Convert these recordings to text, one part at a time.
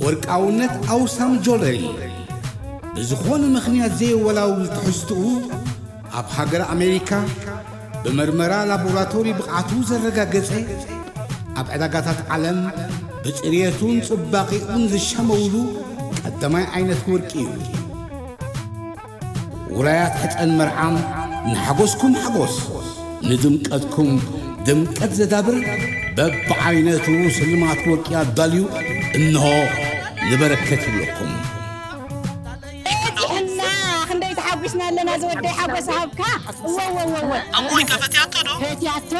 ወርቃውነት ኣውሳም ጆለሪ ብዝኾነ ምኽንያት ዘየወላውል ትሕዝትኡ ኣብ ሃገር ኣሜሪካ ብመርመራ ላቦራቶሪ ብቕዓቱ ዘረጋገጸ፣ ኣብ ዕዳጋታት ዓለም ብጽርየቱን ጽባቐኡን ዝሻመውሉ ቀዳማይ ዓይነት ወርቂ እዩ። ውራያት ሕጸን መርዓም ንሓጎስኩም ሓጎስ፣ ንድምቀትኩም ድምቀት ዘዳብር በብዓይነቱ ስልማት ወርቂ ኣዳልዩ እንሆ ንበረከት ይብለኩም። በጺሕና፣ ክንደይ ተሓጒስና ኣለና ዝወደይ፣ ሓጎስ ሃብካ። እወ፣ እወ፣ እወ፣ እወ። ኣሞይ ከፈትያቶ ዶ? ፈትያቶ።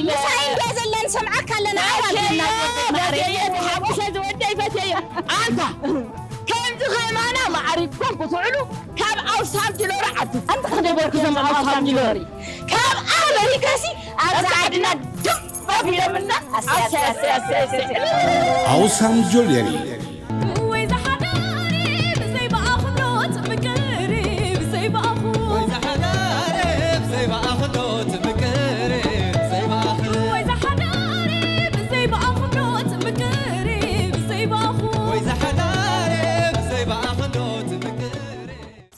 ምሳይ እንድያ ዘላ ንሰምዓካ ኣለና፣ ኣዋልድና ዝወደይ ማዕረ። ፈትየዮ፣ ተሓጒሰ ዝወደይ፣ ፈትየዮ። ኣንታ፣ ከምዚ ከማና ማዕሪግኩም ክትውዕሉ ካብ ኣውሳም ጅሎሪ ዓዲ። ኣንታ ክንደይ በርኩ ዘም ኣውሳም ጅሎሪ። ካብ ኣመሪካሲ ኣብዛ ዓድና ድም ኣቢሎምና። ኣሰይ፣ ኣሰይ፣ ኣሰይ፣ ኣሰይ፣ ኣሰይ። ኣውሳም ጆለሪ። ወይ ዝሓዳሪ ብዘይ ብኣኽብሮት ምቅሪ ብዘይ ብኣኹ። ወይ ዝሓዳሪ ብዘይ ብኣኽብሮት ምቅሪ ብዘይ ብኣኹ። ወይ ዝሓዳሪ ብዘይ ብኣኽብሮት ምቅሪ ብዘይ ብኣኹ። ወይ ዝሓዳሪ ብዘይ ብኣኽብሮት ምቅሪ።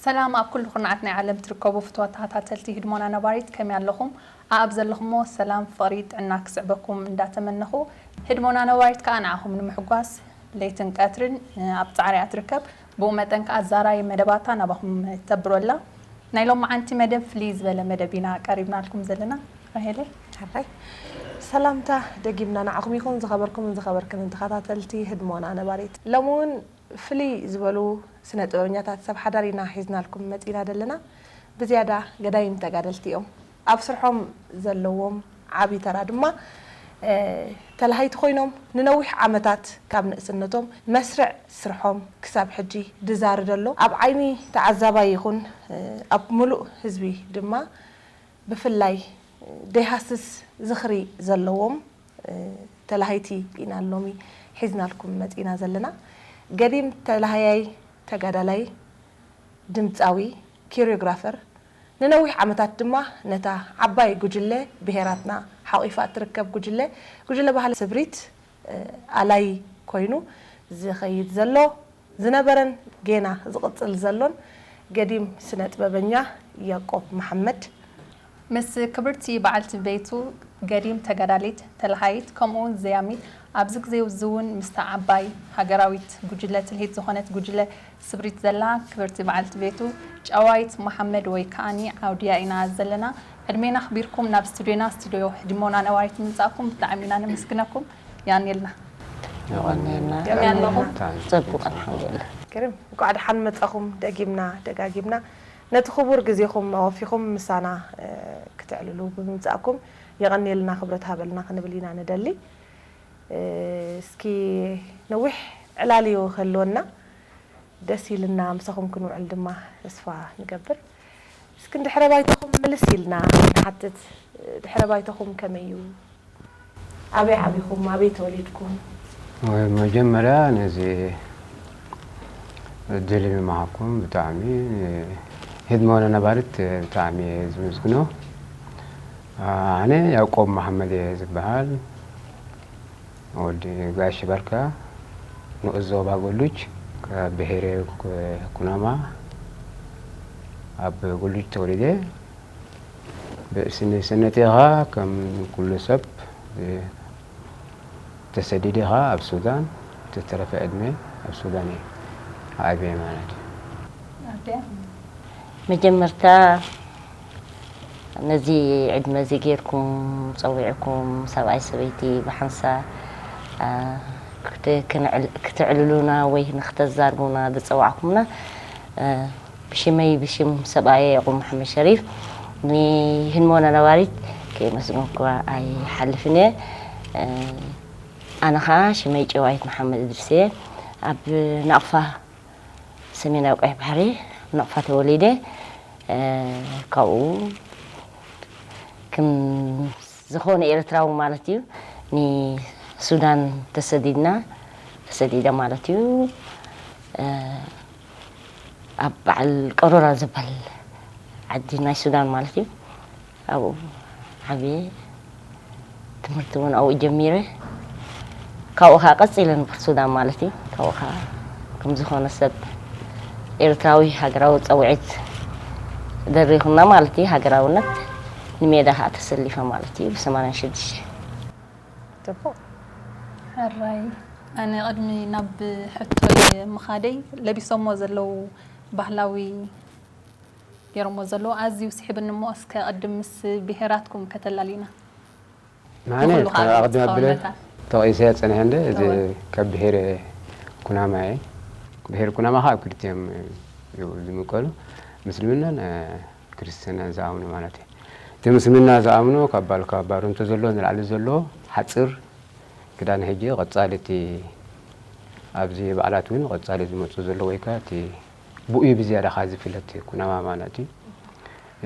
ሰላም ኣብ ኩሉ ኩርናዓት ናይ ዓለም ትርከቡ ፍትዋት ተኸታተልቲ ህድሞና ነባሪት፣ ከመይ ኣለኹም? ኣብ ዘለኹሞ ሰላም፣ ፍቕሪ፣ ጥዕና ክስዕበኩም እንዳተመነኹ፣ ህድሞና ነባሪት ከኣ ንዓኹም ንምሕጓስ ለይትን ቀትርን ኣብ ጻዕሪ እያ ትርከብ። ብኡ መጠን ከኣ ዛራይ መደባታ ናባኹም ተብሮ ኣላ። ናይ ሎማዓንቲ መደብ ፍልይ ዝበለ መደብ ኢና ቀሪብናልኩም ዘለና። ራሄለይ። ሕራይ። ሰላምታ ደጊምና ንዓኹም ይኹን፣ ዝኸበርኩምን ዝኸበርክንን ተኸታተልቲ ህድሞና ነባሪት። ሎሚ እውን ፍልይ ዝበሉ ስነ ጥበበኛታት ሰብ ሓዳር ኢና ሒዝናልኩም መጺና ዘለና። ብዝያዳ ገዳይም ተጋደልቲ እዮም። ኣብ ስርሖም ዘለዎም ዓቢ ተራ ድማ፣ እ፣ ተላሃይቲ ኮይኖም ንነዊሕ ዓመታት ካብ ንእስነቶም መስርዕ ስርሖም ክሳብ ሕጂ ድዛሪ ደሎ ኣብ ዓይኒ ተዓዛባይ ይኹን፣ እ፣ ኣብ ምሉእ ህዝቢ ድማ ብፍላይ ደይሃስስ ዝኽሪ ዘለዎም፣ እ፣ ተላሃይቲ ኢና ሎሚ ሒዝናልኩም መጺና ዘለና። ገዲም ተላሃያይ፣ ተጋዳላይ፣ ድምጻዊ፣ ኮሪዮግራፈር፣ ንነዊሕ ዓመታት ድማ ነታ ዓባይ ጉጅለ ብሄራትና ሓቑፋ እትርከብ ጉጅለ፣ ጉጅለ ባህሊ ስብሪት፣ እ፣ ኣላይ ኮይኑ ዝኸይድ ዘሎ፣ ዝነበረን ጌና ዝቕጽል ዘሎን ገዲም ስነ ጥበበኛ ያቆብ መሓመድ። ምስ ክብርቲ በዓልቲ ቤቱ ገዲም ተጋዳሊት፣ ተላሃይት፣ ከምኡውን ዘያሚት፣ ኣብዚ ግዜ እዚ እውን ምስታ ዓባይ ሃገራዊት ጉጅለ ትልሂት ዝኾነት ጉጅለ ስብሪት ዘላ ክብርቲ በዓልቲ ቤቱ ጨዋይት መሓመድ ወይ ከኣኒ ዓውድያ ኢና ዘለና። ዕድሜና ኣኽቢርኩም ናብ ስቱድዮና፣ ስቱድዮ ህድሞና ነባሪት ምምጻእኩም ብጣዕሚ ኢና ነመስግነኩም። የቐንየልና። የቐንየልና። ከመይ ኣለኹም? ጽቡቕ፣ ኣልሓምዱሊላህ። ግርም። እንኳዕ ደሓን መጻኹም ደጊምና ደጋጊምና። ነቲ ክቡር ግዜኹም ኣወፊኹም ምሳና፣ እ፣ ክተዕልሉ ብምምጻእኩም የቐንየልና፣ ክብረት ሃበልና ክንብል ኢና ንደሊ። እ፣ እስኪ ነዊሕ ዕላል እዩ ክህልወና። ደስ ኢልና ምሳኹም ክንውዕል ድማ ተስፋ ንገብር። እስኪ ንድሕረ ባይታኹም ምልስ ኢልና ንሓትት። ድሕረ ባይታኹም ከመይ እዩ? ኣበይ ዓቢኹም? ኣበይ ተወሊድኩም? ወይ መጀመርያ ነዚ እድል ንምሃብኩም ብጣዕሚ ህድሞና ነባሪት ብጣዕሚ እየ ዝምስግኖ። ኣነ ያዕቆብ መሓመድ እየ ዝበሃል። ወዲ ጋሽ ባርካ፣ ንኡስ ዞባ ጎሉጅ፣ ካብ ብሄረ ኩናማ፣ ኣብ ጎሉጅ ተወሊደ። ብስነ-፣ ስነቴኻ ከም ኩሉ ሰብ፣ እ፣ ተሰዲድኻ ኣብ ሱዳን፣ ዝተረፈ ዕድመ ኣብ ሱዳን እየ ዓብየ ማለት እዩ። መጀመርታ ነዚ ዕድመ እዚ ጌርኩም ጸዊዕኩም፣ ሰብኣይ ሰበይቲ ብሓንሳ፣ አ፣ ክት-፣ ክንዕል-፣ ክትዕልሉና ወይ ንክተዛርቡና ዝጸዋዕኩምና፣ አ፣ ብሽመይ ብሽም ሰብኣየ ያዕቆብ መሓመድ ሸሪፍ ንህድሞና ነባሪት ከየመስገንኩዋ ኣይሓልፍን እየ። አ፣ ኣነ ኸኣ ሽመይ ጨዋይት መሓመድ እድሪስ እየ። ኣብ ናቕፋ ሰሜናዊ ቀይሕ ባሕሪ፣ ናቕፋ ተወሊደ። እ፣ ካብኡ ከም ዝኾነ ኤርትራዊ ማለት እዩ፣ ንሱዳን ተሰዲድና፣ ተሰዲደ ማለት እዩ። እ፣ ኣብ በዓል ቀሮራ ዝበሃል ዓዲ ናይ ሱዳን ማለት እዩ። ኣብኡ ዓብየ፣ ትምህርቲ እውን ኣብኡ ጀሚረ። ካብኡ ኸዓ ቀጺለ ንቡር ሱዳን ማለት እዩ። ካብኡ ኸዓ ዝኾነ ሰብ ኤርትራዊ ሃገራዊ ጸውዒት ደሪኹና ማለት እዩ። ሃገራውነት ንሜዳ ከዓ ተሰሊፈ ማለት እዩ። ብ86። ጽቡቕ። ሕራይ፣ ኣነ ቅድሚ ናብ ሕቶይ ምኻደይ፣ ለቢሶሞ ዘለዉ ባህላዊ ገይሮሞ ዘለዉ ኣዝዩ ስሒብኒ እሞ፣ እስከ ቅድም ምስ ብሄራትኩም ከተላልዩና። ማነ ንኹሉ ከዓ ኣቕድም ኣብለ ዝኸውነታ። ተቐይሰ ጸኒሐ እንደ እዚ እወ። ካብ ብሄር ኩናማ እየ። ብሄር ኩናማ ከዓ ኣብ ክልቲኦም እዩ ዝምቀሉ፣ ምስልምናን እ፣ ክርስትናን ዝኣምኑ ማለት እዩ። እቲ ምስልምና ዝኣምኑ ካብ ባል ካብ ባሩንቱ ዘሎ ንላዕሊ ዘሎ ሓፅር ክዳን ሕጂ ቀጻሊ እቲ ኣብዚ በዓላት እውን ቀጻሊ ዝመፁ ዘሎ ወይ ከዓ እቲ ብኡ ብዝያዳ ከዓ ዝፍለጥ ኩናማ ማለት እዩ።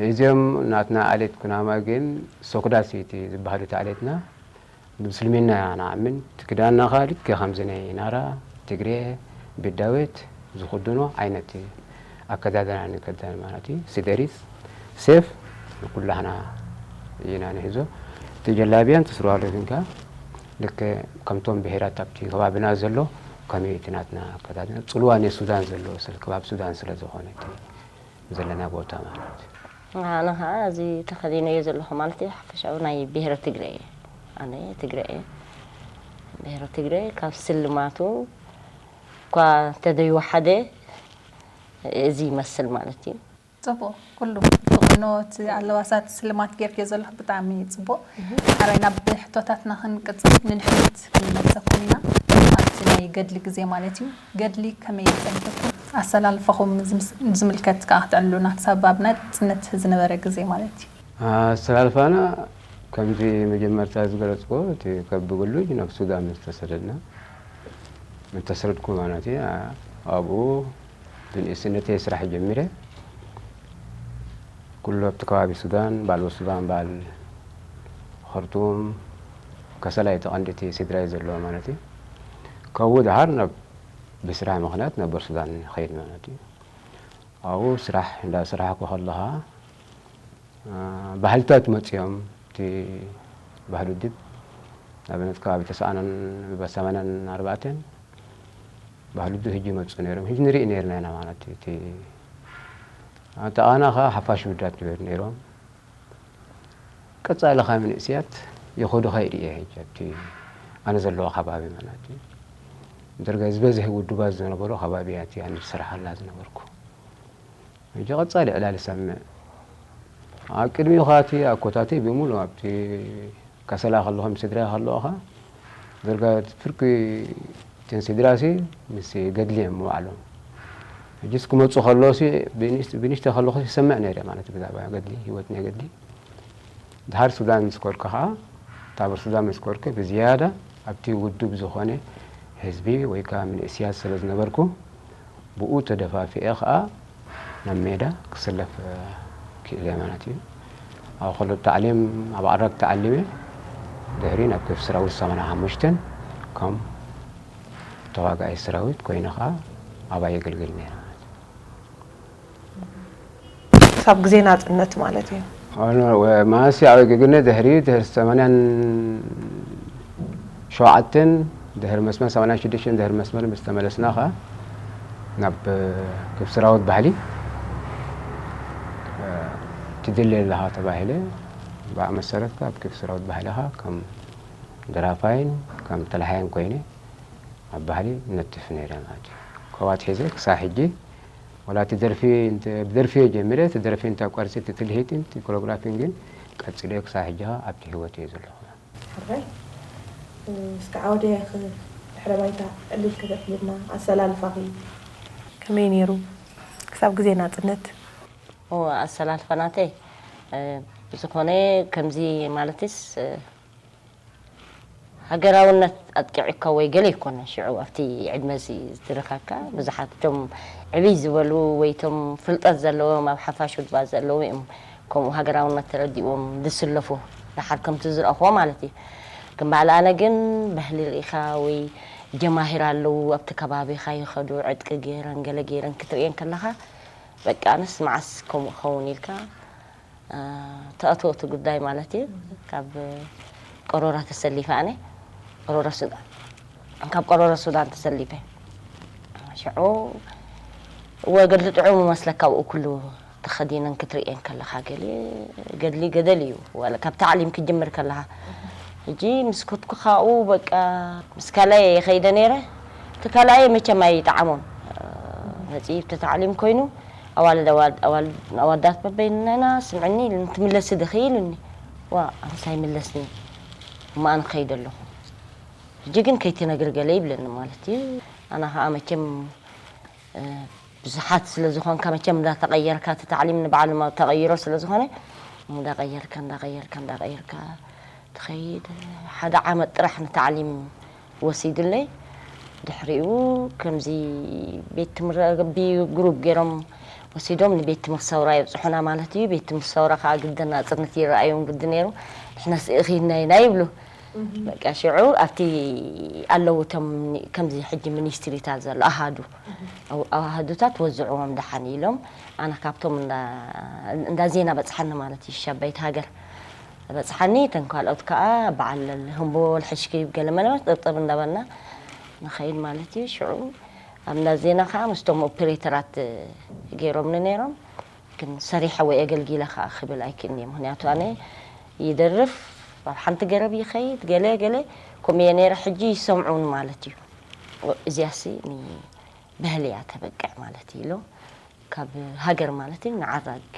እዚኦም ናትና ኣሌት ኩናማ ግን ሶክዳስ እቲ ዝበሃሉ እቲ ኣሌትና ብምስልምና ኢና ንኣምን። እቲ ክዳንና ከዓ ልክዕ ከምዚ ናይ ናራ፣ ትግሬ፣ ቤዳዌት ዝኽድኖ ዓይነት ኣከዳድና ንከደን ማለት እዩ። ስደሪስ ሴፍ ንኩላህና ኢና ንሕዞ። እቲ ጀላብያን እቲ ስርዋሎ ግን ከዓ ልክዕ ከምቶም ብሄራት ኣብቲ ከባቢና ዘሎ ከመይ እቲ ናትና ኣከዳድና ጽልዋ ናይ ሱዳን ዘሎ ስለ ከባቢ ሱዳን ስለ ዝኾነ እቲ ዘለና ቦታ ማለት እዩ። ኣነ ከዓ እዚ ተኸዲነዮ ዘለኹ ማለት እዩ ሓፈሻዊ ናይ ብሄረ ትግረ እየ። ኣነ ትግረ እየ። ብሄረ ትግረ ካብ ስልማቱ እኳ ተደይወሓደ እዚ ይመስል ማለት እዩ። ጽቡቕ፣ ኩሉ እቲ ቁኖ፣ እቲ ኣለባሳት፣ ስልማት ጌርክዮ ዘለኹ ብጣዕሚ ጽቡቕ። ሓራይ ናብ ሕቶታትና ክንቅጽል ንድሕሪት ክንመልሰኩም ኢና። ኣብቲ ናይ ገድሊ ግዜ ማለት እዩ። ገድሊ ከመይ ጸኒሕኩም? ኣሰላልፋኹም ዝምስ-፣ ዝምልከት ከኣ ክትዕልሉና ክሳብ ኣብ ናጽነት ዝነበረ ግዜ ማለት እዩ። ኣሰላልፋና ከምዚ መጀመርታ ዝገለጽኩዎ እቲ ካብ ብግሉይ ናብ ሱዳን ዝተሰደድና ዝተሰደድኩ ማለት እዩ። ኣብኡ ብንእስነተይ ስራሕ ጀሚረ። ኩሉ ኣብቲ ከባቢ ሱዳን፣ በዓል ሱዳን፣ በዓል ኸርቱም፣ ከሰላ እቲ ቀንዲ እቲ ስድራይ ዘለዎ ማለት እዩ። ካብኡ ደሓር ናብ ብስራሕ ምኽንያት ናብ ሱዳን ይኸይድ ማለት እዩ። ኣብኡ ስራሕ እንዳ ስራሕኩ ከለኻ አ፣ ባህልታት መፅዮም እቲ ባህሊ ውድብ ንኣብነት ከባቢ ተስዓናን ሰማንያን ኣርባዕተን ባህሊ ውድብ ህጂ ይመፁ ነይሮም። ህጂ ንርኢ ነይርና ኢና ማለት እዩ። እቲ ኣጠቓና ከዓ ሓፋሽ ውዳት ነበሩ ነይሮም። ቀፃሊ ከዓ መንእስያት ይኸዱ ከይድ እየ ሕጂ ኣብቲ ኣነ ዘለዎ ከባቢ ማለት እዩ። ደርጋ ዝበዝሕ ውድባት ዝነበሩ ከባቢ እያ እቲ ኣነ ዝሰርሓላ ዝነበርኩ። ሕጂ ቀጻሊ ዕላል ይሰምዕ። ኣብ ቅድሚኡ ኸኣ እቲ ኣኮታተይ ብምሉእ ኣብቲ ከሰላ ከለኹ ምስ ስድራይ ከለኹ ኸኣ ደርጋ ፍርቂ እተን ስድራሲ ምስ ገድሊ እዮም ምባዕሎም። ሕጂስ ክመጹ ከለውሲ ብንእሽተ ብንእሽተ ከለኹ ይሰምዕ ነይረ ማለት ብዛዕባ ገድሊ ህይወት ናይ ገድሊ። ድሓር ሱዳን ምስ ኮርኩ ኸኣ ታቦር ሱዳን ምስ ኮርኩ ብዝያዳ ኣብቲ ውዱብ ዝኾነ ህዝቢ ወይ ከኣ መንእስያት ስለ ዝነበርኩ ብኡ ተደፋፊኤ ኸኣ ናብ ሜዳ ክስለፍ ክኢለ ማለት እዩ። ኣብ ከሎ ታዕሊም ኣብ ዓራግ ተዓሊመ ድሕሪ ናብ ክፍሊ ሰራዊት ሰማንያ ሓሙሽተ ከም ተዋጋኣይ ሰራዊት ኮይነ ኸኣ ኣብኣ የገልግል ነይረ ማለት እዩ። ክሳብ ግዜ ናፅነት ማለት እዩ። ማእሲ ኣብ ግግነ ድሕሪ ድሕሪ ሰማንያን ሸውዓተን ድሕሪ መስመር ሰማንያን ሽዱሽተን ድሕሪ መስመር ምስ ተመለስና ኸዓ ናብ ክፍሊ ሰራዊት ባህሊ ትድሊ ኣለኻ ተባሂለ። ብኣ መሰረት ካብ ክፍሊ ሰራዊት ባህሊ ኸዓ ከም ደራፋይን ከም ተላሃይን ኮይነ ኣብ ባህሊ ነጥፍ ነይረ ማለት እዩ። ከዋት ሒዘ ክሳብ ሕጂ ዋላ እቲ ደርፊ እንተ ብደርፊ እየ ጀሚረ፣ እቲ ደርፊ እንተ ኣቋሪፀ እቲ ትልሂትን እቲ ኮሪዮግራፊን ግን ቀፂለ ክሳብ ሕጂ ኸዓ ኣብቲ ህይወት እየ ዘለኹ። ሕራይ እስኪ ዓወደይ ድሕረ ባይታ ዕልል ከተብልና ኣሰላልፋኺ ከመይ ነይሩ ክሳብ ግዜ ናፅነት? ኦ ኣሰላልፋ ናተይ እ፣ ብዝኾነ ከምዚ ማለትስ እ፣ ሃገራውነት ኣጥቂዑካ ወይ ገለ ኣይኮነን። ሽዑ ኣብቲ ዕድመ እዚ ዝረኸብካ ብዙሓት እቶም ዕብይ ዝበሉ ወይ እቶም ፍልጠት ዘለዎም ኣብ ሓፋሽ ውድባት ዘለዉ እዮም ከምኡ ሃገራውነት ተረዲእዎም ዝስለፉ፣ ደሓር ከምቲ ዝረእኽዎ ማለት እዩ። ግን በዓል ኣነ ግን ባህሊ ርኢኻ ወይ ጀማሂር ኣለዉ ኣብቲ ከባቢኻ ይኸዱ ዕጥቂ ገይረን ገለ ገይረን ክትርእየን ከለኻ በቃ ኣነስ መዓስ ከምኡ ክኸውን ኢልካ ተእትዎ እቲ ጉዳይ ማለት እዩ። ካብ ቆሮራ ተሰሊፈ ኣነ ቆሮራ ሱዳን ካብ ቆሮራ ሱዳን ተሰሊፈ ሽዑ እወ ገድሊ ጥዑም መስለካ ኣብኡ ኩሉ ተኸዲነን ክትርእየን ከለኻ ገለ ገድሊ ገደል እዩ። ዋላ ካብ ታዕሊም ክጅምር ከለኻ ሕጂ ምስ ከድኩ ካብኡ በቃ ምስ ካልኣየ ይኸይደ ነይረ። እቲ ካልኣየ መቸም ኣይጠዓሞን። መጺኡ እቲ ታዕሊም ኮይኑ ኣዋልድ ኣዋልድ ኣዋልድ ኣዋዳት በበይንና ስምዕኒ ኢሉኒ ትምለሲ ድኺ ኢሉኒ። ዋ ኣነስ ኣይምለስኒ እሞ ኣነ ክኸይድ ኣለኹ። ሕጂ ግን ከይትነግሪ ገለ ይብለኒ ማለት እዩ። ኣነ ኸኣ መቸም ብዙሓት ስለ ዝኾንካ መቸም እንዳተቐየርካ እቲ ታዕሊም ንባዕሉ ተቐይሮ ስለ ዝኾነ እንዳቐየርካ እንዳቐየርካ እንዳቐየርካ ትኸይድ። ሓደ ዓመት ጥራሕ ንታዕሊም ወሲዱለይ። ድሕሪኡ ከምዚ ቤት ትምህርቲ ብግሩፕ ገይሮም ወሲዶም ንቤት ትምህርቲ ሰውራ የብፅሑና ማለት እዩ። ቤት ትምህርቲ ሰውራ ከዓ ግድን ናፅነት ይረኣዮም ግዲ ነይሩ። ንሕና ስእኺና ኢና ይብሉ። በቃ ሽዑ ኣብቲ ኣለዉ እቶም ከምዚ ሕጂ ሚኒስትሪታት ዘሎ ኣሃዱ ኣሃዱታት ወዝዕዎም ደሓን ኢሎም ኣነ ካብቶም እንዳ ዜና በፅሓኒ ማለት እዩ ሻባይት ሃገር በፅሓኒ እተን ካልኦት ከዓ በዓል ህምቦል ሕሽኪ ገለመለ ጥብጥብ እንዳበልና ንኸይድ ማለት እዩ ሽዑ ኣብ እንዳ ዜና ከዓ ምስቶም ኦፕሬተራት ገይሮምኒ ነይሮም ግን ሰሪሐ ወይ ኣገልጊለ ከዓ ክብል ኣይክእልን እየ ምክንያቱ ኣነ ይደርፍ ኣብ ሓንቲ ገረብ ይኸይድ ገለ ገለ ከምኡ እየ ነይረ ሕጂ ይሰምዑን ማለት እዩ እዚያሲ ባህሊ እያ ተበቅዕ ማለት እዩ ኢሎም ካብ ሃገር ማለት እዩ ንዓራግ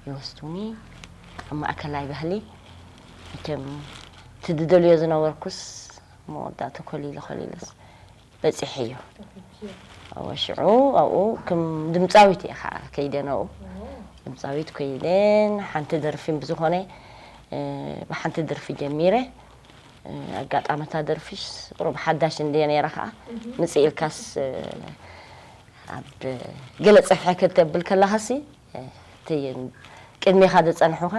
ይወስዱኒ ኣብ ማእከላይ ባህሊ እቶም ትድደልዮ ዝነበርኩስ መወዳእቱ ኮሊለ ኮሊለስ በፂሐዮ። እወ ሽዑ ኣብኡ ከም ድምፃዊት እየ ከዓ ከይደ ናብኡ። ድምፃዊት ኮይነ ሓንቲ ደርፊ ብዝኾነ ብሓንቲ ደርፊ ጀሚረ። ኣጋጣሚ እታ ደርፊስ ቁሩብ ሓዳሽ እንድየ ነይረ ከዓ ምፅእ ኢልካስ ኣብ ገለ ፅፍሐ ከተብል ከለኻሲ እቲ ቅድሜኻ ዝፀንሑኻ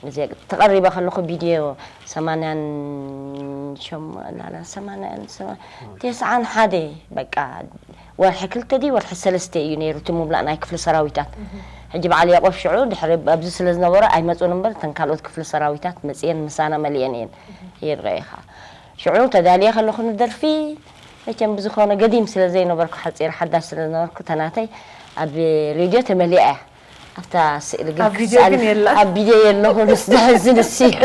እዚ ተቐሪበ ከለኹ ቪድዮ ሰማንያን ሸሞንተ ሰማንያን ተስዓን ሓደ በቃ ወርሒ ክልተ ድዩ ወርሒ ሰለስተ እዩ ነይሩ እቲ ምምላእ ናይ ክፍሊ ሰራዊታት ሕጂ በዓል ያቆብ ሽዑ ድሕሪ ኣብዚ ስለ ዝነበረ ኣይመፁን እምበር እተን ካልኦት ክፍሊ ሰራዊታት መፅየን ምሳና መሊአን እየን ይረኤኻ ሽዑ ተዳልየ ከለኹ ንደርፊ መቸም ብዝኾነ ገዲም ስለ ዘይነበርኩ ሓፂር ሓዳሽ ስለ ዝነበርኩ ተናተይ ኣብ ሬድዮ ተመሊኣ እያ ኣብታ ስእሊ ግን ኣብ ቪድዮ ክስኣል ግን የላን። ኣብ ቪድዮ የለኹ ምስ ዘሕዝን እሱ እዩ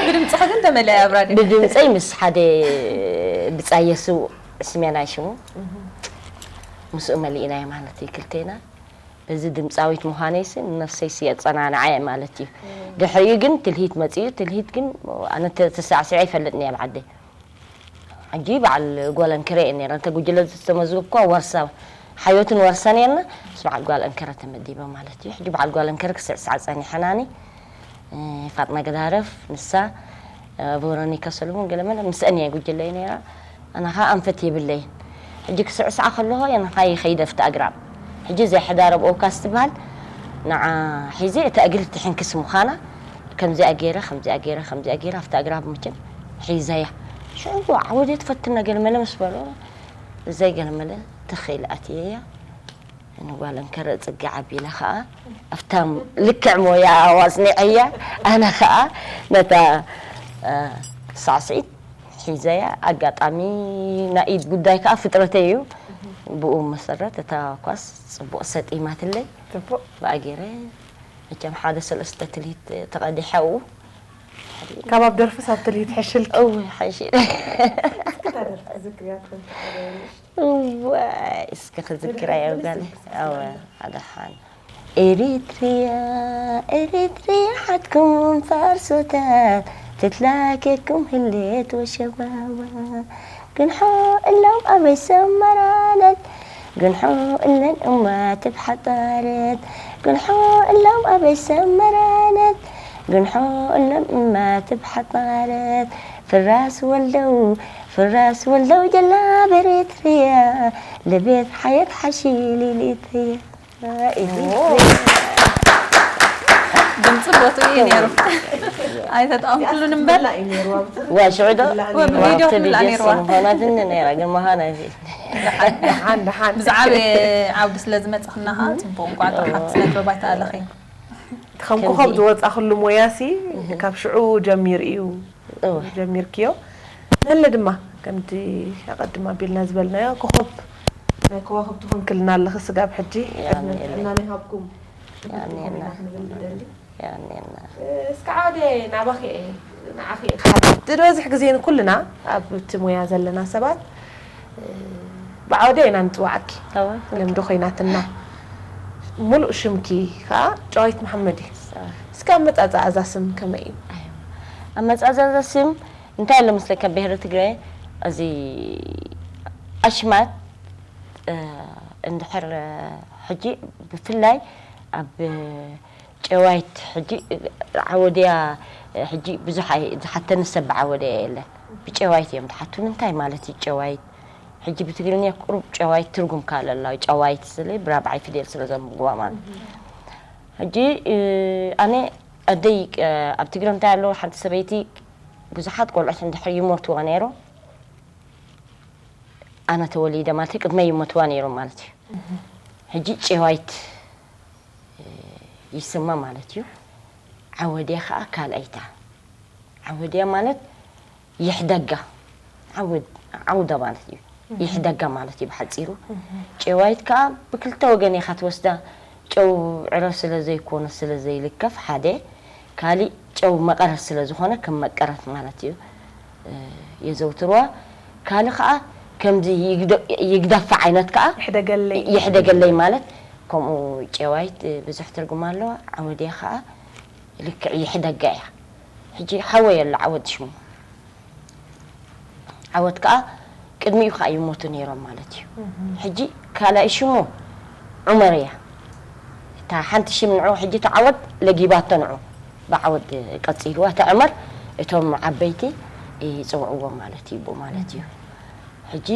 ብድምፅኻ ግን ተመሊኣ ኣብ ራድዮ ብድምፀይ ምስ ሓደ ብፃየ ስውእ ስሜናይ ሽሙ ምስኡ መሊእናዮ ማለት እዩ ክልቴና በዚ ድምፃዊት ምዃነይሲ ንነፍሰይሲ የፀናንዓ እየ ማለት እዩ ድሕሪኡ ግን ትልሂት መፂኡ ትልሂት ግን ኣነ ተሳዕሲዐ ይፈልጥኒ እየ ኣብ ዓደይ ሕጂ በዓል ጓል ኣንከረ እየ ነይረ። እንተ ጉጅለ ዝተመዝገብኩዋ ዋርሳ ሓዮትን ዋርሳን እየ እና ምስ በዓል ጓል ኣንከረ ተመዲበ ማለት እዩ። ሕጂ በዓል ጓል ኣንከረ ክስዕስዓ ጸኒሐናኒ። ፋጥና ገዳረፍ ንሳ ቨሮኒካ ሰለሙን ገለመለ ምስአን እየ ጉጅለይ ነይራ። ኣነ ኸዓ ኣንፈት የብለይን። ሕጂ ክስዕስዓ ከለኹ እየ ንኻ ይኸይደ ኣብቲ ኣግራብ። ሕጂ እዚኣ ሕዳር ኣብ ኦካስ ትበሃል ንዓ ሒዘ እታ እግሪ ትሕንክስ ምዃና ከምዚኣ ገይረ ከምዚኣ ገይረ ከምዚኣ ገይረ ኣብቲ ኣግራብ መቸም ሒዘያ ሽዑ ዓወደ ትፈትና ገለመለ ምስ በሎ እዘይ ገለመለ ተኸይለ ኣትየያ ንጓል እንከረ ፅጊ ዓቢለ ከዓ ኣብታ ልክዕ ሞያ ኣዋፅኒዐያ ኣነ ከዓ ነታ ሳዕስዒት ሒዘያ ኣጋጣሚ ናይ ኢድ ጉዳይ ከዓ ፍጥረተይ እዩ ብኡ መሰረት እታ ኳስ ፅቡቅ ሰጢማትለይ ፅቡቅ ብኣ ገይረ መቸም ሓደ ሰለስተ ትልሂት ተቐዲሐ ኣብኡ ካብ ኣብ ደርፊ ሳብ ትልሂት ሕሽልኪ እው ሓይሽ እዋይ እስኪ ክዝክራ የውጋለ ኣወ ኣደሓን ኤሪትሪያ ኤሪትሪያ ሓትኩም ፋርሶታት ትትላከኩም ህሌት ወሸባባ ግንሖ እሎም ኣበይ ሰመራለት ግንሖ እለን እማ ትብሓጣለት ግንሖ እሎም ኣበይ ሰመራለት ግንሖ እሎም እማ ትብሓጣለት ፍራስ ወልደው ፍራስ ወልደው ጀላብ ኤሪትሪያ ልቤት ሓየት ሓሺ ሊሊትሪያ ድምፂ ቦትኡ እዩ ነይሩ ኣይተጠቐምኩሉን እምበር ዋ ሽዑ ዶ ብቪድዮ ክብላ ነይርዋ ምዃናትኒ ነይራ ግን መሃና ብዛዕበ ዓውዲ ስለ ዝመፅኽና ከዓ ፅቡቅ እንኳዕ ጥራሕ ስነ ጥበብ ኣይተኣለኸ ከም ኮኸብ ዝወፃ ኩሉ ሞያሲ ካብ ሽዑ ጀሚር እዩ ጀሚርክዮ መለ ድማ ከምቲ ኣቐድም ኣቢልና ዝበልናዮ ኮኾብ ናይ ከዋኽብቲ ኮንክልና ኣለኺ ስጋብ ሕጂ። ዕድመን ጥዕናን ይሃብኩም። እስከ ዓወደ ናባኺ እየ፣ ንዓኺ እየ። ብዝሕ ግዜ ንኩልና ኣብቲ ሙያ ዘለና ሰባት ብዓወደ ኢና ንፅዋዓኪ። ልምዲ ኮይናትና። ሙሉእ ሽምኪ ከዓ ጨዋይት መሓመድ እዩ። እስከ ኣመፃፅኣ እዛ ስም ከመይ እዩ? ኣመፃፅኣ እዛ ስም እንታይ ኣሎ መስለካ? ብሄረ ትግረ እዚ ኣሽማት እንድሕር ሕጂ ብፍላይ ኣብ ጨዋይት ሕጂ ዓወድያ ሕጂ ብዙሕ ዝሓተኒ ሰብ ብዓወድያ የለን። ብጨዋይት እዮም ዝሓቱኒ። እንታይ ማለት እዩ ጨዋይት? ሕጂ ብትግርኛ ቁሩብ ጨዋይት ትርጉም ካለ ኣላ። ጨዋይት ስለ ብራብዓይ ፊደል ስለ ዘምግባ ማለት ሕጂ ኣነ ኣደይ ኣብ ትግረ እንታይ ኣለዎ ሓንቲ ሰበይቲ ብዙሓት ቆልዑት እንድሕር ይሞትዋ ነይሩ ኣነ ተወሊደ ማለት እዩ ቅድመይ ይሞትዋ ነይሮም ማለት እዩ። ሕጂ ጨዋይት ይስማ ማለት እዩ። ዓወድያ ከዓ ካልኣይታ። ዓወድያ ማለት ይሕደጋ ዓውዳ ማለት እዩ። ይሕደጋ ማለት እዩ ብሓፂሩ። ጨዋይት ከዓ ብክልተ ወገን ኢኻ ትወስዳ። ጨው ዕረ ስለ ዘይኮነ ስለ ዘይልከፍ ሓደ ካሊእ ጨው መቐረት ስለ ዝኾነ ከም መቀረት ማለት እዩ የዘውትርዋ። ካልእ ከዓ ከምዚ ይግደፋ ዓይነት ከዓ ይሕደገለይ ማለት ከምኡ ጨዋይት ብዙሕ ትርጉም ኣለዋ። ዓወድያ ከዓ ልክዕ ይሕደጋ እያ። ሕጂ ሓወይ ኣሎ ዓወት ሽሙ ዓወት ከዓ ቅድሚኡ ከዓ ይሞቱ ነይሮም ማለት እዩ። ሕጂ ካልኣይ ሽሙ ዑመር እያ። እታ ሓንቲ ሽም ንዑ ሕጂ ተዓወት ለጊባቶ ንዑ ብዓወት ቀፂልዋ እታ ዑመር እቶም ዓበይቲ ይፅውዕዎ ማለት እዩ ማለት እዩ። ሕጂ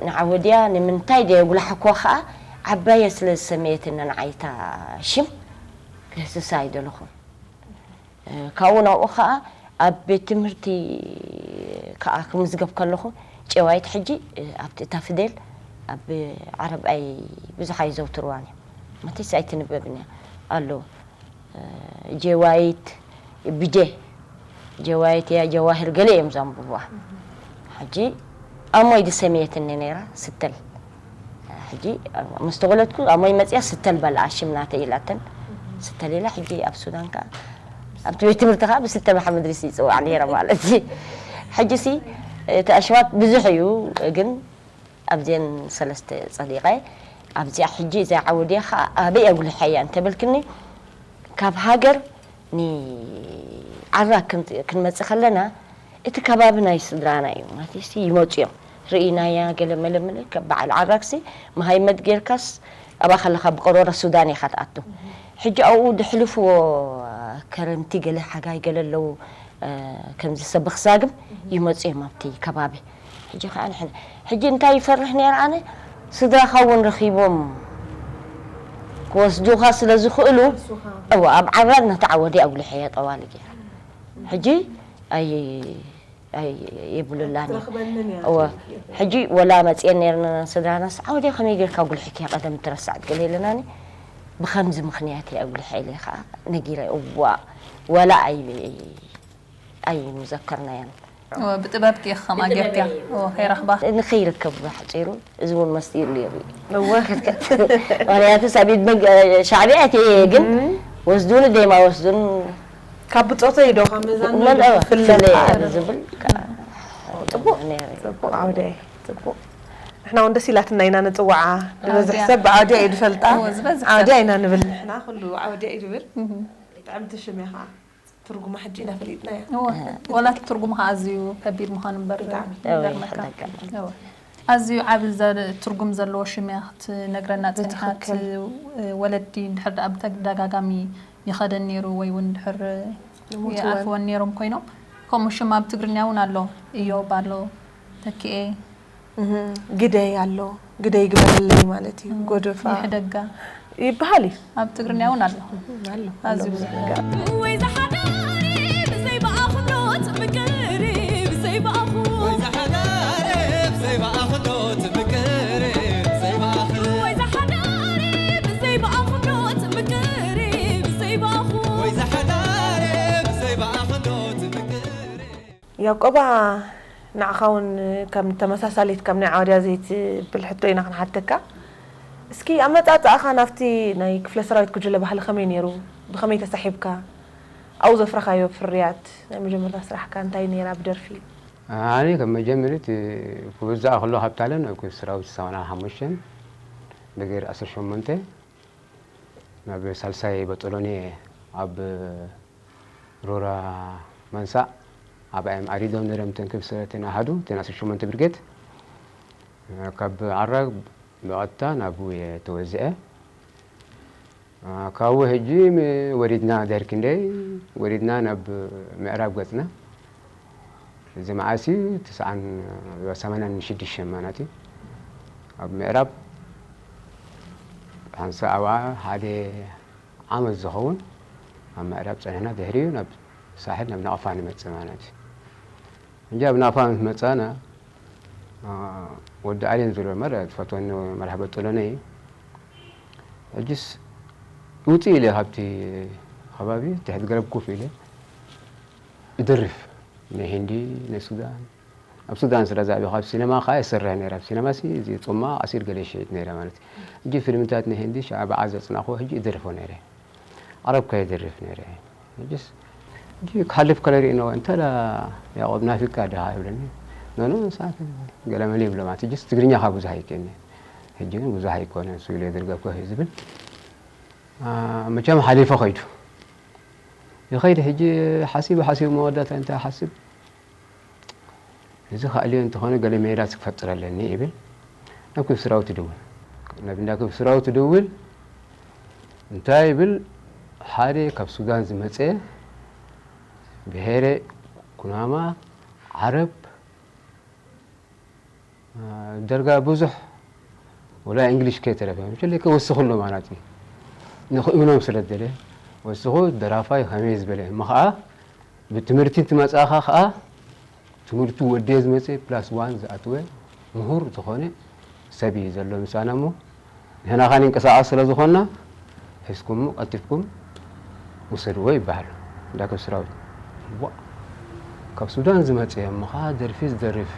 ንዓወድያ ንምንታይ ደየጉላሓኳ ከዓ ዓባየ ስለ ዝሰመየትና ንዓይታ ሽም ክህስሳ ኣይደለኹም። ካብኡ ናብኡ ከዓ ኣብ ቤት ትምህርቲ ከዓ ክምዝገብ ከለኹ ጨዋይት ሕጂ ኣብቲ እታ ፍደል ኣብ ዓረብኣይ ብዙሕ ኣይዘውትርዋን እዮም። መተስ ኣይትንበብን እያ ኣሎ ጀዋይት ብጀ ጀዋይት እያ ጀዋህር ገለ እዮም ዘንብብዋ። ሕጂ ኣሞይ ድሰመየትኒ ነይራ ስተል ሕጂ ምስ ተወለድኩ ኣሞይ መፅያ ስተል በልዓ ሽም ናተይ ኢላተን ስተል ኢላ ሕጂ ኣብ ሱዳን ከዓ ኣብቲ ቤት ትምህርቲ ከዓ ብስተል መሓመድ ሪስ ይፅዋዕ ነይረ ማለት እዩ። ሕጂ ሲ እቲ ኣሽማት ብዙሕ እዩ ግን ኣብዚአን ሰለስተ ፀሊቐ ኣብዚኣ ሕጂ እዚኣ ዓውድያ ከዓ ኣበይ ኣጉልሐያ እንተበልክኒ ካብ ሃገር ንዓራ ክንመፅእ ከለና እቲ ከባቢ ናይ ስድራና እዩ ማለት እዩ ይመፁ እዮም ርኢናያ ገለ መለመለ በዓል ዓራግሲ መሃይመት ጌርካስ ኣብኣ ከለካ ብቆሮሮ ሱዳን ኢካ ትኣቱ ሕጂ ኣብኡ ድሕልፍዎ ከረምቲ ገለ ሓጋይ ገለ ኣለዉ ከምዚ ሰበክ ዛግም ይመፁ እዮም ኣብቲ ከባቢ ሕጂ ከዓ ንሕና ሕጂ እንታይ ይፈርሕ ነይረ ኣነ ስድራኻ እውን ረኺቦም ክወስዱኻ ስለ ዝኽእሉ እወ ኣብ ዓራግ ነቲ ዓወዲ ኣጉሊሐዮ ጠዋሊ ገይረ ሕጂ ኣይ ኣይ የብሉላን እወ ሕጂ ወላ መፅየን ነይርና ስድራናስ ዓወዲ ከመይ ጌርካ ጉልሒኪ ቀደም ትረሳዕ ገለ የለናኒ ብኸምዚ ምኽንያት እየ ኣጉሊሐ ኢለ ከዓ ነጊረ እዋ ወላ ኣይ ኣይምዘከርናያን ብጥበብ ዲኻ ከምኣ ጌርክያ ከይረኽባ ንኸይርከብ ብሓፂሩ እዚ እውን መስጢር እዩ እወ ምክንያቱ ሳቢድ ሻዕብያ እየ ግን ወስዱን ደማ ወስዱን ካብ ብፆተይ ዶ ካብ መዛን መልኦ ፍለይ ዝብል ፅቡቅ ፅቡቅ ዓውደ ፅቡቅ ንሕና እውን ደስ ኢላትና ኢና ንፅዋዓ ዝበዝሕ ሰብ ብዓውድያ እዩ ዝፈልጣ ዓውድያ ኢና ንብል ንሕና ኩሉ ዓውድያ እዩ ዝብል ጥዕምቲ ሽም እያ ከዓ ትርጉማ ሕጂ ኢና ፈሊጥናያ። እወ፣ ወላ እቲ ትርጉሙ ከዓ ኣዝዩ ከቢድ ምዃኑ እምበር ይገርመካ። እወ። ኣዝዩ ዓቢ ዘ- ትርጉም ዘለዎ ሽም እያ ክትነግረና ጸኒሓ። እቲ ወለዲ እንድሕር ደኣ ብተደጋጋሚ ይኸደን ነይሩ ወይ እውን እንድሕር ይሞትወን። ይኣትወን ነይሮም ኮይኖም ከምኡ ሽም ኣብ ትግርኛ እውን ኣሎ። እዮብ ኣሎ፣ ተኪኤ፣ ግደይ ኣሎ ግደይ ግበረለይ ማለት እዩ ጎደፋ ይሕደጋ ይበሃል እዩ ኣብ ትግርኛ እውን ኣሎ ኣሎ ኣዝዩ ብዙሕ ነገር ወይ ዝሓዳሪ ብዘይ ብኣኽሎት ምቅሪ ብዘይ ብኣኹ ወይ ዝሓዳሪ ብዘይ ብኣኽሎት ምቅሪ ብዘይ ብኣኹ ወይ ዝሓዳሪ ብዘይ ብኣኽሎት ምቅሪ ብዘይ ብኣኹ ወይ ዝሓዳሪ ብዘይ ብኣኽሎት ምቅሪ ያቆባ ንዓኻ እውን ከም ተመሳሳሊት ከም ናይ ዓዋድያ ዘይትብል ሕቶ ኢና ክንሓተካ። እስኪ ኣመጻጽኣኻ ናብቲ ናይ ክፍለ ሰራዊት ጉጅለ ባህሊ ከመይ ነይሩ? ብኸመይ ተሳሒብካ? ኣብኡ ዘፍረኻዮ ፍርያት፣ ናይ መጀመርታ ስራሕካ እንታይ ነይራ ብደርፊ? ኣነ ከም መጀመሪት ክውዛእ ከሎ ካብ ታለን ኣብ ክፍለ ሰራዊት ሰማንያ ሓሙሽተ ብግር ዓሰርተ ሸሞንተ ናብ ሳልሳይ በጠሎኒ ኣብ ሮራ መንሳእ ኣብ ኣዮም ኣሪዶም ነረም ተንክብ ሰተን ኣሃዱ ተን ዓሰርተ ሸሞንተ ብርጌት ካብ ዓራግ ብቐጥታ ናብኡ እየ ተወዚዐ። ካብኡ ሕጂ ወሪድና ድሕሪ ክንደይ ወሪድና ናብ ምዕራብ ገፅና። እዚ መዓስ እዩ? ትስዓን ሰማንያን ሽዱሽተ ማለት እዩ። ኣብ ምዕራብ ሓንሳእ ኣብኣ ሓደ ዓመት ዝኸውን ኣብ ምዕራብ ጸኒሕና፣ ድሕሪኡ ናብ ሳሕል ናብ ናቕፋ ንመጽእ ማለት እዩ። እንጂ ኣብ ናቕፋ ምስ መጻና፣ አ፣ ወዲ ኣሌን ዝብሎ መረ ዝፈትወኒ መራሕ በጠሎነ እዩ። ሕጅስ ውጽእ ኢለ ካብቲ ከባቢ ትሕቲ ገረብ ኮፍ ኢለ እደርፍ። ናይ ህንዲ፣ ናይ ሱዳን፣ ኣብ ሱዳን ስለ ዝዓበኹ፣ ኣብ ሲነማ ከኣ ይሰርሕ ነይረ። ኣብ ሲነማ ሲ እዚ ጽማቕ፣ ዓሲር ገለ ይሽይጥ ነይረ ማለት እዩ። ሕጂ ፊልምታት ናይ ህንዲ ሻዕ ብዓዝ ዘጽናዕኩዎ ሕጂ ይደርፎ ነይረ። ዓረብ ከኣ ይደርፍ ነይረ። ሕጅስ፣ ሕጂ ክሓልፍ ከለ ርእኖ፣ "እንተ ደኣ ያዕቆብ ናፊቅካ ዲኻ?" ይብለኒ። "ኖ፣ ኖ፣ ንስኻ ገለ መለ" ይብሎ ማለት እዩ። ሕጅስ ትግርኛ ከኣ ብዙሕ ኣይክእልን እየ። ሕጂ ግን ብዙሕ ኣይኮነን፣ እሱ ኢለ ዝርገብ ኮፍ እዩ ዝብል። አ፣ መቸም ሓሊፉ ኸይዱ። ይኸይድ ሕጂ ሓሲቡ ሓሲቡ መወዳእታ እንታይ ሓስብ? እዚ ከኣልዮ እንተኾነ ገለ ሜላ ክፈጥር ኣለኒ ይብል። ናብ ክፍስራዊት ይድውል። ናብ እንዳ ክፍስራዊት ይድውል። እንታይ ይብል? ሓደ ካብ ሱዳን ዝመጸ ብሄረ ኩናማ ዓረብ ደርጋ ብዙሕ ወላ እንግሊሽ ከይተረፈ፣ ምሸለይ ከወስኹ ኣሎ ማለት እዩ። ንኽእምኖም ስለ ደለ፣ ወስኹ ደራፋይ ከመይ ዝበለ። እሞ ኸዓ ብትምህርቲ እንትመጻኻ ኸዓ ትምህርቱ ወደየ ዝመጸ ፕላስ ዋን ዝኣትወ ምሁር ዝኾነ ሰብ እዩ ዘሎ ምሳና እሞ፣ ንሕና ኸዓ ንንቀሳቐስ ስለ ዝኾንና፣ ሒዝኩሞ ቀልጢፍኩም ውሰድዎ ይበሃል። እንዳ ክፍስራዊት። ዋ፣ ካብ ሱዳን ዝመጸ እሞ ኸዓ ደርፊ ዝደርፍ፣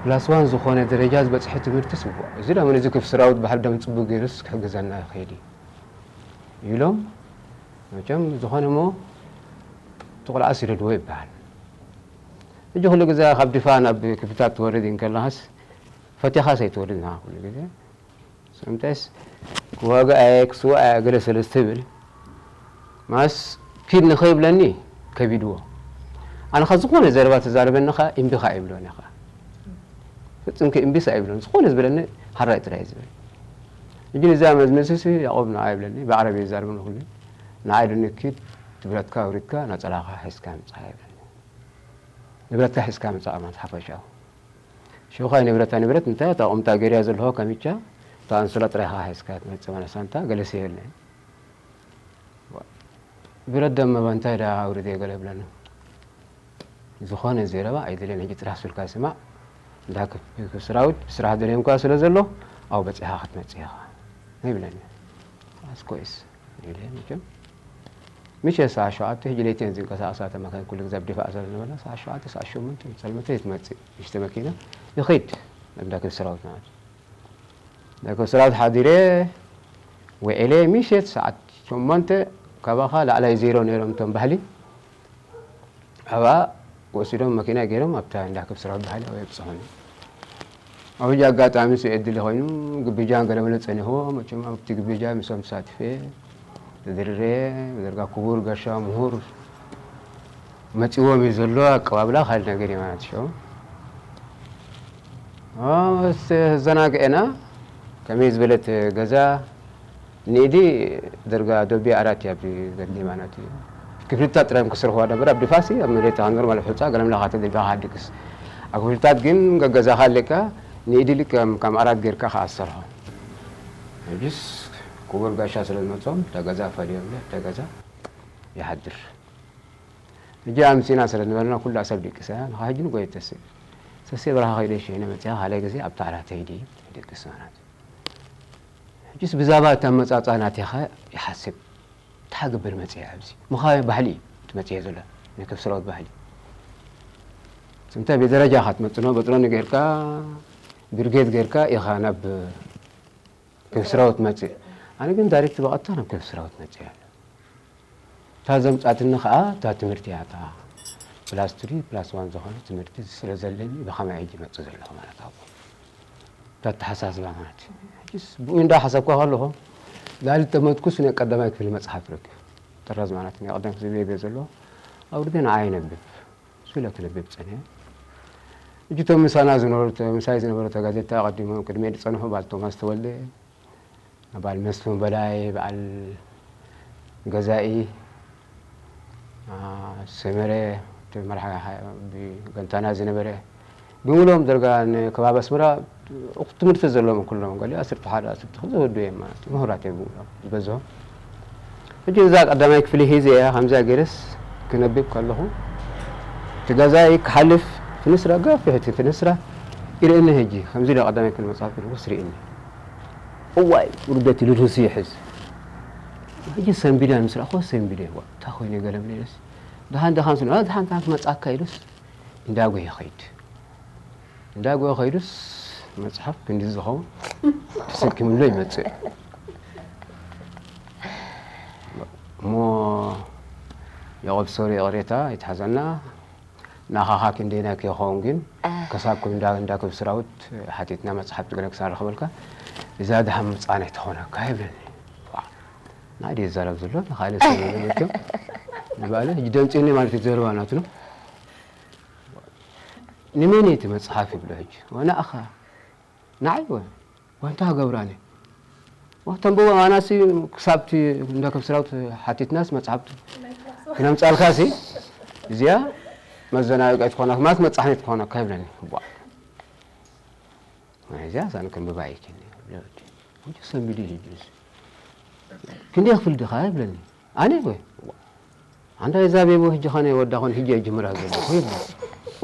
ፕላስ ዋን ዝኾነ ደረጃ ዝበጽሐ ትምህርትስ፣ ዋ፣ እዚ ደኣ መን እዚ ክፍስራዊት በሓር ደም ጽቡቕ ገይሩስ ክሕግዘና ይኽእል እዩ ኢሎም፣ መቸም ዝኾነ እሞ እቲ ቆልዓስ ይረድዎ ይበሃል። ሕጂ ኩሉ ግዜ ካብ ድፋ ናብ ክፍልታት ትወርድ እንከለኻስ፣ ፈቲኻስ ኣይትወርድን ኢኻ ኩሉ ግዜ። ሰምታይስ ክዋጋእ እየ፣ ክስዋእ እየ ገለ ስለ ዝትብል፣ ማስ ኪድ ንኸይብለኒ ከቢድዎ። ኣነ ኸ ዝኾነ ዘረባ ተዛረበኒ ኸ እምቢ ኸ ኣይብሎን እየ ኸ። ፍጹም ከ እምቢስ ኣይብሎን። ዝኾነ ዝበለኒ ሃራይ ጥራይ እዩ ዝብል። ሕጂ ንዛ መዝመዝሲ ያዕቆብ ንዓይ ይብለኒ፣ ብዓረብ እየ ዝዛረበኒ ኩሉ። ንዓይ ኢሉኒ፣ "ኪድ ንብረትካ ኣውሪድካ ናጸላኻ ሒዝካ ምጻእ" ይብለኒ። ንብረትካ ሒዝካ ምጻእ ማለት ሓፈሻዊ። ሽዑ ኸኣ ንብረታ ንብረት እንታይ እታ ቁምጣ ገይርያ ዘለኹ ካሚቻ፣ እታ ኣንሶላ ጥራይ ኢኻ ሒዝካ ትመጽእ፣ ማለት ሳንታ ገለሲ የለን። ብረት ደመ እንታይ ደኣ ኣውርድ እየ ገለ ይብለኒ። ዝኾነ ዘረባ ኣይደልየን፣ ሕጂ ጥራሕ ስልካ ስማዕ፣ እንዳ ክፍስራዊት ብስራሕ ደልዮም እኳ ስለ ዘሎ፣ ኣብኡ በጺሕኻ ክትመጽእ ኢኻ ይብለኒ። ኣስኮይስ ኢለ መቸም ምሸት ሰዓት ሸውዓተ፣ ሕጂ ለይቲ እየን ዝንቀሳቐሳ እተን መካይን፣ ኩሉ ግዜ ኣብ ድፋዕ ስለ ዝነበርና፣ ሰዓት ሸውዓተ፣ ሰዓት ሸሞንተ፣ ሰለስተ መኪና፣ ይኸይድ እንዳ ክፍስራዊት ማለት እዩ። እንዳ ክፍስራዊት ሓዲረ፣ ውዒለ፣ ምሸት ሰዓት ሸሞንተ፣ ካባኻ ላዕላይ ዜሮ ነይሮም እቶም ባህሊ። ኣብኣ ወሲዶም መኪና ገይሮም ኣብታ እንዳ ክፍስራዊት ባህሊ ኣብኡ የብጽሑኒ። ኣብ ሕጂ ኣጋጣሚ እሱ ዕድል ኮይኑ ግብጃ ገለመለ ጸኒሕዎ፣ መቸም ኣብቲ ግብጃ ምስኦም ተሳቲፈ፣ ተድርረ፣ ብደርጋ ክቡር ጋሻ ምሁር መጺዎም እዩ ዘሎ፣ ኣቀባብላ ካልእ ነገር እዩ ማለት እዩ። ኦ፣ ምስ ዘናግዐና ከመይ ዝበለት ገዛ፣ ንኢዲ ደርጋ ዶቢ ኣራት እያ ብዘድሊ ማለት እዩ። ክፍልታት ጥራይ እዮም ክስርሕዋ ነበር። ኣብ ድፋሲ ኣብ መሬት ኖርማል ሑጻ ገለምላኻ ተደልጋኻ ድቅስ። ኣብ ክፍልታት ግን ገገዛኻ ኣለካ፣ ንኢዲ ልክ ከም፣ ከም ኣራት ጌርካ ከኣ ትሰርሖ። ሕጅስ ክቡር ጋሻ ስለ ዝመጾም፣ እታ ገዛ ፈልዮም፣ እታ ገዛ ይሓድር። ሕጂ ኣምጺና ስለ ዝነበርና ኩሉ ሰብ ድቅሰ፣ ንኻ ሕጂ ንጎየ ተስእ። ተስእ በረኻ ከይደ ሸይነ መጺኣ፣ ካልኣይ ግዜ ኣብታ ዓራት ተይዲ ድቅስ ማለት እዩ። ሕጅስ ብዛባ እታ ኣመጻጽኣ ናቴኻ ይሓስብ። እንታይ ክገብር መጽየ ኣብዚ? ምኻባቢ ባህሊ እዩ እቲ መጽየ ዘሎ። ናይ ከብስራዎት ባህሊ። እንተ ብደረጃ ኢኻ ትመጽእ ነው፣ በጥሮኒ ጌርካ፣ ብርጌድ ጌርካ ኢኻ ናብ ክፍስራው ትመጽእ። ኣነ ግን ዳይሬክት ብቐጥታ ናብ ክፍስራው መጽእ። እታ ዘምጻትኒ ኸኣ እታ ትምህርቲ እያ፣ እታ ፕላስ ትሪ ፕላስ ዋን ዝኾነ ትምህርቲ ስለ ዘለኒ ብኸመይ ሕጂ መጽእ ዘለኹ ማለት ኣብኡ። እታ ኣተሓሳስባ ማለት እዩ። ሕጅስ ብኡ እንዳሓሰብኩ ከለኹ፣ ላሊ ተመትኩስ ናይ ቀዳማይ ክፍሊ መጽሓፍ ረኪቡ። ጥራዝ ማለት ናይ ቀዳማይ ክፍሊ ቤት ዘሎ ኣውርደ ንዓ ይነብብ። እሱ ኢለ ክነብብ ጸኒሐ። ሕጂ እቶም ምሳና ዝነበሩ፣ ምሳይ ዝነበሩ ተጋደልቲ ኣቐዲሞም ቅድመይ ዝጸንሑ በዓል ቶማስ ተወልደ፣ በዓል መስፍን በላይ፣ በዓል ገዛኢ፣ አ፣ ሰመረ፣ እቲ መርሓ ብገንታና ዝነበረ፣ ብምልኦም ደርጋ ንከባቢ ኣስመራ እኹል ትምህርቲ ዘለዎም ኩሎም፣ ገሊኡ ዓሰርተ ሓደ፣ ዓሰርተ ክልተ ዝወዱ እዮም ማለት እዩ። ምሁራት እዮም ብምልኦም ዝበዝሑ። ሕጂ እዛ ቀዳማይ ክፍሊ ሒዘ እያ፣ ከምዚኣ ገይረስ ክነብብ ከለኹ፣ እቲ ገዛኢ ክሓልፍ ፍንስራ፣ ገፊሕ እቲ ፍንስራ ይርእየኒ። ሕጂ ከምዚ ኢለ ቀዳማይ ክፍሊ መጽሓፍ ክልኩስ ርእየኒ። እዋይ ውርደት ኢሉ ርእሱ ይሕዝ። ሕጂ ሰንቢደ ምስ ረኣኹ ሰንቢደ፣ ዋ፣ እንታይ ኮይነ ገለ ብለ ኢለስ፣ ደሓን ደሓን ስለ፣ አ፣ ደሓን ደሓን ክመጽኣካ ኢሉስ እንዳጎየ ይኸይድ። እንዳጎየ ከይዱስ መጽሓፍ ክንዲ ዝኸውን ተሰኪምሎ ይመጽእ። እሞ ያዕቆብ ሶሪ ይቕሬታ ይትሓዘና። ንዓኻ ክንደየናይ ከይኸውን ግን፣ እ። ከሳብ ክንዳ እንዳ ክፍስራውት ሓቲትና መጽሓፍ ትግረ ክሳብ ረኽበልካ፣ እዛ ደሓን ምጻነይ ትኾነካ ይብለኒ። ዋ፣ ናይ ድየ ዝዛረብ ዘሎ? ንኻልእ ሰብ መለኪዮ ንባዕለ ሕጂ ደምጺኒ ማለት እዩ ዘረባ ናቱ ነው። ንመን እዩ እቲ መጽሓፍ ይብሎ ሕጂ? ወናእኻ ንዓይ ወ-፣ ወንታ ገብራኒ። ወ-፣ ተንብቦ ኣናሲ ክሳብቲ እንዳ ክፍስራውት ሓቲትናስ መጽሓፍቲ ክነምጻልካሲ እዚኣ መዘናግዒ ትኾና ማለት መጻሕኒ ትኾነካ ይብለኒ። ዋ። እዚኣ ሳን ከንብባ ይክኒ። ወንጀ ሰንቢዲ ህጅስ። ክንደይ ክፍል ድኻ ይብለኒ። ኣነ ወይ? ኣንታ እዛ ቤቦ ህጂ ኸነ ወዳ ኾን ህጂ ይጅምራ ዘለኹ ይብል።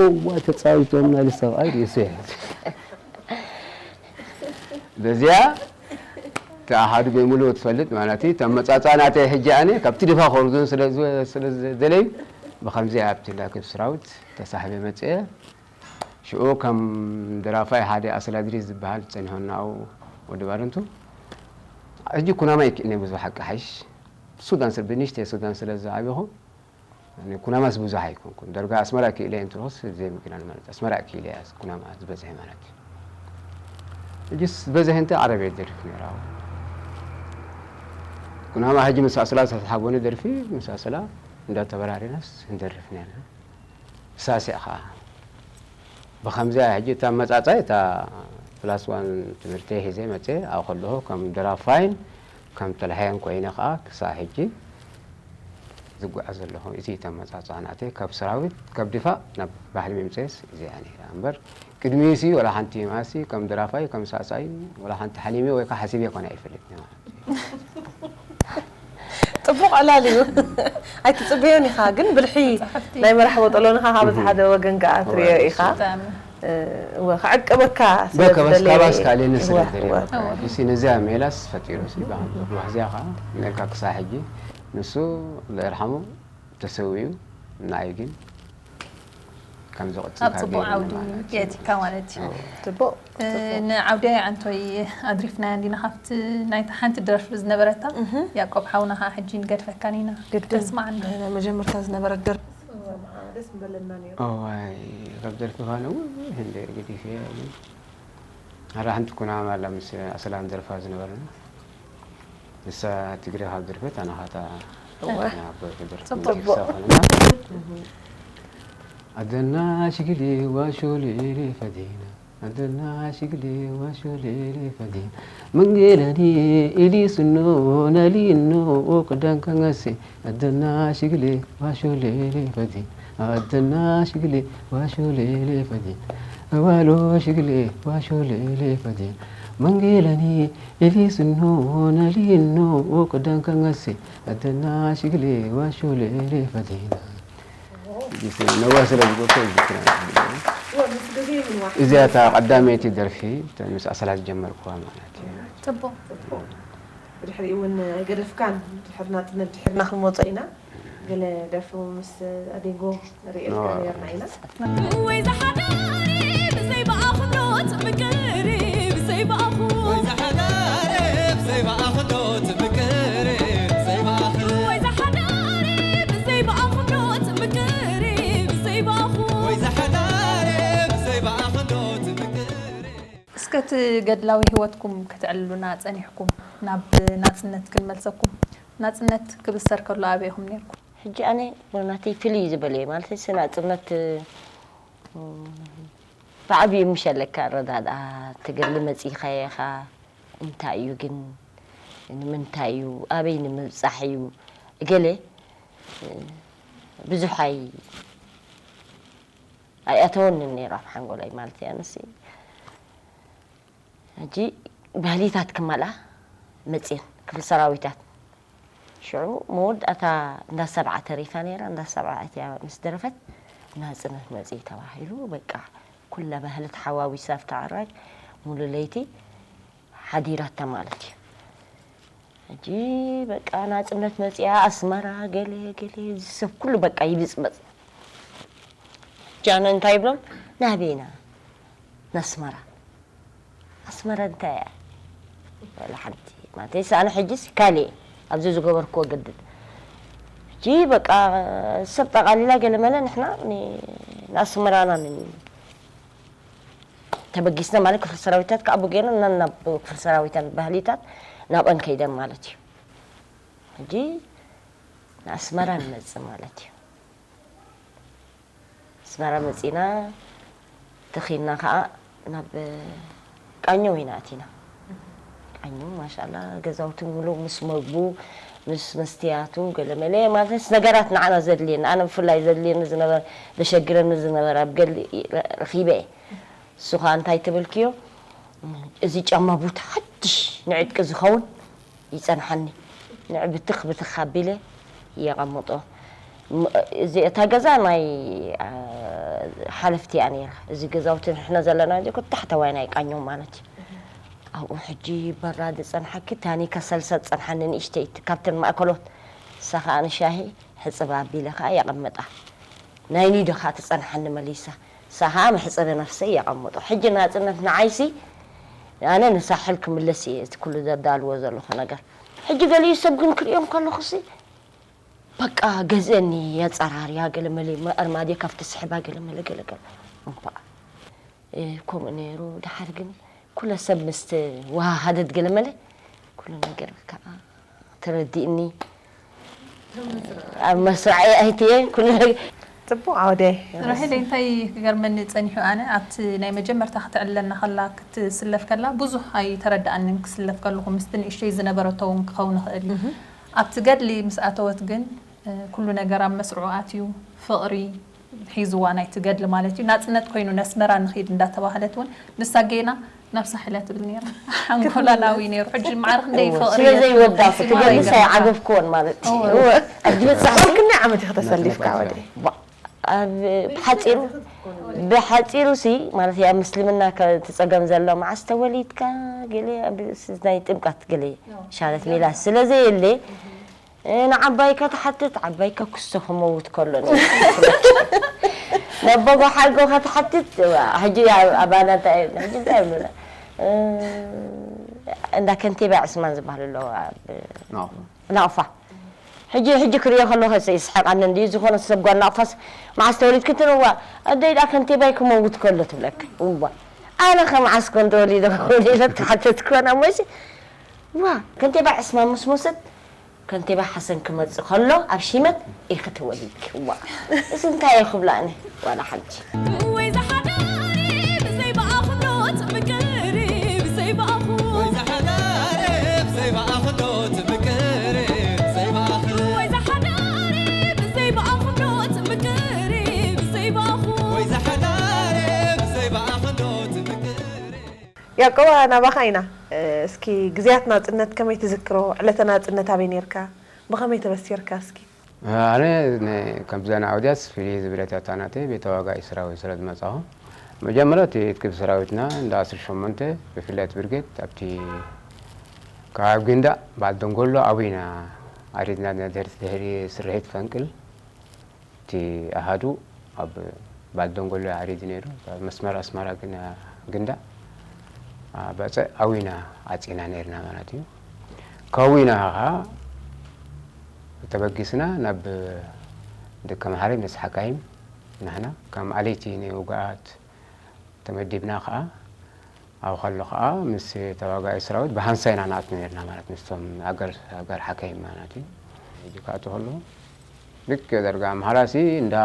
እዋ ተጻዊቶም ናይ ሰብኣይ ርእሱ ይሕዝ። በዚኣ እቲ ኣሃዱ ብምሉኡ ትፈልጥ ማለት እዩ። ተመጻጻ ናተይ ሕጂ ኣነ ካብቲ ድፋ ኮርዙን ስለ ዝወ-፣ ስለ ዝደለዩ ብኸምዚ ኣብቲ ላክብ ስራውት ተሳሕበ መጽአ። ሽዑ ከም ደራፋይ ሓደ ኣስላድሪ ዝበሃል ጸኒሖና፣ ኣብኡ ወዲ ባረንቱ። ሕጂ ኩናማ ይክእልኒ ብዙሕ ሓቂ ሓይሽ። ሱዳን ስለ፣ ብንእሽተይ ሱዳን ስለ ዝዓበኹ፣ ኩናማስ ብዙሕ ኣይኮንኩን። ደርጋ ኣስመራ ክኢለ እንትሮስ ዘይምግናን ማለት፣ ኣስመራ ክኢለ እያ ኩናማ ዝበዝሐ ማለት እዩ። ሕጂስ ዝበዝሐ እንተ ዓረብ እየ ደርፍ ነይራ። ኩናማ ሕጂ ምስ ኣስላ ዝተሓቦነ ደርፊ፣ ምስ ኣስላ እንዳተበራሪናስ እንደርፍ ነይርና። ሳስዕ ኸዓ ብኸምዚኣ ሕጂ እታ መጻጻይ እታ ፕላስ ዋን ትምህርተይ ሒዘ መጸ ኣብ ከለኹ ከም ደራፋይን ከም ተላሃያን ኮይነ ኸዓ ክሳዕ ሕጂ ዝጓዓዝ ዘለኹ። እዚ እታ መጻጻ ናተይ ካብ ሰራዊት ካብ ድፋእ ናብ ባህሊ ምምጸስ እዚኣ ነይራ እምበር ቅድሚኡሲ ወላ ሓንቲ ማሲ ከም ደራፋይ ከም ሳሳይ ወላ ሓንቲ ሓሊመ ወይ ከዓ ሓሲበ ኮነ ኣይፈልጥን ማለት እዩ። ጽቡቕ ዕላል እዩ። ኣይትጽበዮን ኢኻ ግን ብልሒ ናይ መራሕ ቦጠሎንኻ ካብ እቲ ሓደ ወገን ከኣ ትሪኦ ኢኻ። እወ ክዕቅበካ ስለ ዝደለየ። ካባስ ካልእኒ ስለ ዝደለየ። እሲ ነዚኣ ሜላስ ፈጢሩ ሲ ብሓዚኣ ከዓ ነካ ክሳብ ሕጂ ንሱ ለእርሓሙ ተሰዊኡ ንዓይ ግን ከም ዝቕጽል ኣብ ጽቡቕ ዓውዲ የእቲካ ማለት እዩ። ጽቡቕ። ንዓውዲ ኣንቶይ ኣድሪፍናያ እንዲና ካብቲ ናይታ ሓንቲ ደርፊ ዝነበረታ ያቆብ ሓውና ከዓ ሕጂ ንገድፈካን ኢና ክትስማዓና። ናይ መጀመርታ ዝነበረት ደርፊ ደስ ምበለና ነይሩ። እዋይ ካብ ደርፊ ፋነ ውይ እንደ ግዲፍ ኣራ ሓንቲ ኩናማ ኣላ ምስ ኣሰላም ደርፋ ዝነበረና ንሳ ትግረ ካብ ደርፈት ኣነ ኻታ ኣቦ ክብር ጽቡቕ። ኾንና ኣደና ሽግሊ ዋሾ ሌሌ ፈዲና ኣደና ሽግሊ ዋሾ ሌሌ ፈዲና መንገለኒ ኢሊስኖ ነሊኖ ቅዳን ከንገሴ ኣደና ሽግሊ ዋሾ ሌሌ ፈዲና ኣደና ሽግሊ ዋሾ ሌሌ ፈዲና ኣባሎ ሽግሊ ዋሾ ሌሌ ፈዲና መንገለኒ ኢሊስኖ ነሊኖ ቅዳን ከንገሴ ኣደና ሽግሊ ዋሾ ሌሌ ፈዲና ነዋ ስለ ዝገብቶ ይዝክራ። እዚኣ እታ ቀዳመይቲ ደርፊ ምስ ኣሰላ ዝጀመርኩዋ ማለት እዩ። ጽቡቕ። ብድሕሪኡ እውን ኣይገደፍካን። ድሕሪ ናጽነት ድሕርና ክንመጾ ኢና። ገለ ደርፊ ምስ ኣዴጎ ንሪኤልካ ኖ። ነርና ኢና። ወይ ዝሓዳሪ ብዘይ ብኣኹ ዶ ትምቅሪ ብዘይ ብኣኹ ወይ ዝሓዳሪ ብዘይ ብኣኹ ዶ ትምቅሪ ብዘይ ብኣኹ ወይ ዝሓዳሪ ብዘይ ብኣኹ ዶ ትምቅሪ ብዘይ ብኣኹ ወይ ዝሓዳሪ ብዘይ ብኣኹ ዶ ትምቅሪ እስከ እቲ ገድላዊ ህይወትኩም ከተዕልሉና ጸኒሕኩም ናብ ናጽነት ክንመልሰኩም። ናጽነት ክብሰር ከሎ ኣበይ ኢኹም ነርኩም? ሕጂ ኣነ ናተይ ፍልይ ዝበለ እዩ ማለት እዚ ናጽነት ብዓብዩ ምሸለካ ረዳድኣ ትገሊ መጺኻ ኢኻ እንታይ እዩ ግን ንምንታይ እዩ ኣበይ ንምብጻሕ እዩ ገለ ብዙሕ ኣይ ኣይኣተወንን ነይሩ ኣብ ሓንጎላይ ማለት እያ ንስ ሕጂ ባህሊታት ክመልኣ መፅየን ክፍሊ ሰራዊታት ሽዑ መወዳእታ እንዳ ሰብዓ ተሪፋ ነይራ እንዳ ሰብዓ እትያ ምስ ደረፈት ናፅነት መፅኢ ተባሂሉ በቃ ኩላ ባህሊ ተሓዋዊሳ ኣብቲ ኣራግ ሙሉ ለይቲ ሓዲራታ ማለት እዩ ሕጂ በቃ ናፅነት መፅያ ኣስመራ ገለ ገለ እዚ ሰብ ኩሉ በቃ ይብፅበፅ ጃነ እንታይ ይብሎም ናበይና ናስመራ ኣስመራ እንታይ እያ ወላ ሓንቲ ማለት ኣነ ሕጂስ ካሊእ ኣብዚ ዝገበርክዎ ገድል ሕጂ በቃ ሰብ ጠቓሊላ ገለመለ ንሕና ንኣስመራና ተበጊስና ማለት ክፍሊ ሰራዊታት ከኣቡ ገይርና ናብ ክፍሊ ሰራዊታት ባህሊታት ናብአን ከይደን ማለት እዩ ሕጂ ንኣስመራ ንመፅእ ማለት እዩ ኣስመራ መፂና ተኺልና ከዓ ናብ ቃኘው ኢና ኣቲና ቃኘው ማሻላ ገዛውቲ ሙሉ ምስ መግቡ ምስ መስትያቱ ገለመለ ማለት ነገራት ንዓና ዘድልየና ኣነ ብፍላይ ዘድልየኒ ዝነበረ ዘሸግረኒ ዝነበረ ኣብ ገሊ ረኺበ እየ እሱ ከዓ እንታይ ትብልክዮ እዚ ጫማ ቡት ሓድሽ ንዕጥቂ ዝኸውን ይፀንሓኒ ንዕ ብትኽ ብትኽ ኣቢለ የቐምጦ እዚ እታ ገዛ ናይ ሓለፍቲ እያ ነይራ እዚ ገዛውቲ ንሕና ዘለና እዚ ኩ ታሕተዋይ ናይ ቃኘው ማለት እዩ ኣብኡ ሕጂ በራድ ዝፀንሓኪ ታኒካ ሰልሳ ዝፀንሓኒ ንእሽተይቲ ካብተን ማእከሎት ንሳ ከዓ ንሻሂ ሕፅብ ኣቢለ ከዓ የቐምጣ ናይ ኒዶ ከዓ ትፀንሓኒ መሊሳ ንሳ ከዓ መሕፀቢ ነፍሰይ የቐምጦ ሕጂ ናፅነት ንዓይሲ ኣነ ንሳሕል ክምለስ እየ እቲ ኩሉ ዘዳልዎ ዘለኹ ነገር ሕጂ ገሊኡ ሰብ ግን ክርእዮም ከለኹሲ በቃ ገዝአኒ የፀራርያ ገለመለ ኣርማድዮ ካብቲ ስሕባ ገለመለ ገለገለ እምባ ከምኡ ነይሩ ድሓር ግን ኩለ ሰብ ምስ ወሃሃደት ገለመለ ኩሉ ነገር ከዓ ተረዲእኒ ኣብ መስርዐይ ኣይትየ ኩሉ ነገር ፅቡቅ ዓወደ ራሄል እንታይ ክገርመኒ ጸኒሑ ኣነ ኣብቲ ናይ መጀመርታ ክትዕለና ከላ ክትስለፍ ከላ ብዙሕ ኣይተረዳኣንን ክስለፍ ከለኹ ምስቲ ንእሽተይ ዝነበረቶ እውን ክኸውን ይኽእል እዩ ኣብቲ ገድሊ ምስ ኣተወት ግን ኩሉ ነገር ኣብ መስርዑ ኣትዩ ፍቕሪ ሒዝዋ ናይቲ ገድሊ ማለት እዩ ናፅነት ኮይኑ ነስመራ ንኽድ እንዳተባህለት እውን ንሳ ጌና ናብ ሳሕል እያ ትብል ነይራ ሓንጎላላዊ ነይሩ ሕጂ ማዕረ ክንደይ ፍቕሪ ስለ ዘይወዳእኩ ትገልስ ኣይዓገፍክዎን ማለት እዩ ሕጂ በፃሕ ቁል ክንደይ ዓመት ኢኺ ተሰሊፍካ ወደ ኣብ ብሓፂሩ ብሓፂሩ ሲ ማለት ኣብ ምስልምና እቲ ፀገም ዘሎ መዓስ ተወሊድካ ገለ ናይ ጥምቀት ገለ ሻለት ሚላ ስለ ዘየለ ንዓባይካ ትሓትት ዓባይካ ክስቶ ክመውት ከሎ ነቦጎ ሓጎ ክትሓትት ሕጂ ኣባና እንታይ ሕጂ እንታይ ይብሉና እንዳ ከንቲባ ዕስማን ዝበሃል ኣለዎ ኣብ ናቕፋ ሕጂ ሕጂ ክሪኦ ከለኹ ይስሕቃኒ እንዲ ዝኾነ ሰብ ጓል ናቕፋስ መዓስ ተወሊድኪ ትንዋ ኣደይ ዳ ከንቲባይ ክመውት ከሎ ትብለካ እዋ ኣነ ከመዓስ ኮን ተወሊደ ክኸውን ኢለ ተሓተትኩ ኣነ እሞሲ ዋ ከንቲባ ዕስማን ምስ ሞሰት ከንቲባ ሓሰን ክመፅእ ከሎ ኣብ ሺመት ኢኺ ተወሊድኪ ዋ እዚ እንታይ እየ ክብላ ኣነ ዋላ ሓንቲ ወይ ዝሓዳሪ ብዘይ ብኣኹ ዶ ትምቅሪ ብዘይ ብኣኹ ወይ ዝሓዳሪ ብዘይ ብኣኹ ዶ ትምቅሪ ብዘይ ብኣኹ ወይ ዝሓዳሪ ብዘይ ብኣኹ ዶ ትምቅሪ ብዘይ ብኣኹ ወይ ዝሓዳሪ ብዘይ ብኣኹ ዶ ትምቅሪ ያቆባ ናባኻ ኢና እስኪ ግዜያት ናፅነት ከመይ ትዝክሮ ዕለተ ናፅነት ኣበይ ነርካ ብኸመይ ተበሲርካ እስኪ ኣነ ከምዘን ዓውድያስ ፍልይ ዝብለት ያታናተ ቤተ ዋጋ ኢስራዊ ስለ ዝመጻኹ መጀመርያ እቲ ትክብ ሰራዊትና እንዳ ዓሰርተ ሸሞንተ ብፍላይ እቲ ብርጌድ ኣብቲ ካብ ጊንዳዕ በዓል ደንጎሎ ኣብይና ዓሪድና ነድሕር ድሕሪ ስርሒት ፈንቅል እቲ ኣሃዱ ኣብ ባልደንጎሎ ዓሪዱ ነይሩ። ኣብ መስመር ኣስመራ ግን ግንዳ በፀ ኣዊና ዓፂና ነይርና ማለት እዩ። ካዊና ኸዓ ተበጊስና ናብ ደቀምሓረ ምስ ሓካይም ንሕና ከም ኣለይቲ ንውጉኣት ተመዲብና ኸዓ ኣብኡ ከሎ ኸዓ ምስ ተዋጋኢ ሰራዊት ብሃንሳ ኢና ንኣቱ ነይርና ማለት ምስቶም ኣገር ኣገር ሓካይም ማለት እዩ። ሕጂ ክኣቱ ከሎ ልክዕ ደርጋ ኣምሓራሲ እንዳ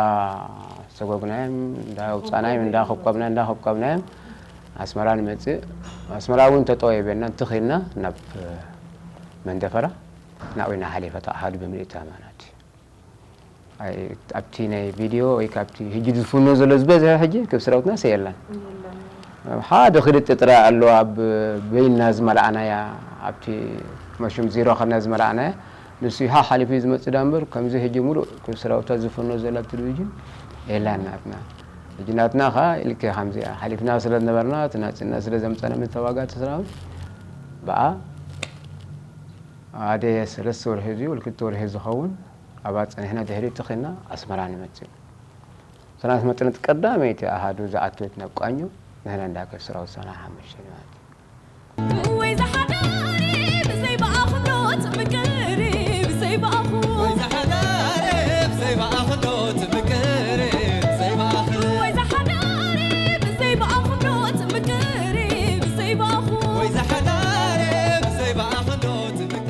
ሰጎግናዮም እንዳ ውፃናዮም እንዳ ከብቀብና እንዳ ከብቀብናዮም ኣስመራ ንመፅእ። ኣስመራ እውን ተጠወይበና እንትኽልና ናብ መንደፈራ ናብና ሓሊፈ ተኣሃዱ ብምልእታ ማለት እዩ። ኣብቲ ናይ ቪድዮ ወይ ካብቲ ሕጂ ዝፍኖ ዘሎ ዝበዝሐ ሕጂ ክብ ስራውትና ሰየላን ሓደ ክልተ ጥራይ ኣሎ ኣብ በይና ዝመልኣናያ ኣብቲ መሹም ዚሮ ከና ዝመልኣናያ ንሱ ይሃ ሓሊፉ ዝመጽእ ዳ እምበር ከምዚ ሕጂ ሙሉእ ክብ ስራውታ ዝፍኖ ዘሎ ኣብ ቴሌቪዥን የላን ናትና። ሕጂ ናትና ኸዓ ኢልከ ከምዚኣ ሓሊፍና ስለ ዝነበርና እቲ ናጽነት ስለ ዘምጸና ምስ ተዋጋእቲ ሰራዊት ብኣ ኣደ ሰለስተ ወርሒ እዚ ወልክልተ ወርሒ ዝኸውን ኣብኣ ጸኒሕና ድሕሪ እቲ ኺና ኣስመራ ንመጽእ። ሰናት መጥነት ቀዳመይቲ ኣሃዱ ዝኣተወት ናብ ቃኙ ንሕና እንዳከብ ስራው ሰና ሓሙሽተ ማለት እዩ። ወይ ዝሓዳሪ ብዘይ ብኣኽሎት ምቅሪ ብዘይ ብኣኹ ወይ ዝሓዳሪ ብዘይ ብኣኽሎት ምቅሪ ብዘይ ብኣኽሎ ወይ ዝሓዳሪ ብዘይ ብኣኽሎት ምቅሪ ብዘይ ብኣኹ ወይ ዝሓዳሪ ብዘይ ብኣኽሎት ምቅሪ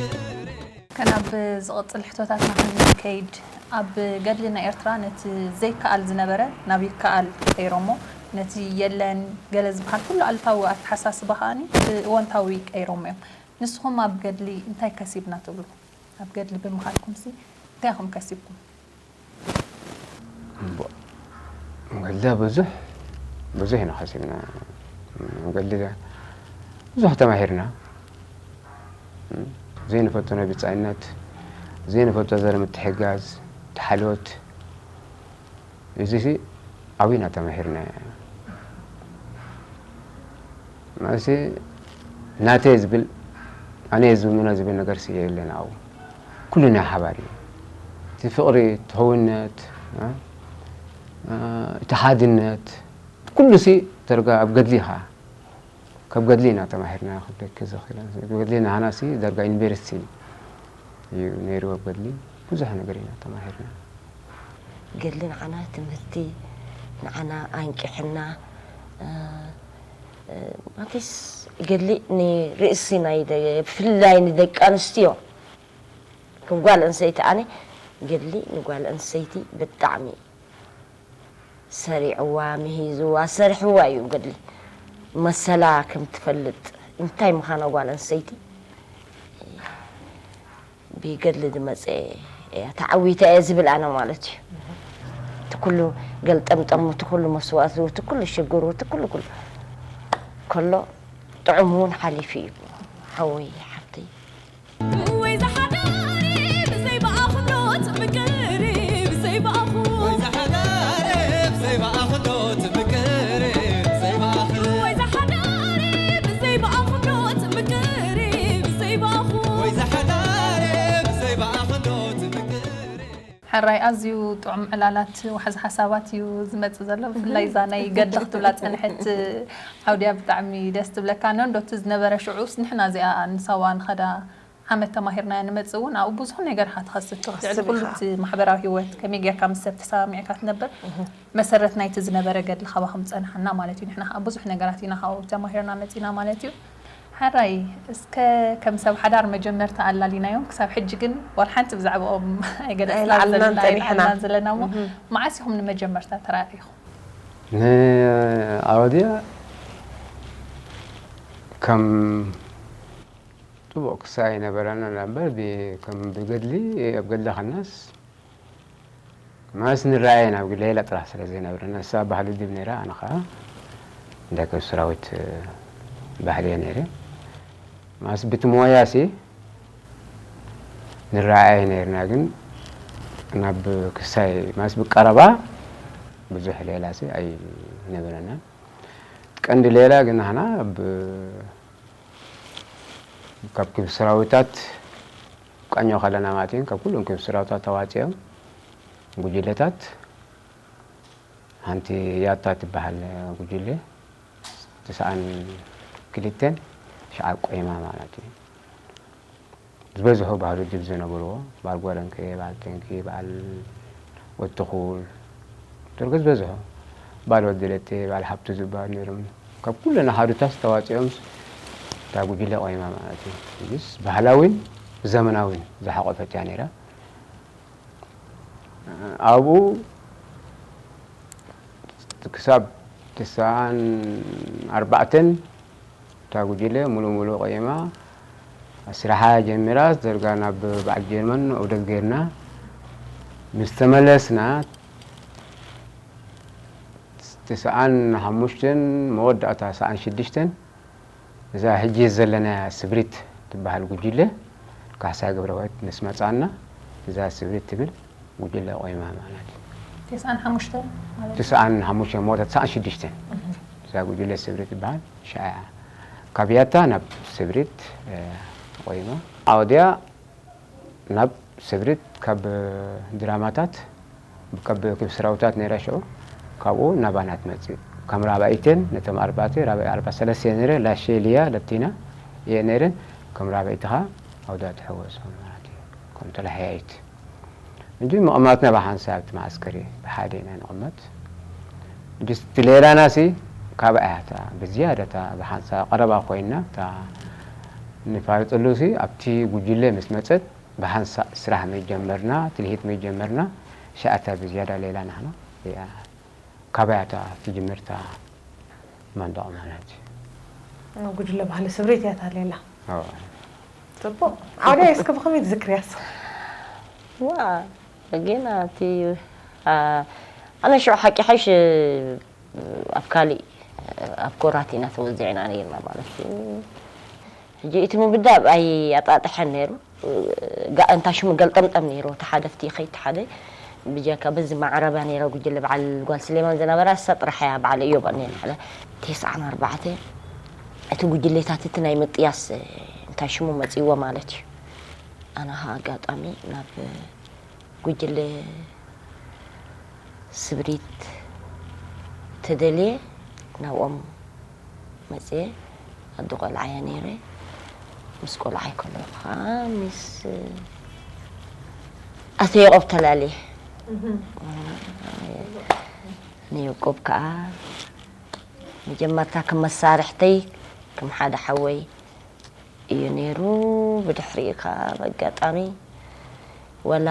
ከናብ ዝቕጽል ሕቶታትና ክንከይድ፣ ኣብ ገድሊ ናይ ኤርትራ ነቲ ዘይከኣል ዝነበረ ናብ ይከኣል ቀይሮሞ፣ ነቲ የለን ገለ ዝበሃል ኩሉ ኣሉታዊ ኣተሓሳስባ ከኣኒ እወንታዊ ቀይሮሞ እዮም። ንስኹም ኣብ ገድሊ እንታይ ከሲብና ትብሉ? ኣብ ገድሊ ብምኻድኩምሲ እንታይ ኢኹም ከሲብኩም? እምቦ፣ ገድሊ ብዙሕ ብዙሕ ኢና ከሲብና። ገድሊ ብዙሕ ተማሂርና። ዘይንፈልጦ ናይ ብጻይነት፣ ዘይንፈልጦ ዘር ምትሕጋዝ፣ ተሓልዮት፣ እዚ ዓብና ተማሂርና። ማለት ናተይ ዝብል ኣነ ዝምኖ ዝብል ነገር የለን ኣብኡ። ኩሉ ናይ ሓባር እዩ። እቲ ፍቕሪ፣ እቲ ሕውነት፣ እቲ ሓድነት፣ ኩሉ ሲ ተርጋ ኣብ ገድሊ ኢኻ። ካብ ገድሊ ኢና ተማሂርና ክብለኪ ዝኽእል። ገድሊ ንዓና ሲ ዳርጋ ዩኒቨርሲቲ እዩ ነይሩ ኣብ ገድሊ። ብዙሕ ነገር ኢና ተማሂርና። ገድሊ ንዓና ትምህርቲ፣ ንዓና ኣንቂሕና። ማለትስ ገድሊ ንርእሲ ናይ ብፍላይ ንደቂ ኣንስትዮ ከም ጓል ኣንሰይቲ ኣነ ገድሊ ንጓል ኣንሰይቲ ብጣዕሚ ሰሪዕዋ ምሂዝዋ ሰሪሕዋ እዩ ገድሊ መሰላ ከም ትፈልጥ እንታይ ምዃና ጓል ኣንሰይቲ ብገድሊ ዝመፀ እያ ተዓዊተ እየ ዝብል ኣነ ማለት እዩ እቲ ኩሉ ገልጠምጠሙ እቲ ኩሉ መስዋእቱ እቲ ኩሉ ሽግሩ እቲ ኩሉ ኩሉ ከሎ ጥዑም እውን ሓሊፉ እዩ ሓወይ ሓብተይ ወይ ዝሓዳሪ ብዘይ ብኣኽሎት ምቅሪ ብዘይ ብኣኹ ወይ ዝሓዳሪ ብዘይ ብኣኽሎት ምቅሪ ብዘይ ብኣኹ ወይ ዝሓዳሪ ብዘይ ብኣኽሎት ምቅሪ ብዘይ ብኣኹ ወይ ዝሓዳሪ ብዘይ ብኣኽሎት ምቅሪ ሕራይ ኣዝዩ ጥዑም ዕላላት ዋሕዚ ሓሳባት እዩ ዝመጽእ ዘሎ ብፍላይ እዛ ናይ ገድሊ ክትብላ ጸንሐት ዓውድያ ብጣዕሚ ደስ ትብለካ ነንዶ እቲ ዝነበረ ሽዑስ ንሕና እዚኣ ንሳዋ ንኸዳ ዓመት ተማሂርናያ ንመጽእ እውን ኣብኡ ብዙሕ ነገር ኢኻ ትኸስብ ልዕሊ ኩሉ እቲ ማሕበራዊ ህይወት ከመይ ጌርካ ምስ ሰብ ተሰማሚዕካ ትነብር መሰረት ናይቲ ዝነበረ ገድሊ ካባኹም ዝጸንሓና ማለት እዩ ንሕና ከዓ ብዙሕ ነገራት ኢና ካብኡ ተማሂርና መጺና ማለት እዩ ሓራይ እስከ ከም ሰብ ሓዳር መጀመርታ ኣላሊናዮም ክሳብ ሕጂ ግን ዋላ ሓንቲ ብዛዕባኦም ኣይገለጽናን ዘለና እሞ መዓስ ኢኹም ንመጀመርታ ተራእይኹም ንኣወድያ ከም ፅቡቅ ክሳይ ነበረና እምበር ከም ብገድሊ ኣብ ገድሊ ከናስ ማስ ንረኣየ ናብ ሌላ ጥራሕ ስለ ዘይነብረ ነሳ ባህሊ ድብ ነይራ ኣነ ከዓ እንዳ ከብ ሰራዊት ባህሊ እየ ነይረ ማስ ብቲ ሞያ ሲ ንረኣየ ነይርና ግን ናብ ክሳይ ማስ ብቀረባ ብዙሕ ሌላ ሲ ኣይነበረናን ቀንዲ ሌላ ግን ንሕና ካብ ክብ ሰራዊታት ቃኘው ከለና ማለት እዩ፣ ካብ ኩሎም ክፍለ ሰራዊታት ተዋፂኦም ጉጅለታት ሓንቲ ያታ ትበሃል ጉጅለ፣ ትስዓን ክልተን ሸዓ ቆይማ ማለት እዩ። ዝበዝሑ ባህሉ ጅብ ዝነብርዎ፣ በዓል ጎረንኬ፣ በዓል ተንኪ፣ በዓል ወትኹል፣ ደርገ ዝበዝሑ፣ በዓል ወዲ ለቴ፣ በዓል ሃብቱ ዝበሃሉ ነይሮም። ካብ ኩለን ኣሃዱታት ተዋፂኦም እታ ጉጅለ ቆይማ ማለት እዩ። እዚስ ባህላዊን ዘመናዊን ዝሓቆፈት እያ ነይራ። ኣብኡ ክሳብ ትስዓን ኣርባዕተን እታ ጉጅለ ሙሉእ ሙሉእ ቆይማ ስራሓ ጀሚራ፣ ደርጋ ናብ በዓል ጀርመን ዑደት ጌርና ምስ ተመለስና፣ ትስዓን ሓሙሽተን መወዳእታ ትስዓን ሽዱሽተን እዛ ሕጂ ዘለናያ ስብሪት ትበሃል ጉጅለ ካሕሳይ ገብረህይወት ምስ መጻና፣ እዛ ስብሪት ትብል ጉጅለ ቆይማ ማለት እዩ። ትስዓን ሓሙሽተን ማለት እዩ። ትስዓን ሓሙሽተን መወዳእታ ትስዓን ሽዱሽተን እዛ ጉጅለ ስብሪት ትበሃል ሸዓ እያ። ካብ ያታ ናብ ስብሪት፣ እ፣ ቆይማ። ኣወዲያ ናብ ስብሪት ካብ ድራማታት፣ ካብ ክፍለ ሰራዊታት ነይራ ሽዑ፣ ካብኡ ናባና ትመጽእ። ከም ራብኣይተን ነቶም ኣርባዕተ፣ ራብኣይ ኣርባ ሰለስተ እየ ነይረ፣ ላሼ፣ ሊያ፣ ለቲና እየ ነይረን። ከም ራብኣይቲ ኸኣ ኣውዳ ትሕወሶ ማለት እዩ። ከም ተላሓያይት። እንጂ ምቕማጥና ብሓንሳብ እቲ መዓስከር እዩ፣ ብሓደ ኢና ንቕመጥ። እንጂ እቲ ሌላናሲ ካብኣ እያ እታ ብዝያዳ እታ ብሓንሳብ ቀረባ ኮይና፣ እታ ንፋለጠሉሲ ኣብቲ ጉጅለ ምስ መጸት ብሓንሳእ ስራሕ መጀመርና፣ ትልሂት መጀመርና፣ ሸኣታ ብዝያዳ ሌላ ናህና እያ። ካባያታ ትጅምርታ መንደቕ ማለት እዩ። ጉጅለ ባህሊ ስብሪት እያ እታ ሌላ። ኣዎ። ጽቡቕ። ዓውዳይ እስከ ብኸመይ ትዝክርያስ? ዋ ግን እቲ ኣ- ኣነ ሽዑ ሓቂ ሓይሽ ኣብ ካሊእ ኣብ ኮራት ኢና ተወዚዕና ነይርና ማለት እዩ። ሕጂ እቲ ምብዳብ ኣይ ኣጣጥሐን ነይሩ። ጋ- እንታ ሽሙ ገልጠምጠም ነይሩ። እቲ ሓደ ፍቲ ይኸይድ፣ እቲ ሓደ ብጀካ በዚ ማዕረባ ነይራ ጉጅለ በዓል ጓል ስሌማን ዝነበራ እሳ ጥራሕ እያ በዓል እዮብ ነይራ። ሓደ ተስዓን ኣርባዕተ እቲ ጉጅሌታት እቲ ናይ ምጥያስ እንታይ ሽሙ መጺዎ ማለት እዩ። ኣነ ኸኣ ኣጋጣሚ ናብ ጉጅለ ስብሪት ተደልየ ናብኦም መፅየ። ኣዲ ቆልዓ እየ ነይረ። ምስ ቆልዓይ ከለኹ ከዓ ምስ ኣቶ ያቆብ ተላልየ። ንያቆብ ከዓ መጀመርታ ከም መሳርሕተይ ከም ሓደ ሓወይ እዩ ነይሩ። ብድሕሪኡ ከዓ በጋጣሚ ወላ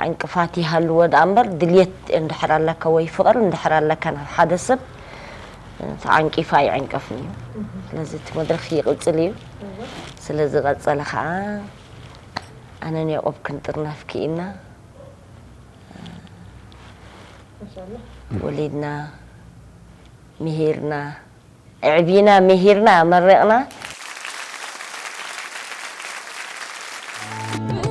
ዕንቅፋት ይሃልዎ ደኣ እምበር ድልየት እንድሕር ኣለካ ወይ ፍቕሪ እንድሕር ኣለካ ናብ ሓደ ሰብ ተዓንቂፋ ኣይዕንቀፍን እዩ። ስለዚ እቲ መድረኽ ይቕፅል እዩ። ስለዚ ቀፀለ ከዓ ኣነን ያቆብ ክንጥርነፍ ክኢልና ወሊድና ምሂርና ኣዕቢና ምሂርና ኣመሪቕና።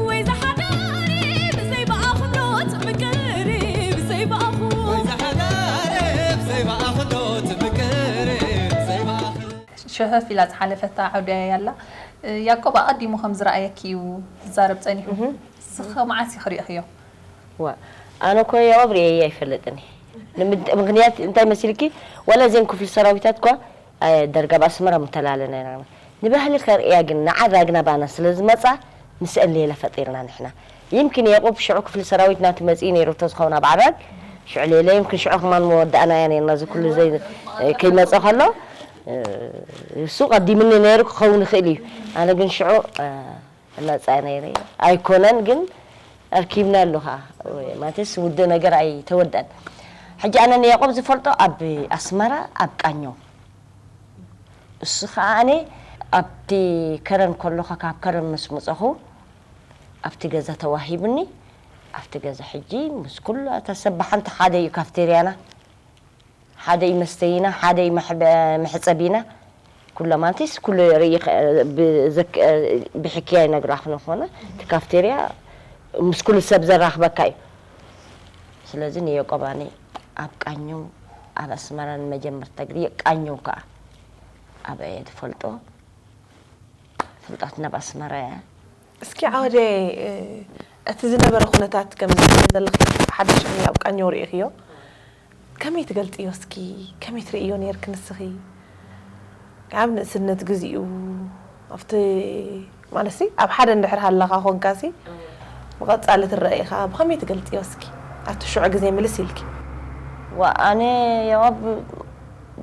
ወይ ዝሓዳሪ ብዘይ ብኣኽብሮት ምቅሪ ብዘይ ብኣኹ ሸፈፍ ኢላ ዝሓለፈታ ዓውዳያ ያላ ያቆብ ኣቐዲሙ ከም ዝረኣየኪ እዩ ዝዛረብ ጸኒሑ። ንስኺ መዓስ ኢኺ ርኢኽዮ? ዋ ኣነ እኮ ያቆብ ርእየዮ ኣይፈልጥን እየ። ንምድ- ምክንያት እንታይ መሲልኪ ዋላ እዘን ክፍሊ ሰራዊታት እኳ ደርጋ ኣብ ኣስመራ ምተላለና ኢና ንባህሊ ከርእያ ግን ንዓ ዳግና ባና ስለ ዝመፃ ምስአን ሌላ ፈጢርና ንሕና ይምክን የቁብ ሽዑ ክፍሊ ሰራዊት ናቱ መፅኢ ነይሩ ተዝኸውን ኣብ ዓራግ ሽዑ ሌላ ይምክን ሽዑ ከማን መወዳእና እያ ነርና እዚ ኩሉ ዘይ ከይመፀ ከሎ እሱ ቀዲምኒ ነይሩ ክኸውን ይኽእል እዩ ኣነ ግን ሽዑ ነፃ ነይረ ኣይኮነን ግን ኣርኪብና ኣሎ ከዓ ማለትስ ውደ ነገር ኣይተወዳን ሕጂ ኣነ ንያቆብ ዝፈልጦ ኣብ ኣስመራ ኣብ ቃኘው እሱ ከዓ ኣነ ኣብቲ ከረን ከለኹ ካብ ከረን ምስ ምፀኹ ኣብቲ ገዛ ተዋሂቡኒ ኣብቲ ገዛ ሕጂ ምስ ኩሉ እታ ሰብ ብሓንቲ ሓደ እዩ ካፍቴርያና ሓደ እዩ መስተይና ሓደ እዩ መሕፀቢና ኩሎም ኣንቲስ ኩሉ ርኢ ብሕክያ ይነግራ ክነኾነ እቲ ካፍቴርያ ምስ ኩሉ ሰብ ዘራኽበካ እዩ ስለዚ ንየቆባኒ ኣብ ቃኘው ኣብ ኣስመራ ንመጀመርታ ግዜ ቃኘው ከዓ ኣብ እየ ትፈልጦ ፍልጣት ናብ ኣስመራ እያ እስኪ ዓወደ እቲ ዝነበረ ኩነታት ከም ዘለኺ ሓደ ሽዑ ኣብ ቃኘው ርኢኽዮ፣ ከመይ ትገልጽዮ እስኪ? ከመይ ትርእዮ ነርኪ ንስኺ? ኣብ ንእስነት ግዚኡ ኣብቲ ማለትሲ ኣብ ሓደ እንድሕር ሃለኻ ኮንካሲ ብቐጻሊ ትረአ ኢኻ። ብኸመይ ትገልጽዮ እስኪ ኣቲ ሽዑ ግዜ ምልስ ኢልኪ? ወኣነ ያዕቆብ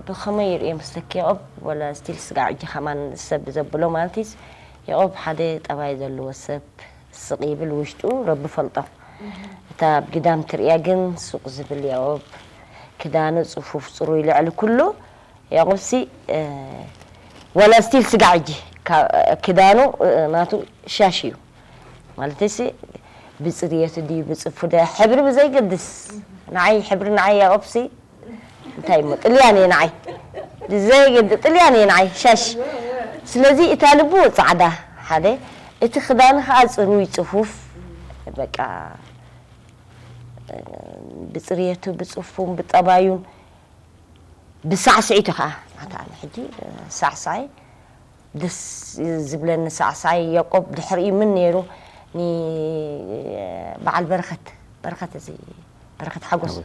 ብኸመይ ይርእዮ መስለኪ? ያዕቆብ ወላ ስቲል ስጋዕ እጂ ከማን ሰብ ዘብሎ ማለትስ ያዕቆብ ሓደ ጠባይ ዘለዎ ሰብ ስቕ ይብል ውሽጡ ረቢ ፈልጦ። እታ ኣብ ግዳም ትርእያ ግን ሱቕ ዝብል ያዕቆብ ክዳኑ ጽፉፍ ጽሩይ ልዕሊ ኩሉ ያዕቆብሲ ወላ ስቲል ስጋዕ እጂ ክዳኑ ናቱ ሻሽ እዩ ማለትሲ ብፅርየቱ ድዩ ብፅፉደ ሕብሪ ብዘይገድስ ንዓይ ሕብሪ ንዓይ ያቆብሲ እንታይ እሞ ጥልያን እየ ንዓይ ብዘይገድ ጥልያን እየ ንዓይ ሻሽ ስለዚ እታ ልቡ ፃዕዳ ሓደ እቲ ክዳን ከዓ ፅሩይ ፅፉፍ በቃ ብፅርየቱ ብፅፉን ብጠባዩን ብሳዕስዒቱ ከዓ ናታ ኣነ ሕጂ ሳዕሳይ ደስ ዝብለኒ ሳዕሳይ ያቆብ ድሕሪኡ ምን ነይሩ በዓል በረኸት በረኸት እዚ በረኸት ሓጎስ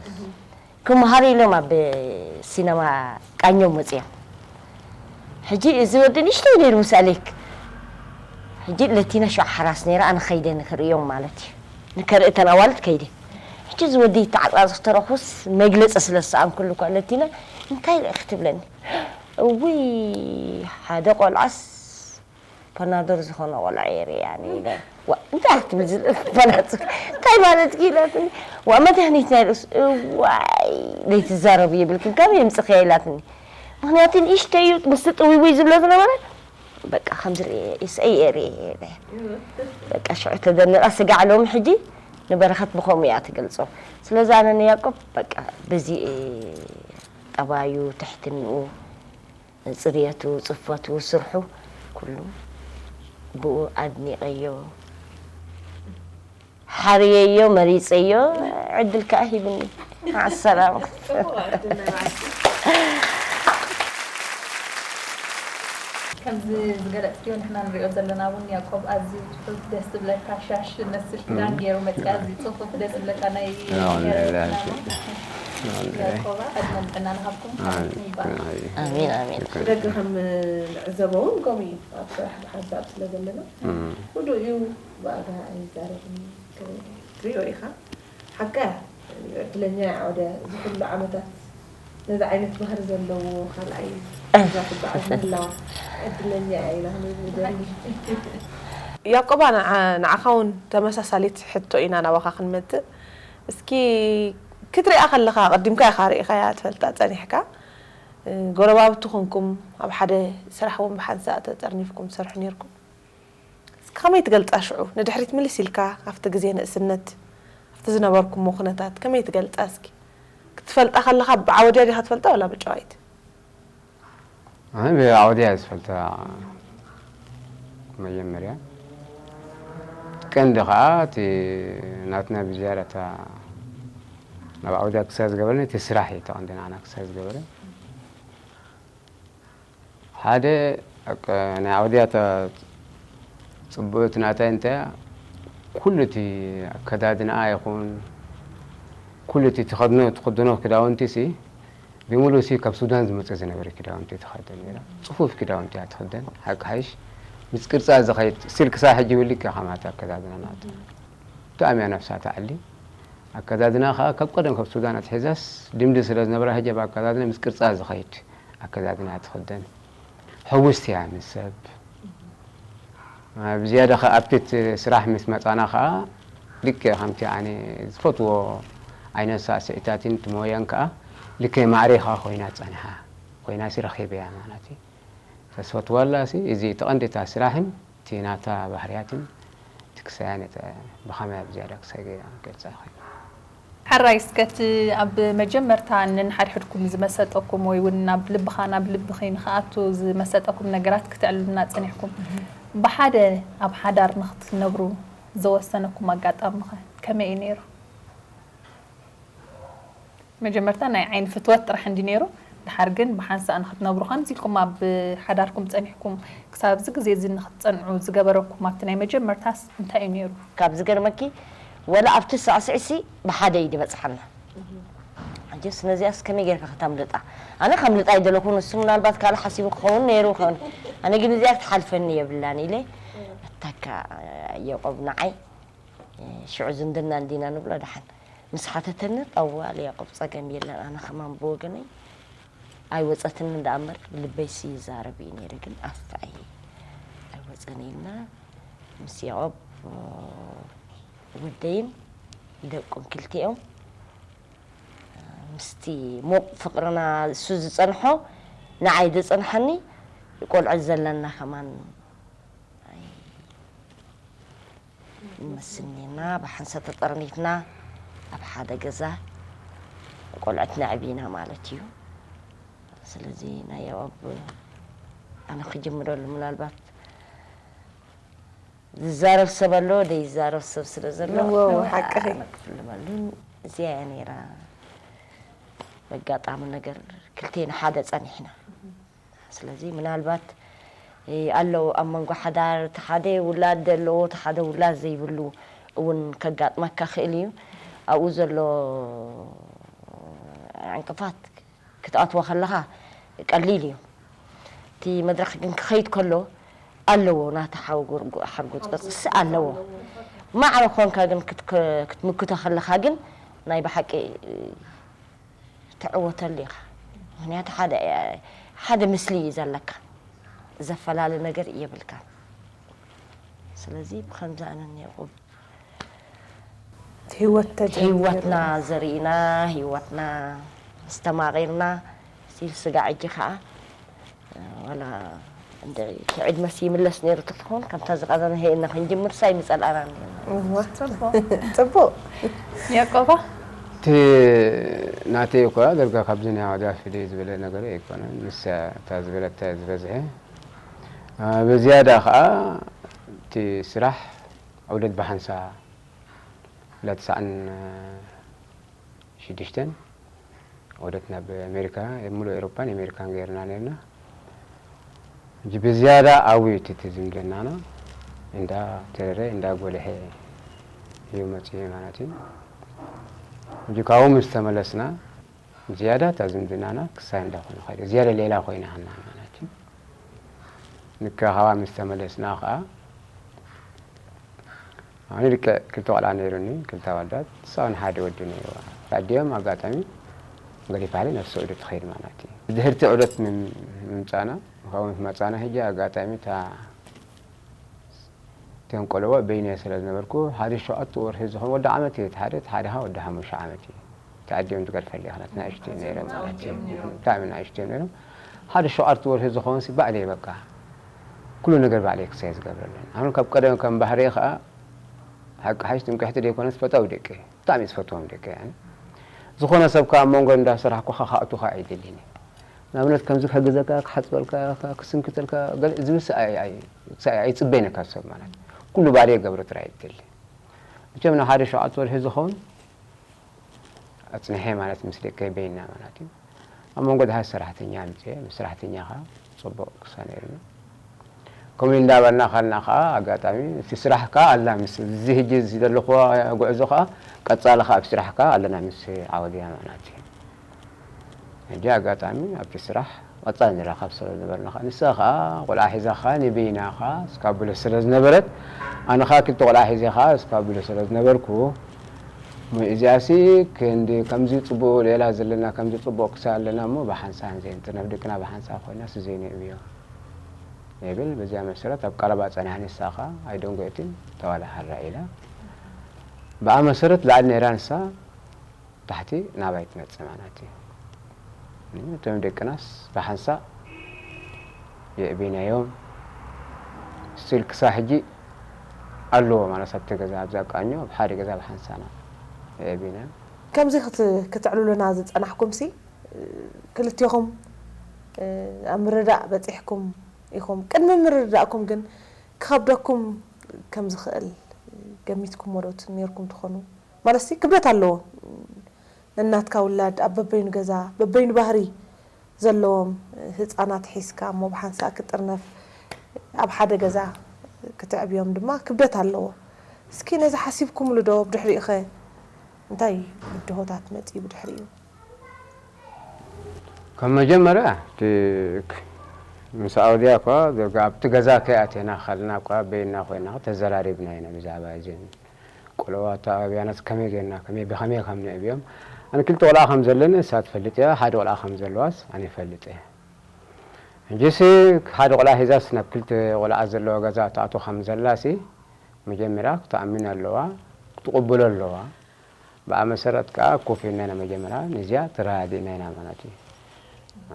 ክመሃሩ ኢሎም ኣብ ሲነማ ቃኘው መፅዮም ሕጂ እዚ ወዲ ንእሽተይ ነይሩ ምስ ኣሌክ ሕጂ ለቲና ሸው ሓራስ ነይራ ኣነ ከይደ ንክርእዮም ማለት እዩ ንከርኢ እተን ኣዋልድ ከይደ ሕጂ እዚ ወዲ ተዓፃፂ ክተረኹስ መግለፂ ስለ ዝሰኣንኩሉ እኳ ለቲና እንታይ ርኢ ክትብለኒ እውይ ሓደ ቆልዓስ ፓናዶር ዝኾነ ቆልዓ እየ ርእያ ኢለ ዋ እንታይ ክትብል ዝኽእል ፓናዶር እንታይ ማለት እዩ ኢላትኒ ዋ መድሃኒት ናይ ርእሱ እዋይ ዘይትዛረቡ ይብልክን ካብ የምፅኽያ ኢላትኒ ምክንያቱ ንእሽተይ እዩ ምስቲ ጥውይውይ ዝብሎ ዝነበረ በቃ ከምዚ ርእየ ይስአይ እየ ርእየ ኢለ በቃ ሽዑ ተደኒቓ ስጋዕ ሎሚ ሕጂ ንበረኸት ብኸምኡ እያ ትገልፆ ስለዚ ኣነ ንያቆብ በቃ በዚ ጠባዩ ትሕትንኡ ፅርየቱ፣ ፅፈቱ፣ ስርሑ ኩሉ ብኡ ኣድኒቐዮ፣ ሓርየዮ፣ መሪፀዮ፣ ዕድል ከዓ ሂብኒ። ማዓሰላማ። ከምዚ ዝገለፅክዮ ንሕና ንሪኦ ዘለና እውን ያቆብ ኣዝዩ ፅሑፍ ደስ ዝብለካ ሻሽ ዝመስል ክዳን ገይሩ መፅያ ኣዝዩ ፅፉፍ ደስ ዝብለካ ናይ ያቆባ ዕድመን ጥዕናን ሃብኩም ይባል። ኣሜን ኣሜን። ብደገ ከም ንዕዘቦ እውን ከምኡ እዩ ኣብ ስራሕ ብሓንሳብ ስለ ዘለና ህዱእ እዩ ብኣጋ ኣይዛረብን ትሪኦ ኢኻ ሓቃ ዕድለኛ እያ ዓውደ እዚ ኩሉ ዓመታት ነዚ ዓይነት ባህሪ ዘለዎ ካልኣይ እዛ ትጓዓዝ ምህላዋ ዕድለኛ እያ ኢላ ክንብል ንደሊ ያቆባ ንዓኻ እውን ተመሳሳሊት ሕቶ ኢና ናባኻ ክንመፅእ እስኪ ክትሪኣ ከለኻ ኣቐዲምካ ኢኻ ርኢኻያ ትፈልጣ ጸኒሕካ ጎረባብቲ ኮንኩም ኣብ ሓደ ስራሕ እውን ብሓንሳእ ተጠርኒፍኩም ትሰርሑ ነርኩም እስኪ ከመይ ትገልጻ ሽዑ ንድሕሪት ምልስ ኢልካ ኣብቲ ግዜ ንእስነት ኣብቲ ዝነበርኩሞ ኩነታት ከመይ ትገልጻ እስኪ ክትፈልጣ ከለኻ ብዓወድያ ዲኻ ትፈልጣ ወላ ብጨዋይት ኣነ ብዓወድያ ዝፈልጣ መጀመርያ ቀንዲ ከዓ እቲ ናትና ብዝያዳ እታ ናብ ዓውድያ ክሳብ ዝገበረኒ እቲ ስራሕ እዩ እቲ ቀንዲ ንዓና ክሳብ ዝገበረ ሓደ ናይ ዓውድያ እታ ፅቡቅ እቲ ናታይ እንታይ ኩሉ እቲ ኣከዳድንኣ ይኹን ኩሉ እቲ ትኸድኖ ትኽድኖ ክዳውንቲ ሲ ብምሉእ ሲ ካብ ሱዳን ዝመፀ ዝነበረ ክዳውንቲ ትኸደን ነራ ፅፉፍ ክዳውንቲ እያ ትኽደን ሓቂ ሓይሽ ምስ ቅርፃ ዝኸይድ ስቲል ክሳብ ሕጂ ውልቅ እያ ከማታ ኣከዳድና ናቱ ብጣዕሚ እያ ነብሳ ትዓሊ ኣከዳድና ከዓ ካብ ቀደም ካብ ሱዳን ኣትሒዛስ ልምዲ ስለ ዝነበራ ሕጂ ኣብ ኣከዳድና ምስ ቅርፃ ዝኸይድ ኣከዳድና ትኽደን ሕውስቲ እያ ምስ ሰብ ብዝያዳ ከዓ ኣብቲ እቲ ስራሕ ምስ መፃና ከዓ ልክዕ ከምቲ ኣነ ዝፈትዎ ዓይነት ሳዕስዒታትን እቲ ሞያን ከዓ ልክዕ ማዕሬኻ ኮይና ፀንሓ ኮይና ሲ ረኺበያ ማለት እዩ ተስፈትዋላ ሲ እዚ ተቐንዲታ ስራሕን እቲ ናታ ባህርያትን እቲ ክሳያ ነጠ ብኸመይ ኣብ ዝያዳ ክሳይ ገይራ ገልፃ ይኽእል ሕራይ እስከ እቲ ኣብ መጀመርታ ነንሓድሕድኩም ዝመሰጠኩም ወይ እውን ናብ ልብኻ ናብ ልብኺ ንኽኣቱ ዝመሰጠኩም ነገራት ክተዕልሉና ጸኒሕኩም። ብሓደ ኣብ ሓዳር ንኽትነብሩ ዘወሰነኩም ኣጋጣሚ ኸ ከመይ እዩ ነይሩ? መጀመርታ ናይ ዓይኒ ፍትወት ጥራሕ እንዲ ነይሩ ድሓር ግን ብሓንሳእ ንኽትነብሩ ከምዚ ኢልኩም ኣብ ሓዳርኩም ጸኒሕኩም ክሳብ እዚ ግዜ እዚ ንኽትጸንዑ ዝገበረኩም ኣብቲ ናይ መጀመርታስ እንታይ እዩ ነይሩ? ካብ ዝገርመኪ ወላ ኣብቲ ሳዕስዒሲ ብሓደ እዩ ዝበጽሓና። ኣጆስ ነዚኣስ ከመይ ጌርካ ክተምልጣ? ኣነ ከምልጣ ኣይደለኹን፣ ንሱ ምናልባት ካልእ ሓሲቡ ክኸውን ነይሩ ይኸውን። ኣነ ግን እዚኣ ክትሓልፈኒ የብላን ኢለ ኣታካ ያቆብ ንዓይ ሽዑ ዝምድና እንዲና ንብሎ ደሓን ምስ ሓተተኒ ጠዋል ያቆብ ጸገም የለን ኣነ ከማን ብወገነይ ኣይወጸትንን ደኣ እምበር ብልበይሲ ይዛረብ እዩ ነይረ ግን ኣፋይ ኣይወጸን ኢልና ምስ ያቆብ ወደይን ደቁን ክልቲኦም ምስቲ ሙቕ ፍቕርና እሱ ዝጸንሖ ንዓይ ዝጸንሓኒ ቆልዑ ዘለና ከማን መስኒና ብሓንሳብ ተጠርኒፍና ኣብ ሓደ ገዛ ቆልዑት ነዕቢና ማለት እዩ። ስለዚ ናይ ያቆብ ኣነ ክጅምረሉ ምናልባት ዝዛረብ ሰብ ኣሎ ደይዛረብ ሰብ ስለ ዘሎ እወ፣ እወ፣ ሓቅኺ። ክፍልመሉን እዚኣ እያ ነይራ። በጋጣሚ ነገር ክልቴና ሓደ ጸኒሕና። ስለዚ ምናልባት ኣለዉ ኣብ መንጎ ሓዳር እቲ ሓደ ውላድ ዘለዎ እቲ ሓደ ውላድ ዘይብሉ እውን ከጋጥመካ ክእል እዩ። ኣብኡ ዘሎ ዕንቅፋት ክትኣትዎ ከለኻ ቀሊል እዩ። እቲ መድረኽ ግን ክኸይድ ከሎ ኣለዎ ናቲ ሓርጎጽ ቅርጺ ኣለዎ። ማዕረ ኮንካ ግን ክትምክቶ ከለኻ ግን ናይ ብሓቂ ትዕወተሉ ኢኻ። ምክንያቱ ሓደ ሓደ ምስሊ እዩ ዘለካ ዘፈላለ ነገር የብልካን። ስለዚ ብከምዚ ኣነ ያቆብ ህይወት ተጀሚሩ ህይወትና ዘሪእና ህይወትና ዝተማቒርና ሲል ስጋዕ እጂ ከዓ ዋላ እንደ እቲ ዕድመስ ይምለስ ነይሩ ተትኸውን ከምታ ዝቐደመ ሄእና ክንጅምር ሳ ይምፀልኣና ነይሩ እዋ፣ ፅቡቅ ያቆባ እቲ ናተይ እኳ ደርጋ ካብዚ ናይ ዋዳ ፍልይ ዝበለ ነገር ኣይኮነን። ንሳ እታ ዝበለታ ዝበዝሐ ብዝያዳ ከዓ እቲ ስራሕ ዑደት ብሓንሳ ለትሳዕን ሽዱሽተን ዑደት ናብ ኣሜሪካ ሙሉእ ኤሮፓን ኣሜሪካን ገይርና ነርና። ሕጂ ብዝያዳ ኣብዩ እቲ ዝምድናና እንዳ ተረረ እንዳ ጎልሐ እዩ መፅኡ ማለት እዩ። ሕጂ ካብኡ ምስ ተመለስና ዝያዳ እታ ዝምድናና ክሳይ እንዳኾነ ኸይዱ ዝያዳ ሌላ ኮይና ሃና ማለት እዩ። ንከኻባ ምስ ተመለስና ኸዓ ኣነ ደቂ ክልተ ቆልዓ ነይሩኒ፣ ክልተ ኣወዳት፣ ንሳውን ሓደ ወዲ ነይርዋ። ኣዲኦም ኣጋጣሚ ገዲፋ ሃለ ነፍሰ ወዲ ትኸይድ ማለት እዩ። ድሕርቲ ዑደት ምምፃና፣ ካብኡ ምስ መፃና ሕጂ ኣጋጣሚ እታ እቲኦም ቆልዑ በይነይ ስለ ዝነበርኩ ሓደ ሸውዓተ ወርሒ ዝኾን ወዲ ዓመት እዩ፣ እቲ ሓደ እቲ ሓደ ከዓ ወዲ ሓሙሽተ ዓመት እዩ። ተኣዲዮም ትገድፈለይ ክነት ንእሽተይ ነይሮም ማለት እዩ። ብጣዕሚ ንእሽተይ ነይሮም። ሓደ ሸውዓተ ወርሒ ዝኾን ሲ ባዕለይ በቃ ኩሉ ነገር ባዕለይ ክሳይ ዝገብረለን። ኣሁን ካብ ቀደም ከም ባህሪ ከዓ ሓቂ ሓሽ ጥንቅሕቲ ደይኮነስ ፈታዊ ደቂ ብጣዕሚ ዝፈትዎም ደቂ ዝኾነ ሰብ ከዓ ኣብ መንጎ እንዳሰራሕኩ ከዓ ክኣቱ ከዓ ኣይደልን። ንኣብነት ከምዚ ክሕግዘካ ክሓፅበልካ ክስንክተልካ ዝብል ኣይፅበይን ካብ ሰብ ማለት ኩሉ ባዕለይ ገብሮ ጥራይ ይደሊ። መቸም ንሓደ ሸውዓተ ወርሒ ዝኸውን ኣፅንሐ ማለት ምስ ደቀይ በይና ማለት እዩ። ኣብ መንጎ ድሃ ሰራሕተኛ ኣምፅአ ምስ ሰራሕተኛ ከዓ ፅቡቅ ክሳ ነይርና። ከምኡ እንዳበልና ካልና ከዓ ኣጋጣሚ እቲ ስራሕ ከዓ ኣላ ምስ እዚ ህጂ እዚ ዘለኹ ጉዕዞ ከዓ ቀፃሊ ከዓ ኣብ ስራሕ ከዓ ኣለና ምስ ዓወድያ ማለት እዩ። ሕጂ ኣጋጣሚ ኣብቲ ስራሕ ቀፃሊ ንራኸብ ስለ ዝነበርና ከዓ ንሳ ከዓ ቆልዓ ሒዛ ከዓ ንበይና ከዓ እስካብ ብሎ ስለ ዝነበረት ኣነ ከዓ ክልተ ቆልዓ ሒዘ ከዓ እስካብ ብሎ ስለ ዝነበርኩ እዚኣሲ ክንዲ ከምዚ ፅቡቅ ሌላ ዘለና ከምዚ ፅቡቅ ክሳ ኣለና እሞ ብሓንሳብ ዘይንጥነብ ደቅና ብሓንሳብ ኮይና ስዘይንእብዮ ይብል። በዚያ መሰረት ኣብ ቀረባ ፀናሕ ንሳ ከዓ ኣይደንጎየትን ተዋላ ሓራ ኢላ ብኣ መሰረት ላዕሊ ነይራ ንሳ ታሕቲ ናባይ ትመፅእ ማለት እዩ። እቶም ደቅናስ ብሓንሳእ የእቢናዮም ስቲል ክሳ ሕጂ ኣለዎ ማለት ኣብቲ ገዛ ኣብዛ ቃኞ ኣብ ሓደ ገዛ ብሓንሳና የእቢናዮም። ከምዚ ክትዕልሉና ዝፀናሕኩም ሲ ክልቴኹም ኣብ ምርዳእ በፂሕኩም ኢኹም። ቅድሚ ምርዳእኩም ግን ክኸብደኩም ከም ዝኽእል ገሚትኩሞ ዶ ነርኩም ትኾኑ? ማለት ሲ ክብደት ኣለዎ። ነናትካ ውላድ ኣብ በበይኑ ገዛ በበይኑ ባህሪ ዘለዎም ህጻናት ሒዝካ እሞ ብሓንሳእ ክጥርነፍ ኣብ ሓደ ገዛ ክትዕብዮም ድማ ክብደት ኣለዎ። እስኪ ነዚ ሓሲብኩምሉ ዶ? ብድሕሪኡ ኸ እንታይ ብድሆታት መጺኡ ብድሕሪኡ? ከም መጀመርያ እቲ ክ- ምስ ኣውድያ እኳ ዞጋ ኣብቲ ገዛ ከይኣተና ካልና እኳ በይና ኮይና ተዘራሪብና ኢና ብዛዕባ እዚን ቆልዑ ኣተኣባብያናስ ከመይ ጌርና ከመይ ብኸመይ ከም ንዕብዮም። ኣነ ክልተ ቆልዓ ከም ዘለኒ እሳ ትፈልጥ እያ፣ ሓደ ቆልዓ ከም ዘለዋስ ኣነ ይፈልጥ እየ። ሕጂሲ ሓደ ቆልዓ ሒዛስ ናብ ክልተ ቆልዓ ዘለዎ ገዛ ትኣቱ ከም ዘላሲ መጀመርያ ክትኣምን ኣለዋ፣ ክትቕብሎ ኣለዋ። ብኣ መሰረት ከዓ ኮፍ ኢልና ኢና መጀመርያ ነዚኣ ተረዳዲእና ኢና ማለት እዩ።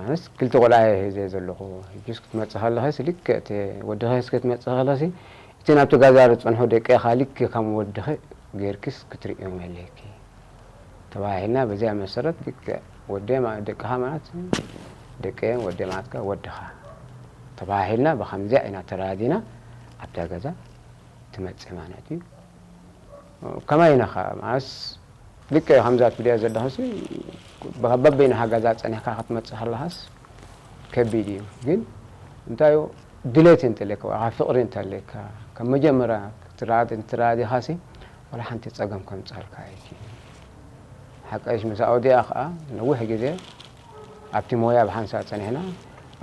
ኣነስ ክልተ ቆልዓ እየ ሒዘ ዘለኹ። ሕጂስ ክትመፅእ ከለኺስ ልክዕ እቲ ወድኺስ ክትመፅእ ከለኺሲ እቲ ናብቲ ገዛ ዝፀንሑ ደቂኻ ልክዕ ከም ወድኺ ጌርኪስ ክትርእዮም የድልየኪ ተባሂልና። በዚኣ መሰረት ልክዕ ወደይ ማ- ደቅኻ ማለት ደቀይ ወደይ ማለት ከዓ ወድኻ ተባሂልና ብኸምዚኣ ኢና ተረዳዲና ኣብታ ገዛ ትመፅእ ማለት እዩ። ከማይ ኢና ኸዓ ማስ ልክዕ ከምዛ ትብልዮ ዘለኽሲ በበይንኻ ገዛ ጸኒሕካ ክትመጽእ ከለኻስ ከቢድ እዩ። ግን እንታይ እዩ ድሌት እንተለካ ወይ ከዓ ፍቕሪ እንተለካ ካብ መጀመርያ ክትራድ- እንትራዲኻሲ ዋላ ሓንቲ ጸገም ከምጽኣልካ ኣይክእልን። ሓቀሽ ምስ ኣውዲኣ ኸዓ ነዊሕ ግዜ ኣብቲ ሞያ ብሓንሳእ ጸኒሕና።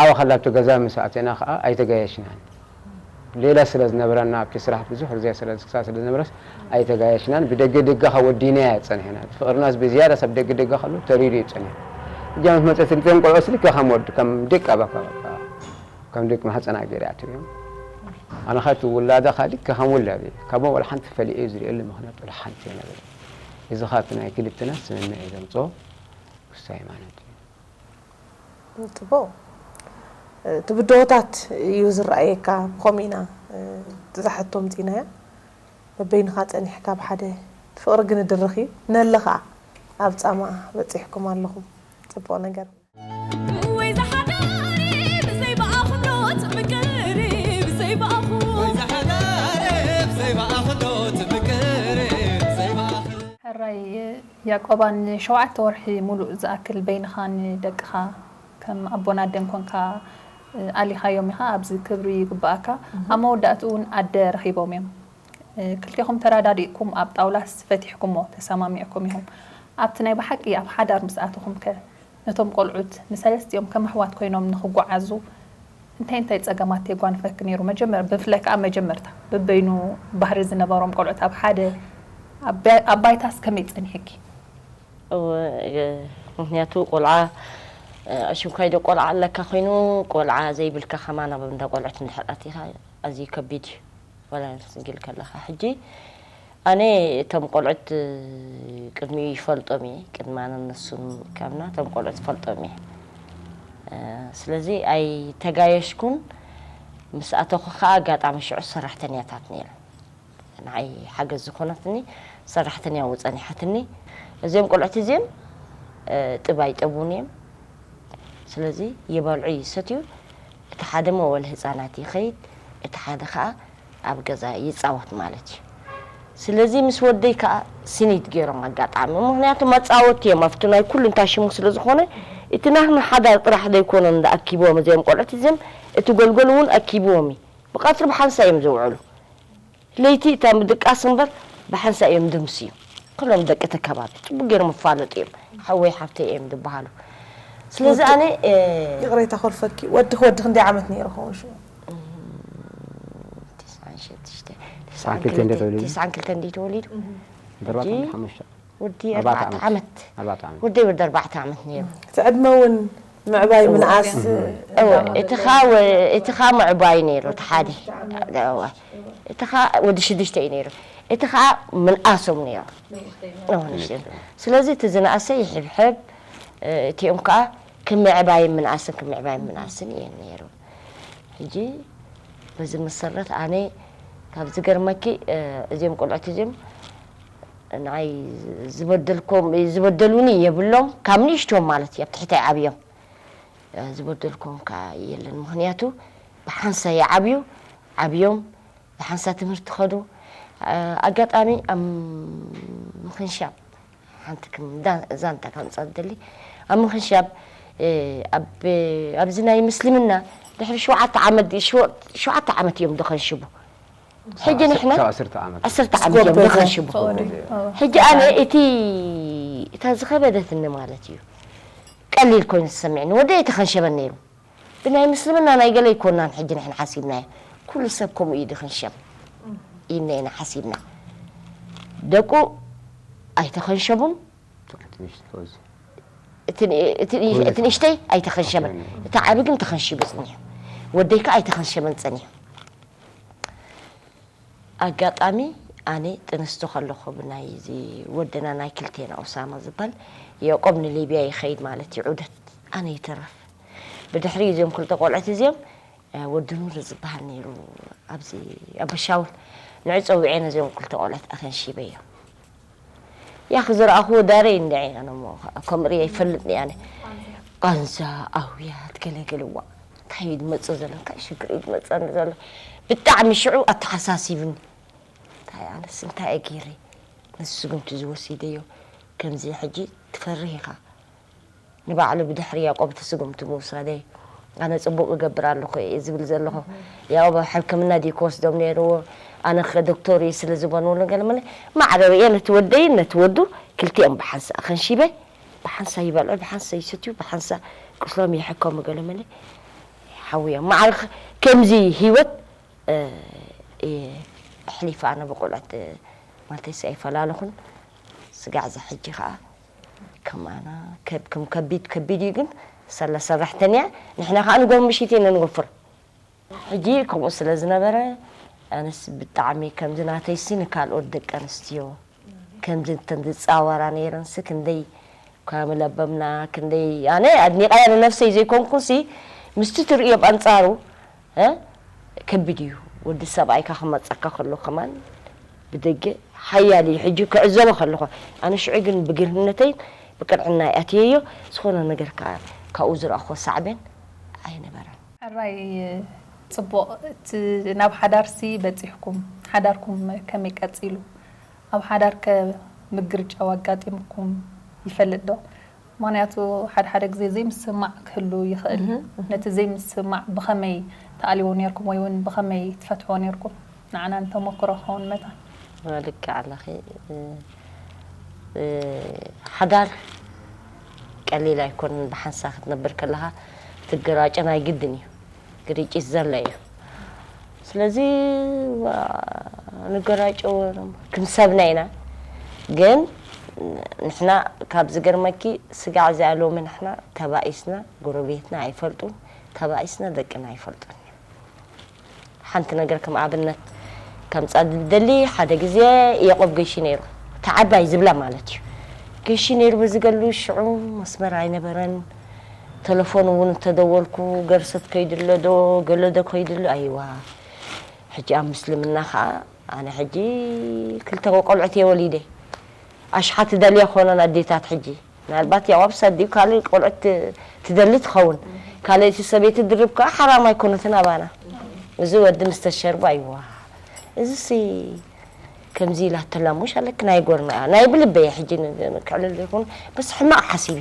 ኣብ ከላብቲ ገዛ ምስ ኣተና ኸዓ ኣይተጋየሽናን። ሌላ ስለ ዝነበረና ኣብቲ ስራሕ ብዙሕ ግዜ ስለ ዝክሳብ ስለ ዝነበረስ ኣይተጋየሽናን። ብደገ ደገኻ ወዲናያ ጸኒሕና። ፍቕርናስ ብዝያዳ ሰብ ደገ ደገ ከሎ ተሪሩ እዩ ጸኒሑ። እጃ ምስ መጸት ልክዮም ቆልዑ ስልክ ከም ወድ ከም ደቂ ኣባካ በቃ ከም ደቂ ማህፀና ገይረ ኣትዮም። ኣነ ኸቲ ውላዳ ኻዲ ከም ውላድ እዩ። ካብኦም ወላ ሓንቲ ፈሊኤ ዝርእየሉ ምኽንያት ወላ ሓንቲ የነበረ። እዚ ኻቲ ናይ ክልትና ስምምዕ እዩ ዘምፅኦ ውሳይ ማለት እዩ። ጽቡቕ። እቲ ብድሆታት እዩ ዝረኣየካ። ብኸምኡ ኢና እዛ ሕቶ ኣምጺእናያ። በበይንኻ ጸኒሕካ ብሓደ ፍቕሪ ግን ድርኽ እዩ። ነለ ኸኣ ኣብ ጻማ በጺሕኩም ኣለኹም። ጽቡቕ ነገር። ወይ ዝሓዳሪ ብዘይ ብኣኹም ዶ ትምቅሪ ብዘይ ብኣኹም ወይ ዝሓዳሪ ብዘይ ብኣኹም ዶ ትምቅሪ ብዘይ ብኣኹም ሕራይ ያቆባ ንሸውዓተ ወርሒ ሙሉእ ዝኣክል በይንኻ ንደቅኻ ከም ኣቦን ኣደን ኮንካ ኣሊኻዮም ኢኻ። ኣብዚ ክብሪ ይግብኣካ። ኣብ መወዳእትኡ እውን ኣደ ረኺቦም እዮም። ክልቴኹም ተራዳዲእኩም ኣብ ጣውላስ ፈቲሕኩሞ ተሰማሚዕኩም ኢኹም። ኣብቲ ናይ ብሓቂ ኣብ ሓዳር ምስ ኣተኹም ከ ነቶም ቆልዑት ንሰለስቲኦም ከም ኣሕዋት ኮይኖም ንኽጓዓዙ እንታይ እንታይ ጸገማት የጓንፈኪ ነይሩ? መጀመር ብፍላይ ከኣ መጀመርታ በበይኑ ባህሪ ዝነበሮም ቆልዑት ኣብ ሓደ ኣብ ባይታስ ከመይ ጸኒሕኪ? እወ፣ ምኽንያቱ ቆልዓ ኣሽንኳይ ዶ ቆልዓ ኣለካ ኮይኑ ቆልዓ ዘይብልካ ከማን ኣብ እንዳ ቆልዑት እንድሕር ኣቲኻ ኣዝዩ ከቢድ እዩ። ዋላ ስንግል ከለኻ ሕጂ ኣነ እቶም ቆልዑት ቅድሚኡ ይፈልጦም እየ፣ ቅድሚ ኣነ እነሱን ካብና እቶም ቆልዑት ይፈልጦም እየ። ስለዚ ኣይተጋየሽኩን። ምስ ኣተኹ ከዓ ኣጋጣሚ ሽዑ ሰራሕተኛታት ነይረን። ንዓይ ሓገዝ ዝኾነትኒ ሰራሕተኛ እውን ጸኒሓትኒ። እዚኦም ቆልዑት እዚኦም ጥብ ኣይጠቡን እዮም። ስለዚ ይበልዑ ይሰትዩ። እቲ ሓደ መወል ህፃናት ይኸይድ፣ እቲ ሓደ ከዓ ኣብ ገዛ ይፃወት ማለት እዩ። ስለዚ ምስ ወደይ ከዓ ስኒት ገይሮም ኣጋጣሚ፣ ምክንያቱ መፃወቲ እዮም ኣብቲ ናይ ኩሉ እንታይ ሽሙ ስለ ዝኾነ እቲ ናህና ሓዳር ጥራሕ ዘይኮነ እንዳኣኪብዎም እዚኦም ቆልዑት እዚኦም እቲ ጎልጎል እውን ኣኪብዎም እዩ። ብቐትሪ ብሓንሳ እዮም ዝውዕሉ። ለይቲ እታ ምድቃስ እምበር ብሓንሳ እዮም ድምስዩ። ኩሎም ደቂ እቲ ከባቢ ፅቡቅ ገይሮም ይፋለጡ እዮም። ሓወይ ሓፍተይ እዮም ዝበሃሉ። ስለዚ ኣነ እ፣ ይቕሬታ ኮልፈኪ ወዲ ክወዲ ክንደይ ዓመት ነይሩ ኸውን ሽዑ? ትስዓን ክልተ እንደ ተወሊዱ? ትስዓን ክልተ እንደ ተወሊዱ? ድርባት ሕጂ ዓንዲ ሓሙሽተ ወዲ ኣርባዕተ ኣርባዕተ ዓመት። ዓመት ኣርባዕተ ዓመት ወዲ ወዲ ኣርባዕተ ዓመት ነይሩ። እቲ ዕድመ እውን ምዕባይ ምንኣስ እወ፣ እቲ ኻ ወ- እቲ ኻ ምዕባይ ነይሩ እቲ ሓደ እወ፣ እቲ ኻ ወዲ ሽዱሽተ እዩ ነይሩ። እቲ ኻ ምንኣሶም ነይሩ። እወ፣ ንእሽተይ። ስለዚ እቲ ዝነኣሰ ይሕብሕብ፣ እ፣ እቲኦም ከዓ ክምዕባይ ምንኣስን ክምዕባይ ምንኣስን እየን ነይሩ። ሕጂ በዚ መሰረት ኣነ ካብ ዝገርመኪ እ፣ እዚኦም ቆልዑት እዚኦም ንዓይ ዝበደልኮም ዝበደሉኒ የብሎም ካብ ንእሽቶም ማለት እዩ ኣብ ትሕተይ ዓብዮም እ፣ ዝበደልኮም ከዓ የለን ምክንያቱ ብሓንሳ ይዓብዩ ዓብዮም ብሓንሳ ትምህርቲ ከዱ እ፣ ኣጋጣሚ ኣብ ምክንሻብ ሓንቲ ክም ዛንታ ከምፃ ዝደሊ ኣብ ምክንሻብ እ፣ ኣብ፣ ኣብዚ ናይ ምስልምና ድሕሪ ሸውዓተ ዓመት፣ ሸው-፣ ሸውዓተ ዓመት እዮም ደኸንሽቡ። ሕጂ ንሕና ካብ ዓሰርተ ዓመት። ዓሰርተ ዓመት እዮም ስኮርፒዮ ደኸንሽቡ። ፈቐዱ። ኣዎ። ሕጂ ኣነ እቲ፣ እታ ዝኸበደትኒ ማለት እዩ፣ ቀሊል ኮይኑ ዝሰምዕኒ፣ ወደ ኣይተኸንሸበን ነይሩ። ብናይ ምስልምና ናይ ገለ ኣይኮናን። ሕጂ ንሕና ሓሲብናዮ፣ ኩሉ ሰብ ከምኡ እዩ ድኽንሸብ ኢልና ኢና ሓሲብና። ደቁ ኣይተኸንሸቡን። እቲ ን-፣ እቲ ን-፣ እቲ ንእሽተይ ኣይተኸንሸበን። እቲ ዓቢ ግን ተኸንሺቡ ጽኒሑ። ወደይ ከኣ ኣይተኸንሸበን ጸኒሑ። ኣጋጣሚ ኣነ ጥንስቲ ከለኹ ብናይ እዚ ወደና ናይ ክልቴና ኡሳማ ዝበሃል ያዕቆብ ንሊብያ ይኸይድ ማለት እዩ ዑደት። ኣነ ይተረፍ። ብድሕሪ እዚኦም ክልተ ቆልዑት እዚኦም፣ እ፣ ወዲ ኑር ዝበሃል ነይሩ ኣብዚ ኣበሻውል። ንዑ ጸዊዐ ነዚኦም ክልተ ቆልዑት ኣኸንሺበዮ። ያኺ ዝረኣኹዎ ዳረ እንድዒ ኣነ እሞ ከምኡ ርእየ ይፈልጥ እየ ኣነ። ቃንዛ ኣውያት ገለገለ እዋ እንታይ እዩ ዝመጽእ ዘሎ? እንታይ ሽግር እዩ ዝመጽኣኒ ዘሎ? ብጣዕሚ ሽዑ ኣተሓሳሲብኒ። እንታይ ኣነስ እንታይ እየ ገይረ? ነዚ ስጉምቲ እዚ ወሲደዮ ከምዚ ሕጂ ትፈርህ ኢኻ። ንባዕሉ ብድሕሪ ያዕቆብ እቲ ስጉምቲ ምውሳደይ ኣነ ጽቡቕ እገብር ኣለኹ እየ ዝብል ዘለኹ። ያዕቆብ ኣብ ሕክምና ድዩ ክወስዶም ነይርዎ? ኣነ ከ ዶክተር እየ ስለ ዝበልዎ ገለ መለ ማዕረ ርእየ ነቲ ወደይን ነቲ ወዱ ክልቲኦም ብሓንሳእ ከንሺበ ብሓንሳ ይበልዑ፣ ብሓንሳ ይሰትዩ፣ ብሓንሳ ቁስሎም ይሕከሙ ገለ መለ ሓውዮም። ማዕረ ከ-፣ ከምዚ ህይወት፣ እ፣ እየ ኣሕሊፈ ኣነ ብቆልዑት፣ እ፣ ማለተይስ ኣይፈላለኹን። ስጋዕ እዛ ሕጂ ኸኣ ከም ኣና ከብ-፣ ከም ከቢድ ከቢድ እዩ ግን ሰለ ሰራሕተኛ ንሕና ኸኣ ንጎም ምሽት ኢና ንወፍር። ሕጂ ከምኡ ስለ ዝነበረ ኣነስ ብጣዕሚ ከምዚ ናተይሲ ንካልኦት ደቂ ኣንስትዮ ከምዚ እተን ዝጻወራ ነይረንሲ ክንደይ ከም ለበምና ክንደይ ኣነ ኣድኒቐያ ንነፍሰይ ዘይኮንኩንሲ ምስቲ ትርእዮ ብኣንጻሩ እ፣ ከቢድ እዩ። ወዲ ሰብኣይካ ክመጸካ ከሎ ከማን ብደገ ሓያል እዩ። ሕጂ ክዕዘቦ ከለኹ ኣነ ሽዑ ግን ብግርህነተይን ብቅንዕና ኣትየዮ ዝኾነ ነገር ከኣ ካብኡ ዝረኣኹዎ ሳዕቤን ኣይነበረን። ሕራይ ጽቡቕ። እቲ ናብ ሓዳርሲ በጺሕኩም፣ ሓዳርኩም ከመይ ቀጺሉ? ኣብ ሓዳር ከ ምግርጫው ኣጋጢምኩም ይፈልጥ ዶ? ምኽንያቱ ሓደ ሓደ ግዜ ዘይምስምማዕ ክህሉ ይኽእል። ነቲ ዘይምስምማዕ ብኸመይ ትኣልይዎ ነይርኩም ወይ እውን ብኸመይ ትፈትሕዎ ነይርኩም? ንዓና ንተመክሮ ክኸውን መታን። ልክዕ ኣለኺ። እ፣ እ፣ ሓዳር ቀሊል ኣይኮነን። ብሓንሳ ክትነብር ከለኻ ትገራጨ ናይ ግድን እዩ። ግርጭት ዘሎ እዩ። ስለዚ ዋ፣ ንገራጨው፣ ክንሰብና ኢና። ግን ንሕና ካብ ዝገርመኪ ስጋዕ እዚኣ ሎሚ ንሕና ተባኢስና፣ ጎረቤትና ኣይፈልጡን፣ ተባኢስና ደቅና ኣይፈልጡን። ሓንቲ ነገር ከም ኣብነት ከምጻ ዝደሊ፣ ሓደ ግዜ ያዕቆብ ገሺ ነይሩ። ተዓባይ ዝብላ ማለት እዩ። ገሺ ነይሩ በዚ ገሉ ሽዑ መስመር ኣይነበረን። ተለፎን እውን እንተደወልኩ ገርሰት ከይድሎ ዶ ገሎ ዶ ከይድሎ ኣይዋ። ሕጂ ኣብ ምስልምና ኸዓ ኣነ ሕጂ ክልተ ቆልዑት እየ ወሊደ። ኣሽሓት ደልያ ኮነን ኣዴታት ሕጂ። ምናልባት ያው ኣብ ሳዲኡ ካልእ ቆልዑት ት-፣ ትደሊ ትኸውን። ካልእ እቲ ሰበይቲ ድርብ ከኣ ሓራም ኣይኮነትን ኣባና። እዚ ወዲ ምስ ተሸርቡ ኣይዋ። እዚሲ ከምዚ ኢላ ተላሙሽ ኣለክ ናይ ጎርና እያ። ናይ ብልበይ ሕጂ ን-፣ ን-፣ ክዕልል ይኹን። በስ ሕማቕ ሓሲበ።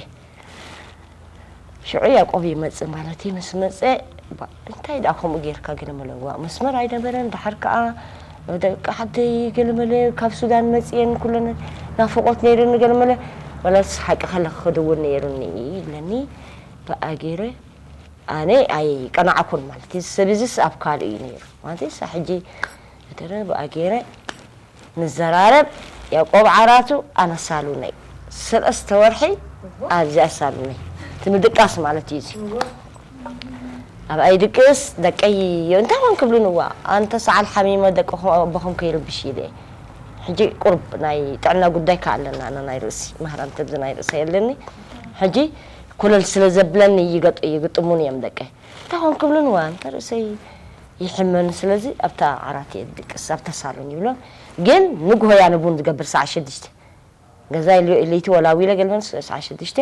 ሽዑ ያዕቆብ ይመጽእ ማለት እዩ። ምስ መጸ፣ ባ-፣ እንታይ ደኣ ከምኡ ጌርካ ገለ መለ፣ ዋ፣ መስመር ኣይነበረን። ደሓር ከኣ ደቂ ሓተይ ገለ መለ ካብ ሱዳን መጽየን ኩለን ናፍቖት ነይሩኒ ገለ መለ፣ ዋላስ ሓቂ ከለኺ ክድውል ነይሩኒ ይብለኒ። ብኣ ገይረ ኣነ ኣይቀናዕኩን ማለት እዩ። ሰብ እዚስ ኣብ ካልእ እዩ ነይሩ ማለት እዩ። ሕጂ እተረ ብኣ ገይረ ንዘራረብ፣ ያዕቆብ ዓራቱ ኣነ ሳሉነይ። ሰለስተ ወርሒ ኣብዚኣ ሳሉነይ። እቲ ምድቃስ ማለት እዩ እዚ። ኣብኣ ይድቅስ፣ ደቀይ እንታይ ኮን ክብሉን፣ እዋ፣ ኣንተ ሰዓል ሓሚመ ደቅኹም ኣቦኹም ከይርብሽ ኢለ። ሕጂ ቁሩብ ናይ ጥዕና ጉዳይ ከ ኣለና፣ ኣነ ናይ ርእሲ፣ ማህራም ተብዚ ናይ ርእሲ የለኒ። ሕጂ ኮለል ስለ ዘብለኒ ይገጥ-፣ ይግጥሙን እዮም ደቀይ። እንታይ ኮን ክብሉን፣ እዋ፣ ኣንተ ርእሰይ ይሕመኒ፣ ስለዚ ኣብታ ዓራት እየ ዝድቅስ፣ ኣብታ ሳሎን ይብሎም። ግን ንግሆ እያ ንቡን ዝገብር ሰዓት ሽዱሽተ። ገዛ ኢሉ ለይቲ ወላ ዊለ ገልበን ስ-፣ ሰዓት ሽዱሽተ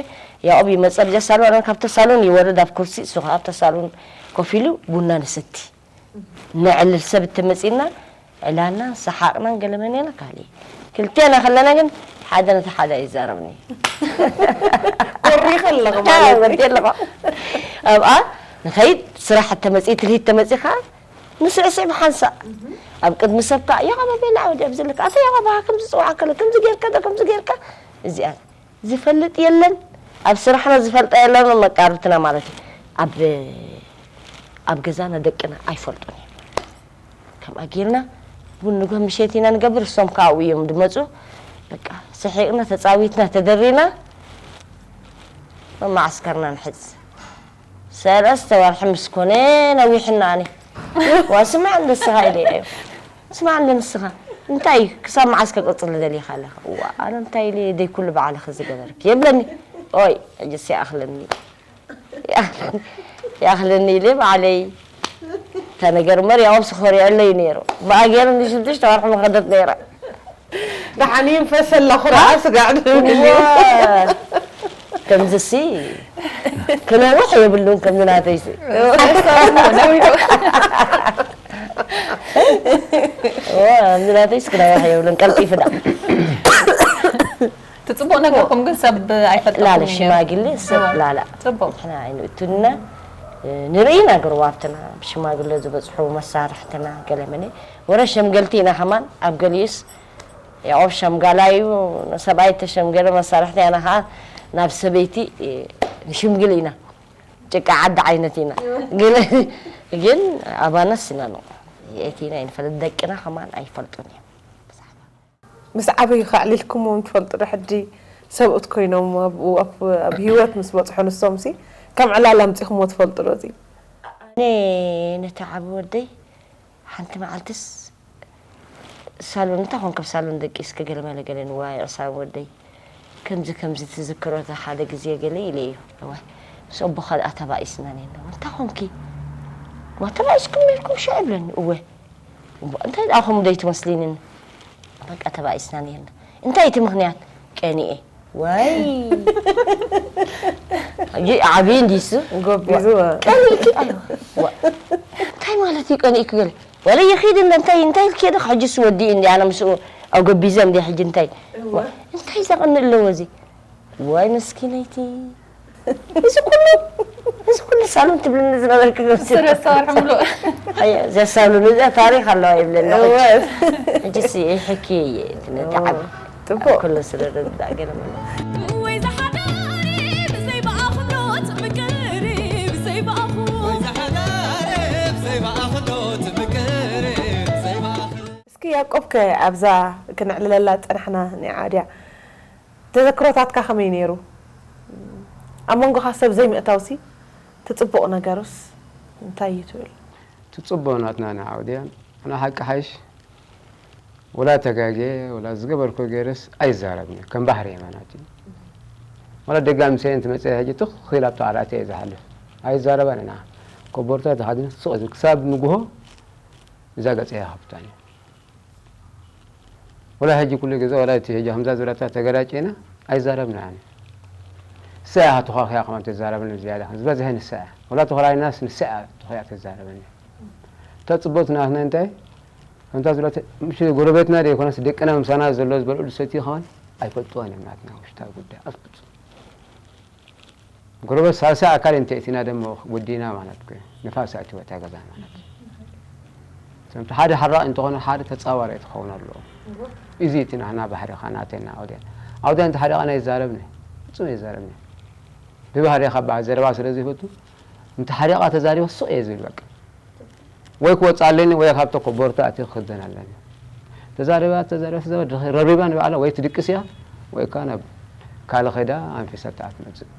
ያዕቆብ ይመጽእ፣ ኣብዚኣ ሳሎን፣ ኣነ ካብታ ሳሎን ይወርድ ኣብ ኩርሲ፣ እሱ ከኣ ኣብታ ሳሎን ኮፍ ኢሉ ቡና ንሰቲ። ነዕልል፣ ሰብ እተመጺእና ዕላልናን ሰሓቕናን ገለመለና ካልእ። ክልቴና ከለና ግን ሓደ ነቲ ሓደ ኣይዛረብን እዩ። ኮሪኸ ኣለኹ ማለት እዩ። ወዲ ኣለኹ። ኣብኣ ንኸይድ ስራሕ ተመጺእ ትልሂድ ተመጺኻ ንስዕስዕ ብሓንሳእ ኣብ ቅድሚ ሰብ ከዓ ያቐባ ቤላ ወዲ ኣብዚ ኣለካ ኣታ ያቐባ ከምዚ ጽዋዕ ከለ ከምዚ ጌርካ ዶ ከምዚ ጌርካ እዚኣ ዝፈልጥ የለን። ኣብ ስራሕና ዝፈልጣ የለን መቃርብትና ማለት እዩ። ኣብ ኣብ ገዛና ደቅና ኣይፈልጡን እዮም። ከምኣ ጌርና ቡን ንግሆ ምሸት ኢና ንገብር፣ እሶም ካብኡ እዮም ድመፁ። በቃ ስሒቕና ተፃዊትና ተደሪና መማዓስከርና ንሕዝ። ሰለስተ ወርሒ ምስ ኮነ ነዊሕና ኣነ ዋ ስማዕ እንደ ንስኻ ኢለ እዮ ስማዕ እንደ ንስኻ እንታይ ክሳብ መዓስ ከቅፅል ደሊኻ ኣለኻ? እዋ ኣነ እንታይ ኢለ ደይ ኩሉ በዓልኺ ዝገበርክ የብለኒ። ኦይ ሕጅስ ይኣኽለኒ ይኣኽለኒ ኢለ ባዕለይ እታ ነገር እምበር ያው ስኾሪዐለይ ነይሩ ብኣገር ንሽዱሽተ ወርሒ መኸደት ነይረ። ደሓን ይንፈስ ኣለኹ ደኣ ስጋዕ ድብል እዩ። ከምዝሲ ክነውሕ የብሉን ከምዚ ናተይሲ ነዊሑ ከምዚ ናተይስ ክነውሕ የብሉን ቀልጢፉ ዳ ትፅቡቅ ነገርኩም ግን ሰብ ኣይፈልጠኩም ላለ እዩ ነይሩ። ሽማግሌ ሰብ ላላ ፅቡቅ ንሕና ኣይንእቱና ንርኢ ኢና ገርዋብትና ብሽማግለ ዝበፅሑ መሳርሕትና ገለመለ ወረ ሸምገልቲ ኢና ከማን ኣብ ገሊኡስ ያው ሸምጋላ እዩ ሰብኣይ ተሸምገለ መሳርሕቲ ኣና ከዓ ናብ ሰበይቲ ንሽምግል ኢና ጭቃ ዓዲ ዓይነት ኢና ግን ግን ኣባናስ ኢና ነው የእቲና ይንፈልጥ ደቅና ከማን ኣይፈልጡን እዮም ምስ ዓበዩ ከዕሊልኩምዎም ትፈልጡ ዶ ሕጂ ሰብኡት ኮይኖም ኣብኡ ኣብ ኣብ ህይወት ምስ በፅሑ ንሶም ሲ ከም ዕላል ኣምፂኹምዎ ትፈልጡ ዶ እዚ ኣነ ነቲ ዓቢ ወደይ ሓንቲ መዓልትስ ሳሎን እንታይ ኮንከ ኣብ ሳሎን ደቂስኪ ገለ መለ ገለ ንዋይ ዕሳብ ወደይ ከምዚ ከምዚ ትዝክሮ እታ ሓደ ግዜ ገለ ኢለ እዩ እዋይ ምስ ኣቦኻ ደኣ ተባኢስና ኔርና እንታይ ኮንኪ ዋ ተባኢስኩም ኔርኩም ሽዑ ይብለኒ እወ እንታይ ደኣ ከምኡ ደይትመስሊንን በቃ ተባኢስና ኔርና እንታይ እቲ ምኽንያት ቀኒኤ ዋይ ዓብዪ እንዲሱ ጎቢዙ ቀኒእኪ ኣይዋ እንታይ ማለት እዩ ቀኒእኪ ገለ ወለ ይኺድ እንደ እንታይ እንታይ ኢልኪ ዶ ሕጅስ ወዲኡ እንዲ ኣነ ምስኡ ኣጎቢዘ እንዲ ሕጂ እንታይ እንታይ ዘቐንእ ኣለዎ እዚ ዋይ መስኪነይቲ እዚ ኩሉ እዚ ኩሉ ሳሎን ትብልኒ ዝነበርክ ስረሳ ወርሒ ሙሉእ እዚኣ ሳሎን እዚኣ ታሪክ ኣለዋ ይብለና ሕጅስ ይሕኪ እየ ነቲ ዓብ ጥቡቅ ኩሉ ስለ ረዳእ ገለ መለ ወይ ዝሓደሪ ብዘይ ብኣኹም ሎት ምቅሪ ብዘይ ብኣኹም እስኪ ያቆብ ከ ኣብዛ ክነዕልለላ ዝፀናሕና ናይ ዓድያ ተዘክሮታትካ ከመይ ነይሩ ኣብ መንጎኻ ሰብ ዘይምእታውሲ ትፅቡቕ ነገሩስ እንታይ እዩ ትብል ትፅቦ ናትና ንዓውድያን ኣና ሓቂ ሓይሽ ወላ ተጋጌ ወላ ዝገበርኮ ገይርስ ኣይዛረብን ከም ባህሪ የማናት እዩ ወላ ደጋ ምሰየን ትመፅእ ሕጂ ትኽል ኣብቲ ዓላእቲ እየ ዝሓልፍ ኣይዛረባን ኢና ኮቦርታ ተሓድን ሱቕ ዝብል ክሳብ ንጉሆ እዛ ገፀ እያ ሃብታን እዩ ወላ ሕጂ ኩሉ ግዜ ወላ እቲ ሕጂ ከምዛ ዝበለታ ተገላጭና ኣይዛረብና ኣነ ንሳ እያ ተዃኺያ ከማን ተዛረበኒ ዝያዳ ዝበዝሐ ንሳ እያ ወላ ተኾላይናስ ንሳ እያ ተኾያ ተዛረበኒ እታ ፅቦት ናትና እንታይ ከምታ ዝበለት ምሽ ጎረቤትና ደ ይኮነስ ደቅና ምሳና ዘሎ ዝበልዑ ዝሰትዩ ከማን ኣይፈልጥዋን እዮም ናትና ውሽጣዊ ጉዳይ ኣፍፁም ጎረበት ሳልሳይ ኣካል እንተ እቲና ደሞ ወዲና ማለት ኮ ንፋስ ኣእትወ እታ ገዛ ማለት ከምቲ ሓደ ሓራቕ እንተኾነ ሓደ ተፃዋሪ ትኸውን ኣለዎ እዚ እቲ ናህና ባህሪኻ ናተና ኣውድያን ኣውድያን እንተ ሓደ ቃና ይዛረብኒ ፍፁም ይዛረብኒ ብባህሪኻ በዓል ዘረባ ስለ ዘይፈቱ እንተ ሓደ ቃ ተዛሪበ ሱቕ እየ ዝብል በቃ ወይ ክወፅእ ኣለኒ ወይ ካብ ተኮቦርታ ኣትየ ክኽደን ኣለኒ ተዛረባ ተዛረባ ተዛረባ ድኸ- ረሪባ ንባዕላ ወይ ትድቅስ እያ ወይ ከዓ ናብ ካልእ ኸይዳ ኣንፊሳ ትኣ ትመፅእ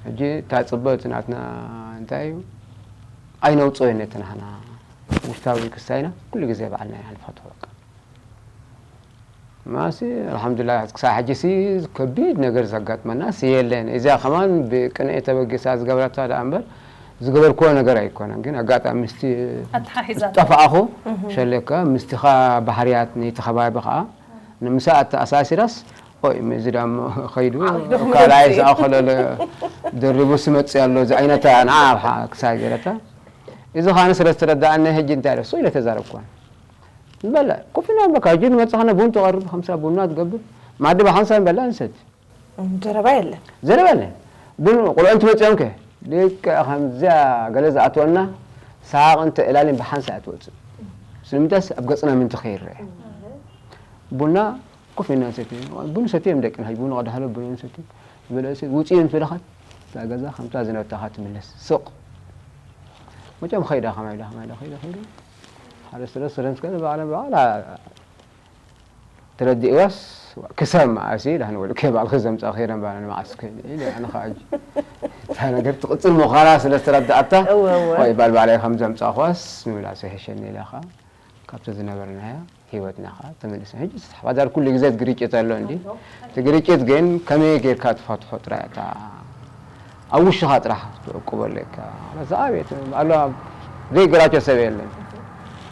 ሕጂ እታ ፅበ እቲ ናትና እንታይ እዩ ኣይነውፅኦ ነቲ ናህና ውሽታዊ ክስታይና ኩሉ ግዜ ባዕልና ኢና ንፈትሖ በቃ ማሲ ኣልሓምዱላ ክሳብ ሕጂ ሲ ከቢድ ነገር ዘጋጥመና ሲ የለን እዚኣ ከማን ብቅንዒ ተበጊሳ ዝገበረታ ደኣ እምበር ዝገበርክዎ ነገር ኣይኮነን ግን ኣጋጣሚ ምስቲ ኣተሓሒዛ ጠፋኣኹ ሸለካ ምስቲኻ ባህርያት ነይቲ ከባቢ ከዓ ንምሳ ኣተኣሳሲራስ ኦይ እዚ ዳሞ ኸይዱ ካልኣይ ዝኣኸለለ ደሪቡ ስመፅእ ኣሎ እዚ ዓይነታ ንዓ ክሳብ ገይረታ እዚ ኻነ ስለ ዝተረዳኣኒ ሕጂ እንታይ ደሱ ኢለ ተዛረብኳ ንበላ ኮፍ ኢና ንበካ ሕጂ ንመፅኻና ቡን ትቐርብ ከምሳ ቡና ትገብር ማዲ ብሓንሳብ ንበላ ንሰቲ ዘረባ የለን። ዘረባ የለን። ግን ቆልዑ እንትመፅኦም ከ ደቂ ከምዚያ ገለ ዝኣትወና ሳቕ እንተ እላልን ብሓንሳ እያ ትወፅእ። ስለምንታስ ኣብ ገፅና ምንቲ ከይረአ ቡና ኮፍ ኢልና ንሰቲ ቡን ሰቲ እዮም ደቅና ቡን ቀዳሃሎ ቡን ሰቲ ዝበለ ሰቲ ውፅኡ ምስ በለኻት እዛ ገዛ ከምታ ዝነበርታኻ ትምለስ ስቕ መቸም ኸይዳ ከማይ ኢላ ከማይ ኢላ ኸይዳ ኸይዳ ሓደ ስለ ስለ ምስ ከደ ባዕላ ባዕላ ተረዲእዋስ ክሳብ መዓሲ ዳህን ወልከ ባዕልኺ ዘምጻእኺ ደንባና ንመዓስ ኮይነ ኢለ ኣነ ኸዓ ሕጂ እታ ነገር ትቕጽል ምዃና ስለ ዝተረዳኣታ እወ፣ እወ። ወይ ባል ባዕለይ ከም ዘምጻእኳስ ንምላሰ ይሕሸኒ ኢለ ኸዓ ካብቲ ዝነበርናዮ ህይወትና ኸዓ ተመሊስና ሕጂ ሓዳር ኩሉ ግዜ ግርጭት ኣሎ እንዲ እቲ ግርጭት ግን ከመይ ጌርካ ትፈትሖ ጥራይ እታ ኣብ ውሽኻ ጥራሕ ትዕቁበሉ ኢካ ማለት ዝዓበየ ኣሎ ዘይገራቸው ሰብ የለን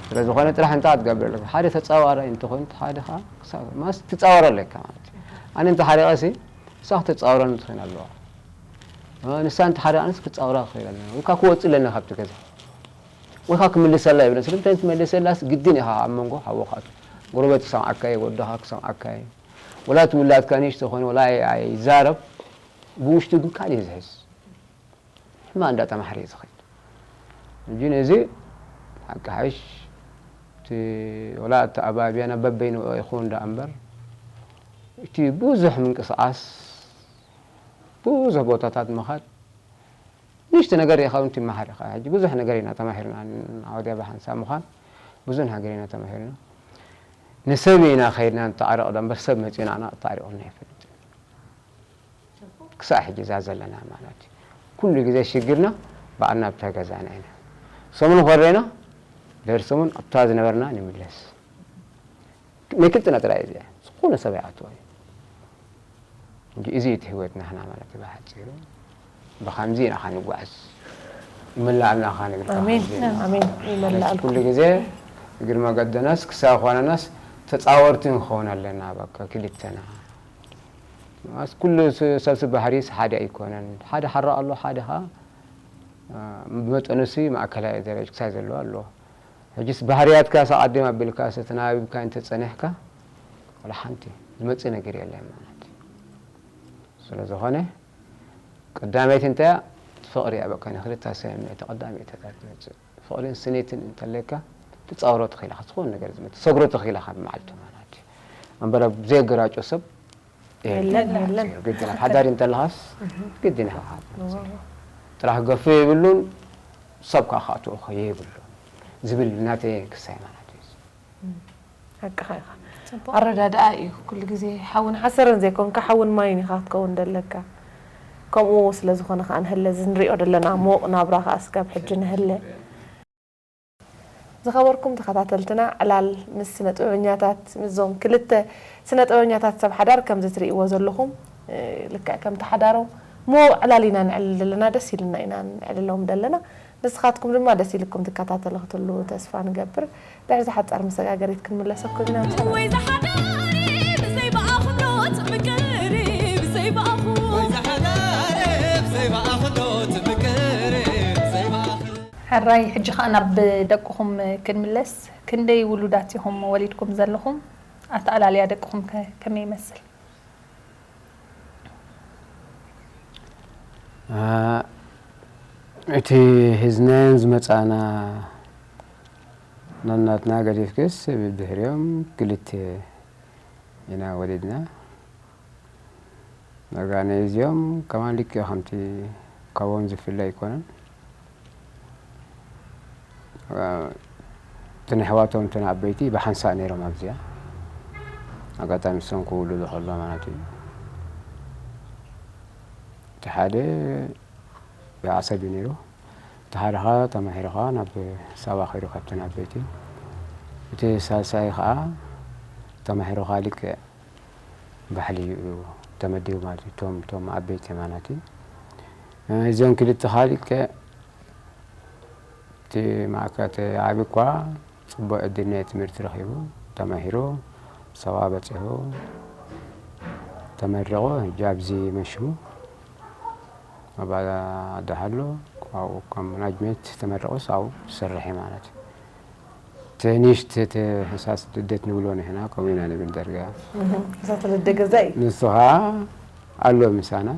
ስለ ዝኾነ ጥራሕ እንታይ ትገብር ኣለካ ሓደ ተፃዋራይ እንትኾን ሓደ ኸዓ ክሳብ ማስ ትፃወር ኣለካ ማለት እዩ ኣነ እንተ ሓሪቐ ሲ ንሳ ክትፃወረኒ ትኽእል ኣለዋ ንሳ እንተ ሓሪቐ ኣነስ ክፃወራ ክኽእል ኣለና ወይ ከዓ ክወፅእ ኣለና ካብቲ ገዛ ወይ ከዓ ክምልሰላ ይብለን ስለምንታይ ትመልሰላስ ግድን ኢኻ ኣብ መንጎ ሓወኻቱ ጎረበት ክሰምዓካ እዩ ወድኻ ክሰምዓካ እዩ ወላ እቲ ውላድካ ንእሽቶ ኾነ ወላ ኣይዛረብ ብውሽጡ ግን ካልእ እዩ ዝሕዝ ሕማቕ እንዳተማህረ እዩ ዝኸይድ ሕጂ ነዚ ሓቂ ሓይሽ እቲ ወላ ኣተኣባብያና በበይንኦ ይኹን ደኣ እምበር እቲ ብዙሕ ምንቅስቓስ ብዙሕ ቦታታት ምኻድ ንእሽቶ ነገር ኢኻ እውን ትመሃር ኢኻ ሕጂ ብዙሕ ነገር ኢና ተማሂርና ዓወድያ ብሓንሳብ ምዃን ብዙሕ ነገር ኢና ተማሂርና ንሰብ ኢና ከይድና ንተዓረቕ ዶ እምበር ሰብ መፂኡ ንዓና ኣተዓሪቑና ኣይፈልጥን ክሳዕ ሕጂ እዛ ዘለና ማለት እዩ ኩሉ ግዜ ሽግርና ባዕልና ኣብታ ገዛና ኢና ሰሙን ኮረና ድሕሪ ሰሙን ኣብታ ዝነበርና ንምለስ ናይ ክልጥና ጥራይ እዚኣ ዝኾነ ሰብ ኣይኣትዎ እዩ እንጂ እዚ እቲ ህይወት ናህና ማለት እዩ ብሓፂሩ ብከምዚ ኢና ኸዓ ንጓዓዝ ይመላኣልና ኸዓ ንብል ኣሜን ኣሜን ይመላኣልኩም ኩሉ ግዜ እግሪ መገደናስ ክሳብ ኾነናስ ተፃወርቲ ንኸውን ኣለና በቃ ክልተና ኣስ ኩሉ ሰብሲ ባህሪስ ሓደ ኣይኮነን ሓደ ሓራ ኣሎ ሓደ ኸዓ ብመጠኑሲ ማእከላይ ደረጅ ክሳይ ዘለዎ ኣሎ ሕጂስ ባህርያትካ ሰዓዲም ኣቢልካ ሰተናቢብካ እንተፀኒሕካ ወላ ሓንቲ ዝመፅእ ነገር የለን ማለት ስለ ዝኾነ ቀዳመይቲ እንታይ ፍቕሪ እያ በቃ ንክልተ ሰብ ምእቲ ቀዳመይቲ እያ ትመፅእ ፍቕርን ስኒትን እንተለካ ትፃወሮ ትኽእል ኢኻ ዝኾነ ነገር ዝመፅእ ትሰግሮ ትኽእል ኢኻ ብመዓልቱ ማለት እዩ እምበር ኣብ ዘይገራጮ ሰብ የለን የለን ግድን ኣብ ሓዳሪ እንተለኻስ ግድን ኢኻ ጥራሕ ገፍ የብሉን ሰብ ከዓ ክኣትዎ የብሉ ዝብል ናተይ ክሳይ ማለት እዩ ሓቅኻ ኢኻ ኣረዳድኣ እዩ ኩሉ ግዜ ሓውን ሓሰርን ዘይኮንካ ሓውን ማይን ኢኻ ክትከውን ደለካ ከምኡ ስለ ዝኾነ ከዓ ንህለ እዚ ንሪኦ ዘለና ምቕ ናብራ ከዓ ስጋብ ሕጂ ንህለ ዝኸበርኩም ተኸታተልትና ዕላል ምስ ስነ ጥበበኛታት ምስዞም ክልተ ስነ ጥበበኛታት ሰብ ሓዳር ከምዚ ትርእይዎ ዘለኹም ልክዕ ከምቲ ሓዳሮም ምቕ ዕላል ኢና ንዕልል ዘለና ደስ ኢልና ኢና ንዕልሎም ዘለና ንስኻትኩም ድማ ደስ ኢልኩም ትከታተሉ ክትሉ ተስፋ ንገብር ድሕሪ ዝሓፃር መሰጋገሪት ክንምለሰኩም ኢና ወይ ዝሓዳሪ ብዘይ ብኣኽብሮት ምቅሪ ብዘይ ብኣኹ ወይ ዝሓዳሪ ብዘይ ብኣኽብሮት ምቅሪ ብዘይ ብኣኹ ሕራይ ሕጂ ኸዓ ናብ ደቅኹም ክንምለስ ክንደይ ውሉዳት ኢኹም ወሊድኩም ዘለኹም ኣተኣላልያ ደቅኹም ከ ከመይ ይመስል እቲ ሒዝናዮን ዝመፃና ነናትና ገዲፍክስ ብድሕሪኦም ክልተ ኢና ወሊድና ነጋ ነይዚኦም ከማን ልክዮ ከምቲ ካብኦም ዝፍለ ኣይኮነን እተን ኣሕዋቶም እተን ዓበይቲ ብሓንሳእ ነይሮም ኣብዚኣ ኣጋጣሚ እሶም ክውልዱ ከሎ ማለት እዩ እቲ ሓደ ዓሰብ እዩ ነይሩ እቲ ሓደ ኸዓ ተማሂሩ ኸዓ ናብ ሳባ ኸይዱ ካብተን ዓበይቲ እቲ ሳልሳይ ኸዓ ተማሂሩ ኸዓ ልክዕ ባሕሊ እዩ ተመዲቡ ማለት እዩ እቶም እቶም ዓበይቲ ማለት እዩ እዚኦም ክልተ ኸዓ ልክዕ እቲ ማእከል እቲ ዓቢ እኳ ጽቡቕ ዕድል ናይ ትምህርቲ ረኺቡ ተማሂሩ ሰብኣ በጺሑ ተመሪቑ ሕጂ ኣብዚ መሽሙ ኣብ ኣዳሓሎ ኣብኡ ከም ማናጅመንት ተመሪቑስ ኣብኡ ዝሰርሕ እዩ ማለት እዩ። እቲ ንእሽቲ እቲ ህሳስ ልደት ንብሎ ንሕና ከምኡ ኢና ንብል ደርጋ። ህሳስ ልደ ገዛ እዩ። ንሱ ኸዓ ኣሎ ምሳና።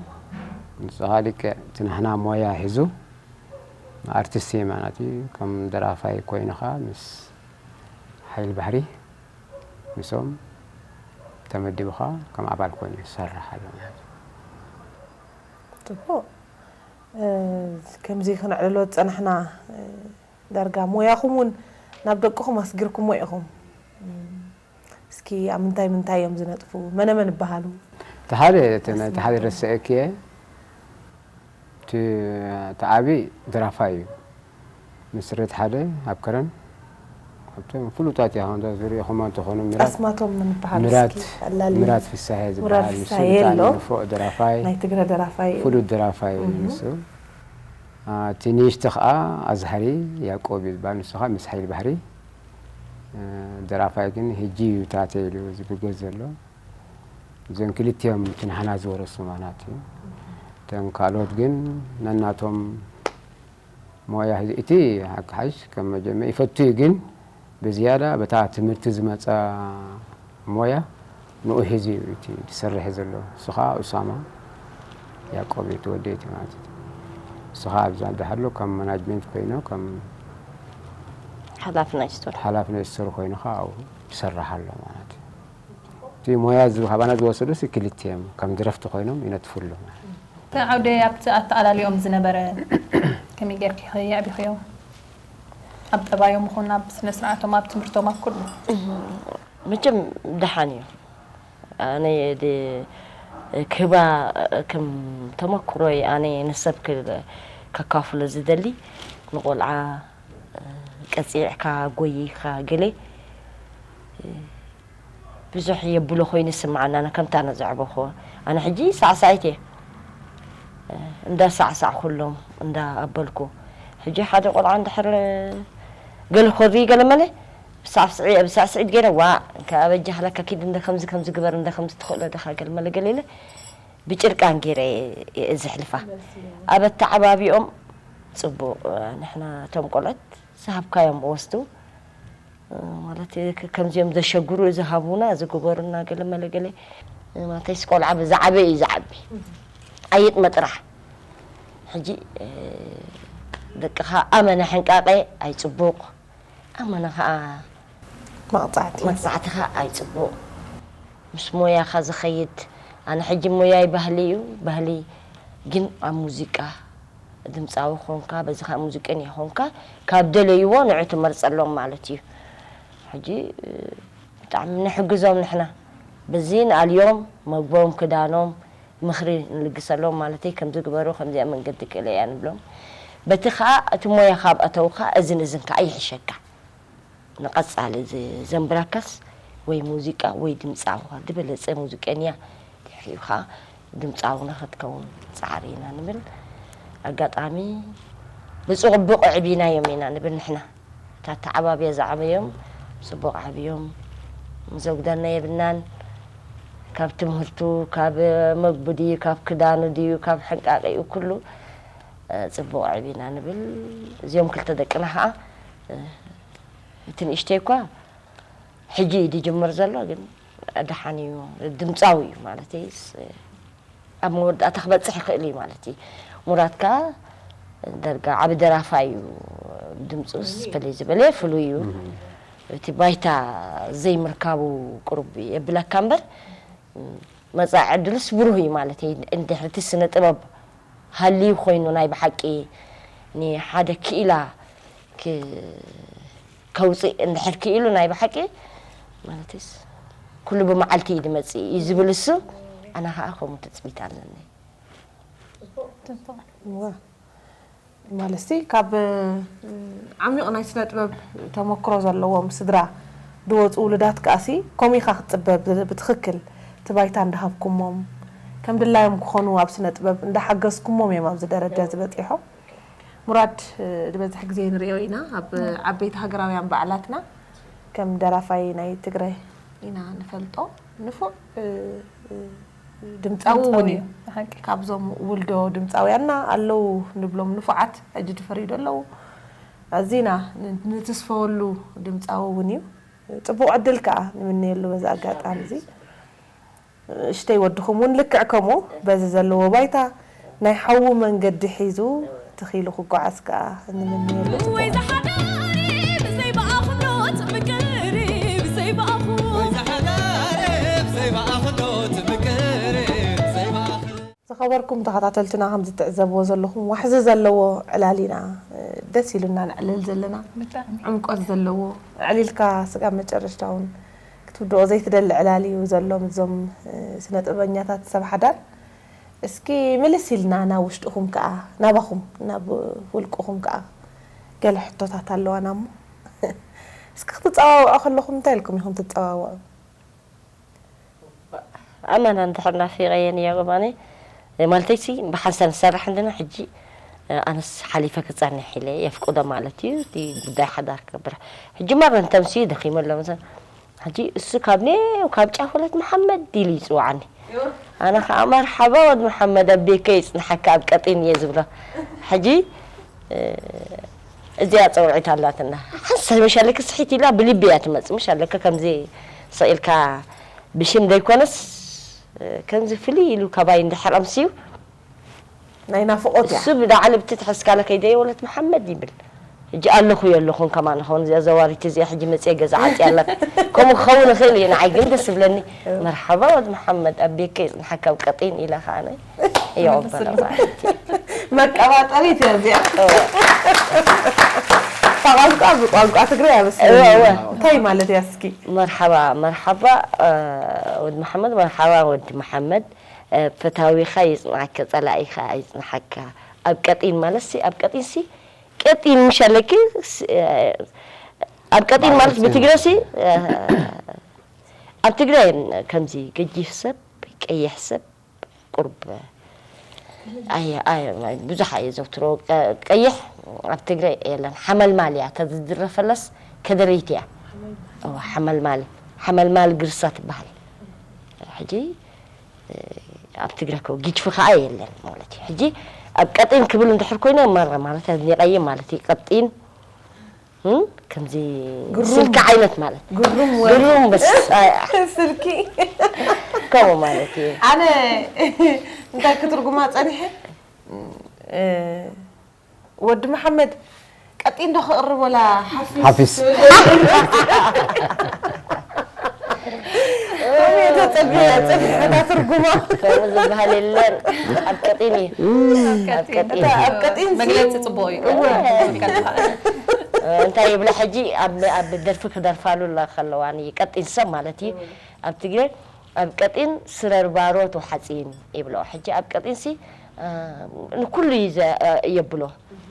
ንሱ ኸኣ ልክዕ እቲ ናህና ሞያ ሒዙ ኣርቲስት እዩ ማለት እዩ። ከም ደራፋይ ኮይኑ ኸኣ ምስ ሓይል ባሕሪ ምስኦም ተመዲቡ ኸኣ ከም ኣባል ኮይኑ ይሰርሕ ኣሎ ማለት እዩ። ጽቡቕ። ከምዚ ክነዕልሎ ዝጸናሕና ዳርጋ ሞያኹም እውን ናብ ደቅኹም ኣስጊርኩሞ ኢኹም። እስኪ ኣብ ምንታይ ምንታይ እዮም ዝነጥፉ? መነ መን ይበሃሉ? እቲ ሓደ እቲ ናይ- እቲ ሓደ ረስዐኪ እየ። እቲ እቲ ዓቢ ድራፋይ እዩ። ምስረት ሓደ ኣብ ከረን ኣብቶም ፍሉጣት እዮም እንተ ዝሪእኹም እንተኾኑ ምራት ኣስማቶም መን ይበሃሉ? ምራት እስኪ ኣላልዩ። ምራት ፍሳሐ ሙራድ ዝበሃል ንሱ ፍሳሐ ብጣዕሚ ኣሎ። ንፉዕ ድራፋይ ናይ ትግረ ደራፋይ እዩ። ፍሉጥ ድራፋይ እዩ እም። ንሱ። አ፣ እቲ ንእሽቶ ኸዓ ኣዝሃሪ ያዕቆብ እዩ ዝበሃል ንሱ ኸዓ ምስ ሓይል ባሕሪ እ፣ ደራፋይ ግን ሕጂ እዩ ታተ ኢሉ ዝብገስ ዘሎ። እዞም ክልቲኦም እቲ ናህና ዝወረሱ ማናት እዩ። እቶም ካልኦት ግን ነናቶም ሞያ ሒዙ እቲ ሓቂ ሓሽ ከም መጀመ ይፈቱ እዩ ግን ብዝያዳ በታ ትምህርቲ ዝመፃ ሞያ ንኡ ሒዙ እዩ እቲ ዝሰርሕ ዘሎ። እሱ ኸዓ ኡሳማ ያዕቆብ እዩ እቲ ወዲ እቲ ማለት እዩ። እሱ ኸዓ ኣብዛ እንዳሃሎ ከም ማናጅመንት ኮይኑ ከም ሓላፊ ናይ ስቶር ሓላፊ ናይ ስቶር ኮይኑ ኸዓ ኣብኡ ይሰርሕ ኣሎ ማለት እዩ። እቲ ሞያ እዚ ካባና ዝወሰዱ ሲ ክልተ እዮም ከም ድረፍቲ ኮይኖም ይነጥፉ ኣለዉ ማለት እዩ። እቲ ዓውደ ኣብቲ ኣተኣላልኦም ዝነበረ ከመይ ጌርኪ የዕቢኽዮም? ኣብ ጠባዮም ይኹን ኣብ ስነ ስርዓቶም ኣብ ትምህርቶም ኣብ ኩሉ መቸም ደሓን እዩ ኣነ ድ- ክህባ ከም ተመክሮይ ኣነ ንሰብ ክ- ከካፍሎ ዝደሊ ንቆልዓ ቀፂዕካ ጎይካ ገለ ብዙሕ የብሎ ኮይኑ ይስምዓና ኣነ ከምቲ ኣነ ዘዕበኽዎ ኣነ ሕጂ ሳዕሳዒት እየ እንዳ ሳዕሳዕኩሎም እንዳ ኣበልኩ ሕጂ ሓደ ቆልዓ እንድሕር ገለ ኮሪ ገለ መለ ብሳዕስዒ ብሳዕስዒት ገይረ ዋእ እንካ ኣበጃኽለካ ኪድ እንደ ከምዚ ከምዚ ግበር እንደ ከምዚ ትኽእሎ ዲኻ ገለ መለ ገለ ኢለ ብጭርቃን ገይረ እየ ዘሕልፋ ኣብ ኣተዓባቢኦም ፅቡቕ ንሕና እቶም ቆልዑት ዝሃብካዮም ወስዱ ማለት ከምዚኦም ዘሸግሩ እዚ ሃቡና እዚ ግበሩና ገለ መለ ገለ ማለተይስ ቆልዓ ብዛዕበይ እዩ ዝዓቢ ኣይጥመ ጥራሕ ሕጂ ደቅኻ ኣመነ ሕንቃቐ ኣይፅቡቕ ኣመነ ከዓ መቕፃዕቲ መቕፃዕቲ ከዓ ኣይፅቡቕ ምስ ሞያኻ ዝኸይድ ኣነ ሕጂ ሞያይ ባህሊ እዩ ባህሊ ግን ኣብ ሙዚቃ ድምፃዊ ኾንካ በዚ ከዓ ሙዚቀኛ ኾንካ ካብ ደለይዎ ንዑ ትመርፀሎም ማለት እዩ ሕጂ ብጣዕሚ ንሕግዞም ንሕና በዚ ንኣልዮም መግቦም ክዳኖም ምኽሪ ንልግሰሎም ማለተይ ከምዚ ግበሩ ከምዚኣ መንገዲ ክእለ እያ ንብሎም በቲ ከዓ እቲ ሞያ ካብ ኣተውካ እዝን እዝን ከዓ ይሕሸካ ንቐፃሊ ዘንብራካስ ወይ ሙዚቃ ወይ ድምፃዊ ዝበለፀ ሙዚቀኛ ድሕሪኡ ከዓ ድምፃዊ ንክትከውን ፃዕሪ ኢና ንብል ኣጋጣሚ ብፅቡቕ ዕቢናዮም ኢና ንብል ንሕና እታ ተዓባብያ ዝዓበዮም ፅቡቕ ዓብዮም ዘጉደልና የብልናን ካብ ትምህርቱ ካብ መግቢ ድዩ ካብ ክዳኑ ድዩ ካብ ሕንቃቂኡ ኩሉ ፅቡቕ ዕቢና ንብል እዚኦም ክልተ ደቅና ከዓ እቲ ንእሽተይ እኳ ሕጂ እዩ ዝጅምር ዘሎ ግን ደሓን እዩ ድምፃዊ እዩ ማለት ኣብ መወዳእታ ክበፅሕ ይኽእል እዩ ማለት እዩ ሙራትካ ደርጋ ዓቢ ደራፋ እዩ ድምፁስ ፍልይ ዝበለ ፍሉይ እዩ እቲ ባይታ ዘይምርካቡ ቅሩብ የብለካ እምበር መፃኢ ዕድሉስ ብሩህ እዩ ማለት እዩ እንድሕርቲ ስነ ጥበብ ሃልዩ ኮይኑ ናይ ብሓቂ ንሓደ ክኢላ ከውፅእ እንድሕር ክኢሉ ናይ ብሓቂ ማለትስ ኩሉ ብመዓልቲ እዩ ዝመፅእ እዩ ዝብል እሱ ኣነ ከዓ ከምኡ ትፅቢት ኣለኒ ማለትሲ ካብ ዓሚቕ ናይ ስነ ጥበብ ተመክሮ ዘለዎም ስድራ ዝወፁ ውሉዳት ከኣሲ ከምኡ ኢኻ ክትፅበ ብትኽክል እቲ ባይታ እንዳሃብኩሞም ከም ድላዮም ክኾኑ ኣብ ስነ ጥበብ እንዳሓገዝኩሞም እዮም ኣብዚ ደረጃ ዝበፂሖም ሙራድ ዝበዝሕ ግዜ ንሪኦ ኢና ኣብ ዓበይቲ ሃገራውያን በዓላትና ከም ደራፋይ ናይ ትግራይ ኢና ንፈልጦ ንፉዕ ድምፃዊ እውን እዩ ካብዞም ውልዶ ድምፃውያንና ኣለዉ ንብሎም ንፉዓት ሕጂ ዝፈርዩ ዘለዉ ኣዚና ንትስፈወሉ ድምፃዊ እውን እዩ ፅቡቅ ዕድል ከዓ ንምነየሉ በዚ ኣጋጣሚ እዚ እሽተይ ወድኹም እውን ልክዕ ከምኡ በዚ ዘለዎ ባይታ ናይ ሓዉ መንገዲ ሒዙ ትኺሉ ክጓዓዝ ከኣ እንምነየሉ። ጽቡቕ። ወይ ዝሓዳሪ ብዘይ ብኣኽሎት ምቅሪ ብዘይ ብኣኹ ዝሓዳርብ ዘይበኣኽሎት ምቅርብ ዘይበኣኽሎት ዝኸበርኩም ተኸታተልትና ከም ዝትዕዘብዎ ዘለኹም ዋሕዚ ዘለዎ ዕላል ኢና ደስ ኢሉና ነዕልል ዘለና። ብጣዕሚ ዕምቆት ዘለዎ ኣዕሊልካ ስጋብ መጨረሽታ እውን ክትውድኦ ዘይትደሊ ዕላል እዩ ዘሎ ምስዞም ስነ ጥበበኛታት ሰብ ሓዳር። እስኪ ምልስ ኢልና ናብ ውሽጥኹም ከዓ ናባኹም ናብ ውልቅኹም ከዓ ገለ ሕቶታት ኣለዋና እሞ እስኪ ክትፀዋውዖ ከለኹም እንታይ ኢልኩም ኢኹም ትፀዋውዑ? ኣመና እንድሕር ናፊቐየን እያ ቁማኒ ማለተይሲ ብሓንሳብ ንሰርሕ እንድና ሕጂ ኣነስ ሓሊፈ ክፀንሕ ኢለ የፍቅዶ ማለት እዩ እቲ ጉዳይ ሓዳር ክገብር ሕጂ ማረ እንተምስዩ ደኺመሎም ሰብ ሕጂ እሱ ካብ ኔው ካብ ጫፍ ወለት መሓመድ ኢሉ ይፅውዓኒ ኣነ ከዓ መርሓባ ወድ መሓመድ ኣብ ቤከ ይፅንሓካ ኣብ ቀጢን እየ ዝብሎ ሕጂ እዚኣ ፀውዒት ኣላትና ሓንሳብ መሻለኪ ስሒት ኢላ ብልቢ እያ ትመፅእ ምሽ ኣለካ ከምዚ ስቕ ኢልካ ብሽም ዘይኮነስ ከምዚ ፍልይ ኢሉ ካባይ እንድሕር ኣምስዩ ናይ ናፍቖት እያ። እሱ ብላዕሊ ብትትሕዝካለ ከይደየ ወለት መሓመድ ይብል ሕጂ ኣለኹ የለኹን ከማን ኸውን እዚኣ ዘዋሪት እዚኣ ሕጂ መፅየ ገዛ ዓፅያ ኣላት ከምኡ ክኸውን ይኽእል እዩ ንዓይ ግን ደስ ዝብለኒ መርሓባ ወድ መሓመድ ኣብ ቤከ ይፅንሓካ ኣብ ቀጢን ኢላ ከዓነ የቕበላ ማለት እዩ መቀባጠሪት እያ እዚኣ። እታ ቋንቋ ብቋንቋ ትግረ እወ፣ እወ። እንታይ ማለት እያ እስኪ? መርሓባ መርሓባ ወድ መሓመድ መርሓባ ወድ መሓመድ ፈታዊኻ ይፅንዓካ ፀላኢኻ ኣይፅንሓካ ኣብ ቀጢን ማለት ሲ ኣብ ቀጢን ሲ ቀጢን ምሽ ኣለኪ ስ- ኣብ ቀጢን ማለት ብትግረ ሲ ኣብ ትግራይ ከምዚ ገጂፍ ሰብ ቀይሕ ሰብ ቁርብ ኣየ ኣየ ብዙሕ ኣየ ዘውትሮ ቀ- ቀይሕ ኣብ ትግራይ የለን ሓመልማል እያ ተዝድረፈለስ ከደረይቲ እያ እዋ ሓመልማል ሓመልማል ግርሳ ትበሃል ሕጂ ኣብ ትግራይ ከ ጊጅፊ ከዓ የለን ማለት እዩ ሕጂ ኣብ ቀጢን ክብል እንድሕር ኮይነ ማራ ማለት ኣድኒቀየ ማለት እዩ ቀጢን እም፣ ከምዚ ግሩም። ስልኪ ዓይነት ማለት ግሩም ወ ግሩም በስ ኣይ፣ ስልኪ ከምኡ ማለት እዩ ኣነ እንታይ ክትርጉማ ፀኒሐ እ፣ ወዲ መሓመድ ቀጢን ዶ ክቕርብ ወላ ሓፊስ ሓፊስ። ከምኡ እየ ተፀቢያ ፀኒሐ እታ ትርጉማ ከምኡ ዝበሃል የለን ኣብ ቀጢን እዩ ኣብ ቀጢን እታ ኣብ ቀጢን መግለፂ ፅቡቅ እዩ። እንታይ ይብላ ሕጂ ኣብ ኣብ ደርፊ ክደርፋሉ ላ ከለዋ ቀጢን ሰብ ማለት እዩ ኣብ ትግረ ኣብ ቀጢን ስረርባሮ ተሓፂን ይብሎ ሕጂ ኣብ ቀጢን ሲ ንኩሉ እዩ ዘ- የብሎ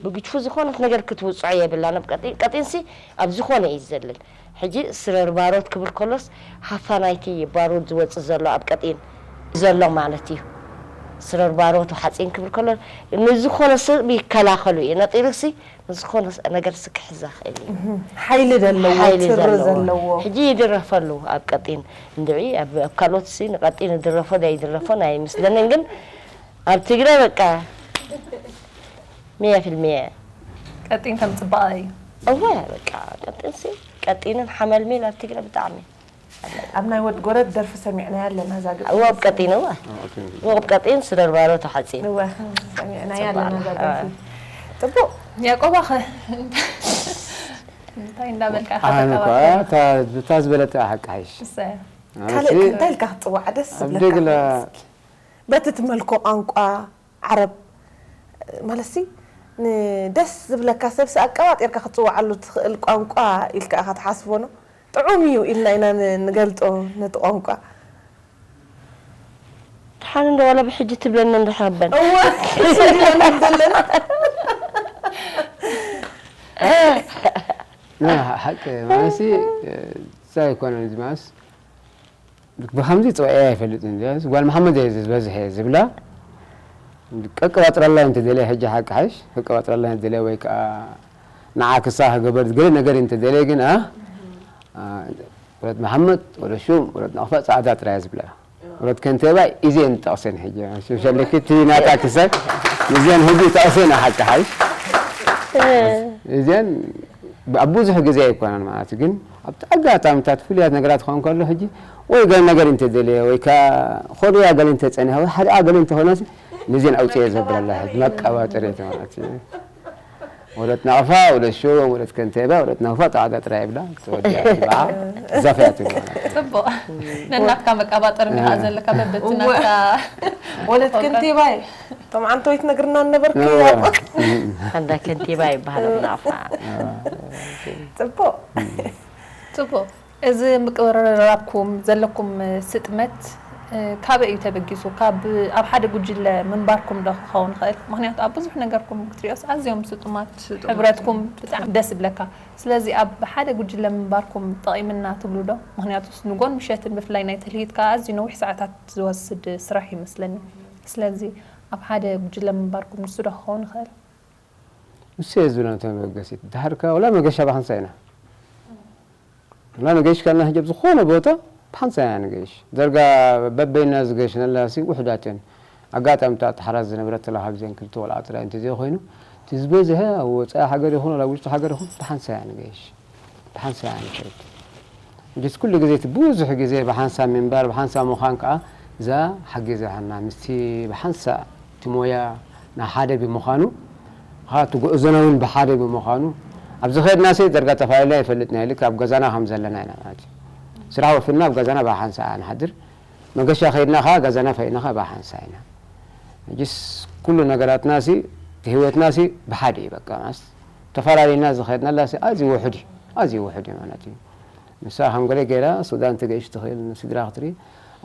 ብግጅፉ ዝኾነት ነገር ክትውፅዖ የብላን ኣብ ቀጢን ቀጢን ሲ ኣብ ዝኾነ እዩ ዝዘልል ሕጂ ስረርባሮት ክብል ከሎስ ሃፋ ናይቲ ባሩድ ዝወፅእ ዘሎ ኣብ ቀጢን ዘሎ ማለት እዩ ስረርባሮት ሓፂን ክብል ከሎ ንዝኾነ ሰብ ይከላኸሉ እዩ ነጢሩ ሲ ንዝኾነ ነገር ሲ ክሕዛ ክእል እዩ ሓይሊ ዘለዎ ሓይሊ ትሪ ዘለዎ ዘለዎ ሕጂ ይድረፈሉ ኣብ ቀጢን እንድዒ ኣብ ኣብ ካልኦት ሲ ንቀጢን ይድረፎ ዶ ይድረፎን ኣይምስለንን ግን ኣብ ትግራይ በቃ ሚያ ፊልሚያ ቀጢን ከም ፅባቐ እዩ። እወ በቃ ቀጢን ሲ ቀጢንን ሓመልሚል ኣብ ትግራይ ብጣዕሚ ኣብ ናይ ወድ ጎረድ ደርፊ ሰሚዕናያ ኣለና እዛ ግጥሚ እወ ኣብ ቀጢን እወ እወ ኣብ ቀጢን ስረርባሮ ተሓፂን እወ ሰሚዕናያ ኣለና እዛ ደርፊ ፅቡቅ ያቆባ ኸ እንታይ እንዳበልካ ኢኻ ኣነ እኳ ተቀባበል? እታ እታ ዝበለተ ሓቂ ሓይሽ እሰይ። ካልእ እንታይ ኢልካ ክትፅዋዕ ደስ ኣብ ዝብለካ ደግለ በቲ ትመልኮ ቋንቋ ዓረብ ማለትሲ ንደስ ዝብለካ ሰብሲ ኣቀባጢርካ ክትፅውዓሉ ትኽእል ቋንቋ ኢልካ ኢኻ ትሓስቦ ኖ ጥዑም እዩ ኢልና ኢና ን- ንገልፆ ነቲ ቋንቋ ድሓን እንደ ዋላ ብሕጂ ትብለኒ እንድሕር ኣበን እወ ሰዲናና ዘለና ና ሓቂ ማለትሲ እዛ ኣይኮነን እዚ ማለትስ ብከምዚ ፅውዕያ ኣይፈልጥን እዚኣስ ጓል መሓመድ እየ ዝበዝሐ ዝብላ ቀቅባጥረላ እንተደልየ ሕጂ ሓቂ ሓሽ ቀቅባጥረላ እንተደልየ ወይ ከዓ ንዓ ክሳ ክገበር ገለ ነገር እንተደልየ ግን አ አ፣ ወረት መሓመድ ወረት ሹም ወረት ነቕፋ ፃዕዳ ጥራይ ዝብላ ወረት ከንቴባ ኢዜን ጠቕሰን ሕጂ ሸለኪ እቲ ናታ ክሳይ እዚአን ሕጂ ጠቕሰን ሓቂ ሓሽ እዚአን ኣብ ብዙሕ ግዜ ኣይኮነን ማለት እዩ። ግን ኣብቲ ኣጋጣሚታት ፍሉያት ነገራት ክኸውን ከሎ ሕጂ ወይ ገለ ነገር እንተደልየ ወይ ከዓ ኾድያ ገለ እንተፀኒሐ ወይ ሓደ ገለ እንተኾነ ነዚን ኣውፅኤ ዘብለላ ሕጂ መቀባጠሪ ማለት እዩ። ወለት ናቕፋ፣ ወለት ሽወ፣ ወለት ከንቴባ፣ ወለት ናቕፋ ጣዕዳ ጥራይ ይብላ። ተወዲኣ ትብዓ። ዛፍያ ትብላ። ጽቡቕ። ነናትካ መቀባጠር እንዲኻ ዘለካ በበቲ ናትካ ወለት ከንቴባይ ቶም ዓንተወይ ትነግርና ነበርክ። እንዳ ከንቲባ ይበሃል ኣብ ናቕፋ። ጽቡቕ። ጽቡቕ። እዚ ምቅርራብኩም ዘለኩም ስጥመት ካበይ እዩ ተበጊሱ? ካብ ኣብ ሓደ ጉጅለ ምንባርኩም ዶ ክኸውን ይኽእል? ምክንያቱ ኣብ ብዙሕ ነገርኩም ክትሪኦስ ኣዝዮም ስጡማት፣ ሕብረትኩም ብጣዕሚ ደስ ይብለካ። ስለዚ ኣብ ሓደ ጉጅለ ምንባርኩም ጠቒምና ትብሉ ዶ? ምክንያቱስ ንጎን ምሸትን ብፍላይ ናይ ትልሂት ከዓ ኣዝዩ ነዊሕ ሰዓታት ዝወስድ ስራሕ ይመስለኒ። ስለዚ ኣብ ሓደ ጉጅለ ምንባርኩም ንሱ ዶ ክኸውን ይኽእል? ንሱ እየ ዝብላ ነቶም መበገሲት። ድሓር ከ ወላ መገሻ ብሓንሳ ኢና። ወላ ንገይሽ ከለና ሕጂ ኣብ ዝኾነ ቦታ ብሓንሳ ኢና ንገይሽ። ደርጋ በበይና ዝገሽነላ ሲ ውሑዳት እየን። ኣጋጣሚ እታ ሓራ ዝነበረት ተላ ካብዘን ክልተ ቆልዓ ጥራይ እንተዘይኮይኑ እቲ ዝበዝሐ ኣብ ወፃኢ ሃገር ይኹን ኣብ ውሽጢ ሃገር ይኹን ብሓንሳ እያ ንገይሽ። ብሓንሳ እያ ንኸይድ። እንጂስ ኩሉ ግዜ እቲ ብዙሕ ግዜ ብሓንሳ ምንባር ብሓንሳ ምዃን ከዓ እዛ ሓጊዛትና ምስቲ ብሓንሳ እቲ ሞያ ናይ ሓደ ብምዃኑ ኻ እቲ ጉዕዞና እውን ብሓደ ብምዃኑ ኣብዚ ኸድና ሲ ደርጋ ተፈላለና ይፈልጥና ኢልክ ኣብ ገዛና ከም ዘለና ኢና ማለት እዩ። ስራሕ ወፊርና ኣብ ገዛና ብሓንሳ ንሓድር መገሻ ከይድና ኸዓ ገዛና ፈይድና ኸዓ ብሓንሳ ኢና። ሕጂስ ኩሉ ነገራትና ሲ እቲ ህይወትና ሲ ብሓደ እዩ በቃ ማለት ተፈላለና ዝኸድናላ ሲ ኣዝዩ ውሑድ እዩ ኣዝዩ ውሑድ እዩ ማለት እዩ። ንሳ ከም ገለ ገይራ ሱዳን ትገይሽ ትኽእል ንስድራ ክትርኢ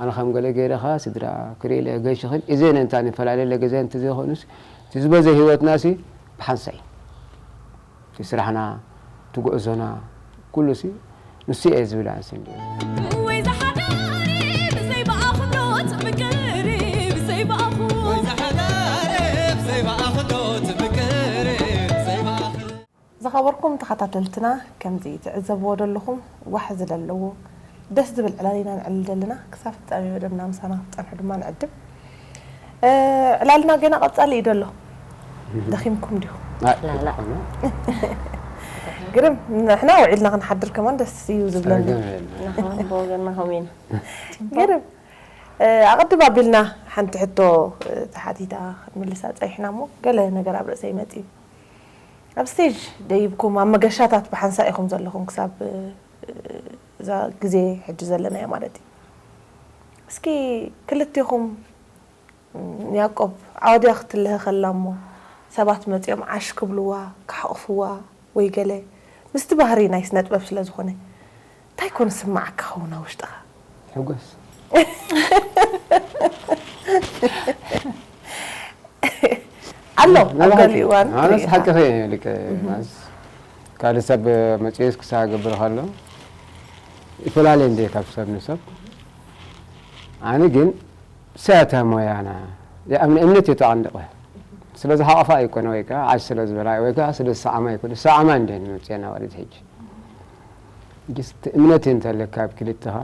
ኣነ ከም ገለ ገይረ ኸዓ ስድራ ክርኢ ኢለ ገይሽ ይኽእል እዘን እንታ ንፈላለ ገዛ እንተዘይኮኑስ እቲ ዝበዘ ህይወትና ሲ ብሓንሳይ እቲ ስራሕና እቲ ጉዕዞና ኩሉ ሲ ንሱ እየ ዝብል ኣንስ እንዲ ወይ ዝሓዳሪ ብዘይ ብኣኽሎት ምቅሪ ብዘይ ብኣኹ ዝኸበርኩም ተኸታተልትና ከምዚ ትዕዘብዎ ዘለኹም ዋሕ ዝለለዎ ደስ ዝብል ዕላል ኢና ንዕልል ዘለና ክሳብ ፍጻሜ መደብና ምሳና ክትጸንሑ ድማ ንዕድም። ዕላልና ገና ቀጻሊ እዩ ደሎ። ደኺምኩም ዲኹም? ላላ ግርም ንሕና ውዒልና ክንሓድር ከማን ደስ እዩ ዝብለኒ። ንሕና ብወገንና ከምኡ ኢና። ግርም ኣቐድም ኣቢልና ሓንቲ ሕቶ ተሓቲታ ክንምልሳ ጸኒሕና እሞ ገለ ነገር ኣብ ርእሰይ መጺኡ። ኣብ ስቴጅ ደይብኩም ኣብ መገሻታት ብሓንሳእ ኢኹም ዘለኹም ክሳብ እዛ ግዜ ሕጂ ዘለናዮ ማለት እዩ። እስኪ ክልቲኹም ያዕቆብ ዓወድያ ክትልሀ ከላ እሞ ሰባት መፂኦም ዓሽ ክብልዋ ክሓቑፍዋ ወይ ገለ ምስቲ ባህሪ ናይ ስነጥበብ ስለ ዝኾነ እንታይ ኮን ስማዓካ ኸውን ኣብ ውሽጥኻ? ሕጎስ ኣሎ ኣብ ገሊኡ እዋን ኣነስ ትርእኻ። ሓቂ ልክ ማለት ካልእ ሰብ መፅዮስ ክሳብ ገብር ከሎ ይፈላለየ እንደ ካብ ሰብ ንሰብ ኣነ ግን ሰያታ ሞያና የኣምን እምነት የተዓንደቆ ስለ ዝሓቐፋ ኣይኮነ ወይ ከዓ ዓሽ ስለ ዝበላ ወይ ከዓ ስለ ዝሰዓማ ኣይኮነ ሰዓማ እንደ መፅና ወሪድ ሕጂ እጅስ እምነት እንተለካ ኣብ ክልተኻ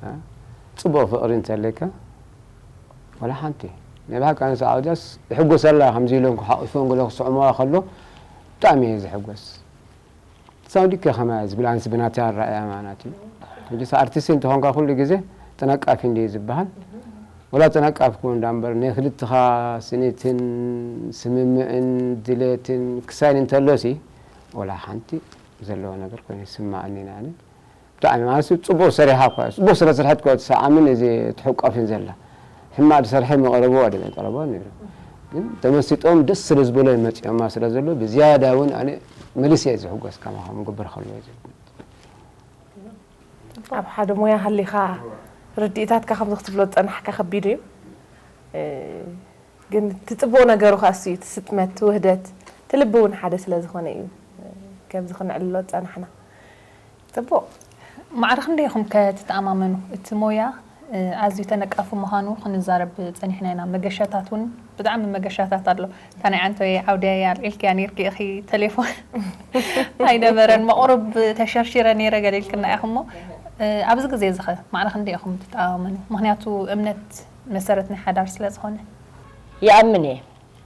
እ? ፅቡቕ ፍቕሪ እንተለካ ወላ ሓንቲ ናይ ብሓቂ ኣነስ ዓውዳስ ይሕጎሰላ ከምዚ ኢሎም ክሓቂፎም ገለ ክስዕሞዋ ከሎ ብጣዕሚ እየ ዝሕጎስ ሳውዲከ ከማያ ዝብል ኣንስ ብናተይ ኣረኣያ ማለት እዩ ሕጂ ኣርቲስት እንተኾንካ ኩሉ ግዜ ተነቃፊ እንደ ዝበሃል ወላ ተነቃፍኩ እንዳ እምበር ናይ ክልትኻ ስኒትን ስምምዕን ድሌትን ክሳይን እንተሎሲ ወላ ሓንቲ ዘለዎ ነገር ኮይኑ ይስማዓኒ ኢና ብጣዕሚ ማለት እዩ ጽቡቅ ሰሪሓ እኳ ጽቡቅ ስለ ስርሐት እኳ ትሰዓምን እዚ ትሕቀፍን ዘላ ሕማቅ ዝሰርሐ መቅረቡ ወደ መቅረቡ ነይሩ ግን ተመሲጦም ደስ ስለ ዝበሎ መጺኦማ ስለ ዘሎ ብዝያዳ እውን ኣነ መሊስ እየ ዝሕጎስ ከማኹም ግብር ከሎ እዩ ዝብል ኣብ ሓደ ሞያ ሃሊኻ ርድኢታትካ ከምዚ ክትብሎ ዝጸናሕካ ከቢድ እዩ ግን እቲ ጽቡቕ ነገሩ ከኣ እሱ እዩ እቲ ስጥመት እቲ ውህደት እቲ ልቢ እውን ሓደ ስለ ዝኾነ እዩ ከምዚ ክንዕልሎ ዝጸናሕና ጽቡቕ ማዕረ ክንደይ ኢኹም ከ ትተኣማመኑ እቲ ሞያ ኣዝዩ ተነቃፊ ምዃኑ ክንዛረብ ጸኒሕና ኢና መገሻታት እውን ብጣዕሚ መገሻታት ኣሎ እታ ናይ ዓንቶየ ዓውድያ ኣልዒልክያ ነይርኪ ኢኺ ቴሌፎን ኣይነበረን መቑርብ ተሸርሺረ ነይረ ገለ ኢልክና ኢኹሞ ኣብዚ ግዜ እዚ ኸ ማዕረ ክንደይ ኢኹም ትተኣማመኑ ምኽንያቱ እምነት መሰረት ናይ ሓዳር ስለ ዝኾነ ይኣምን እየ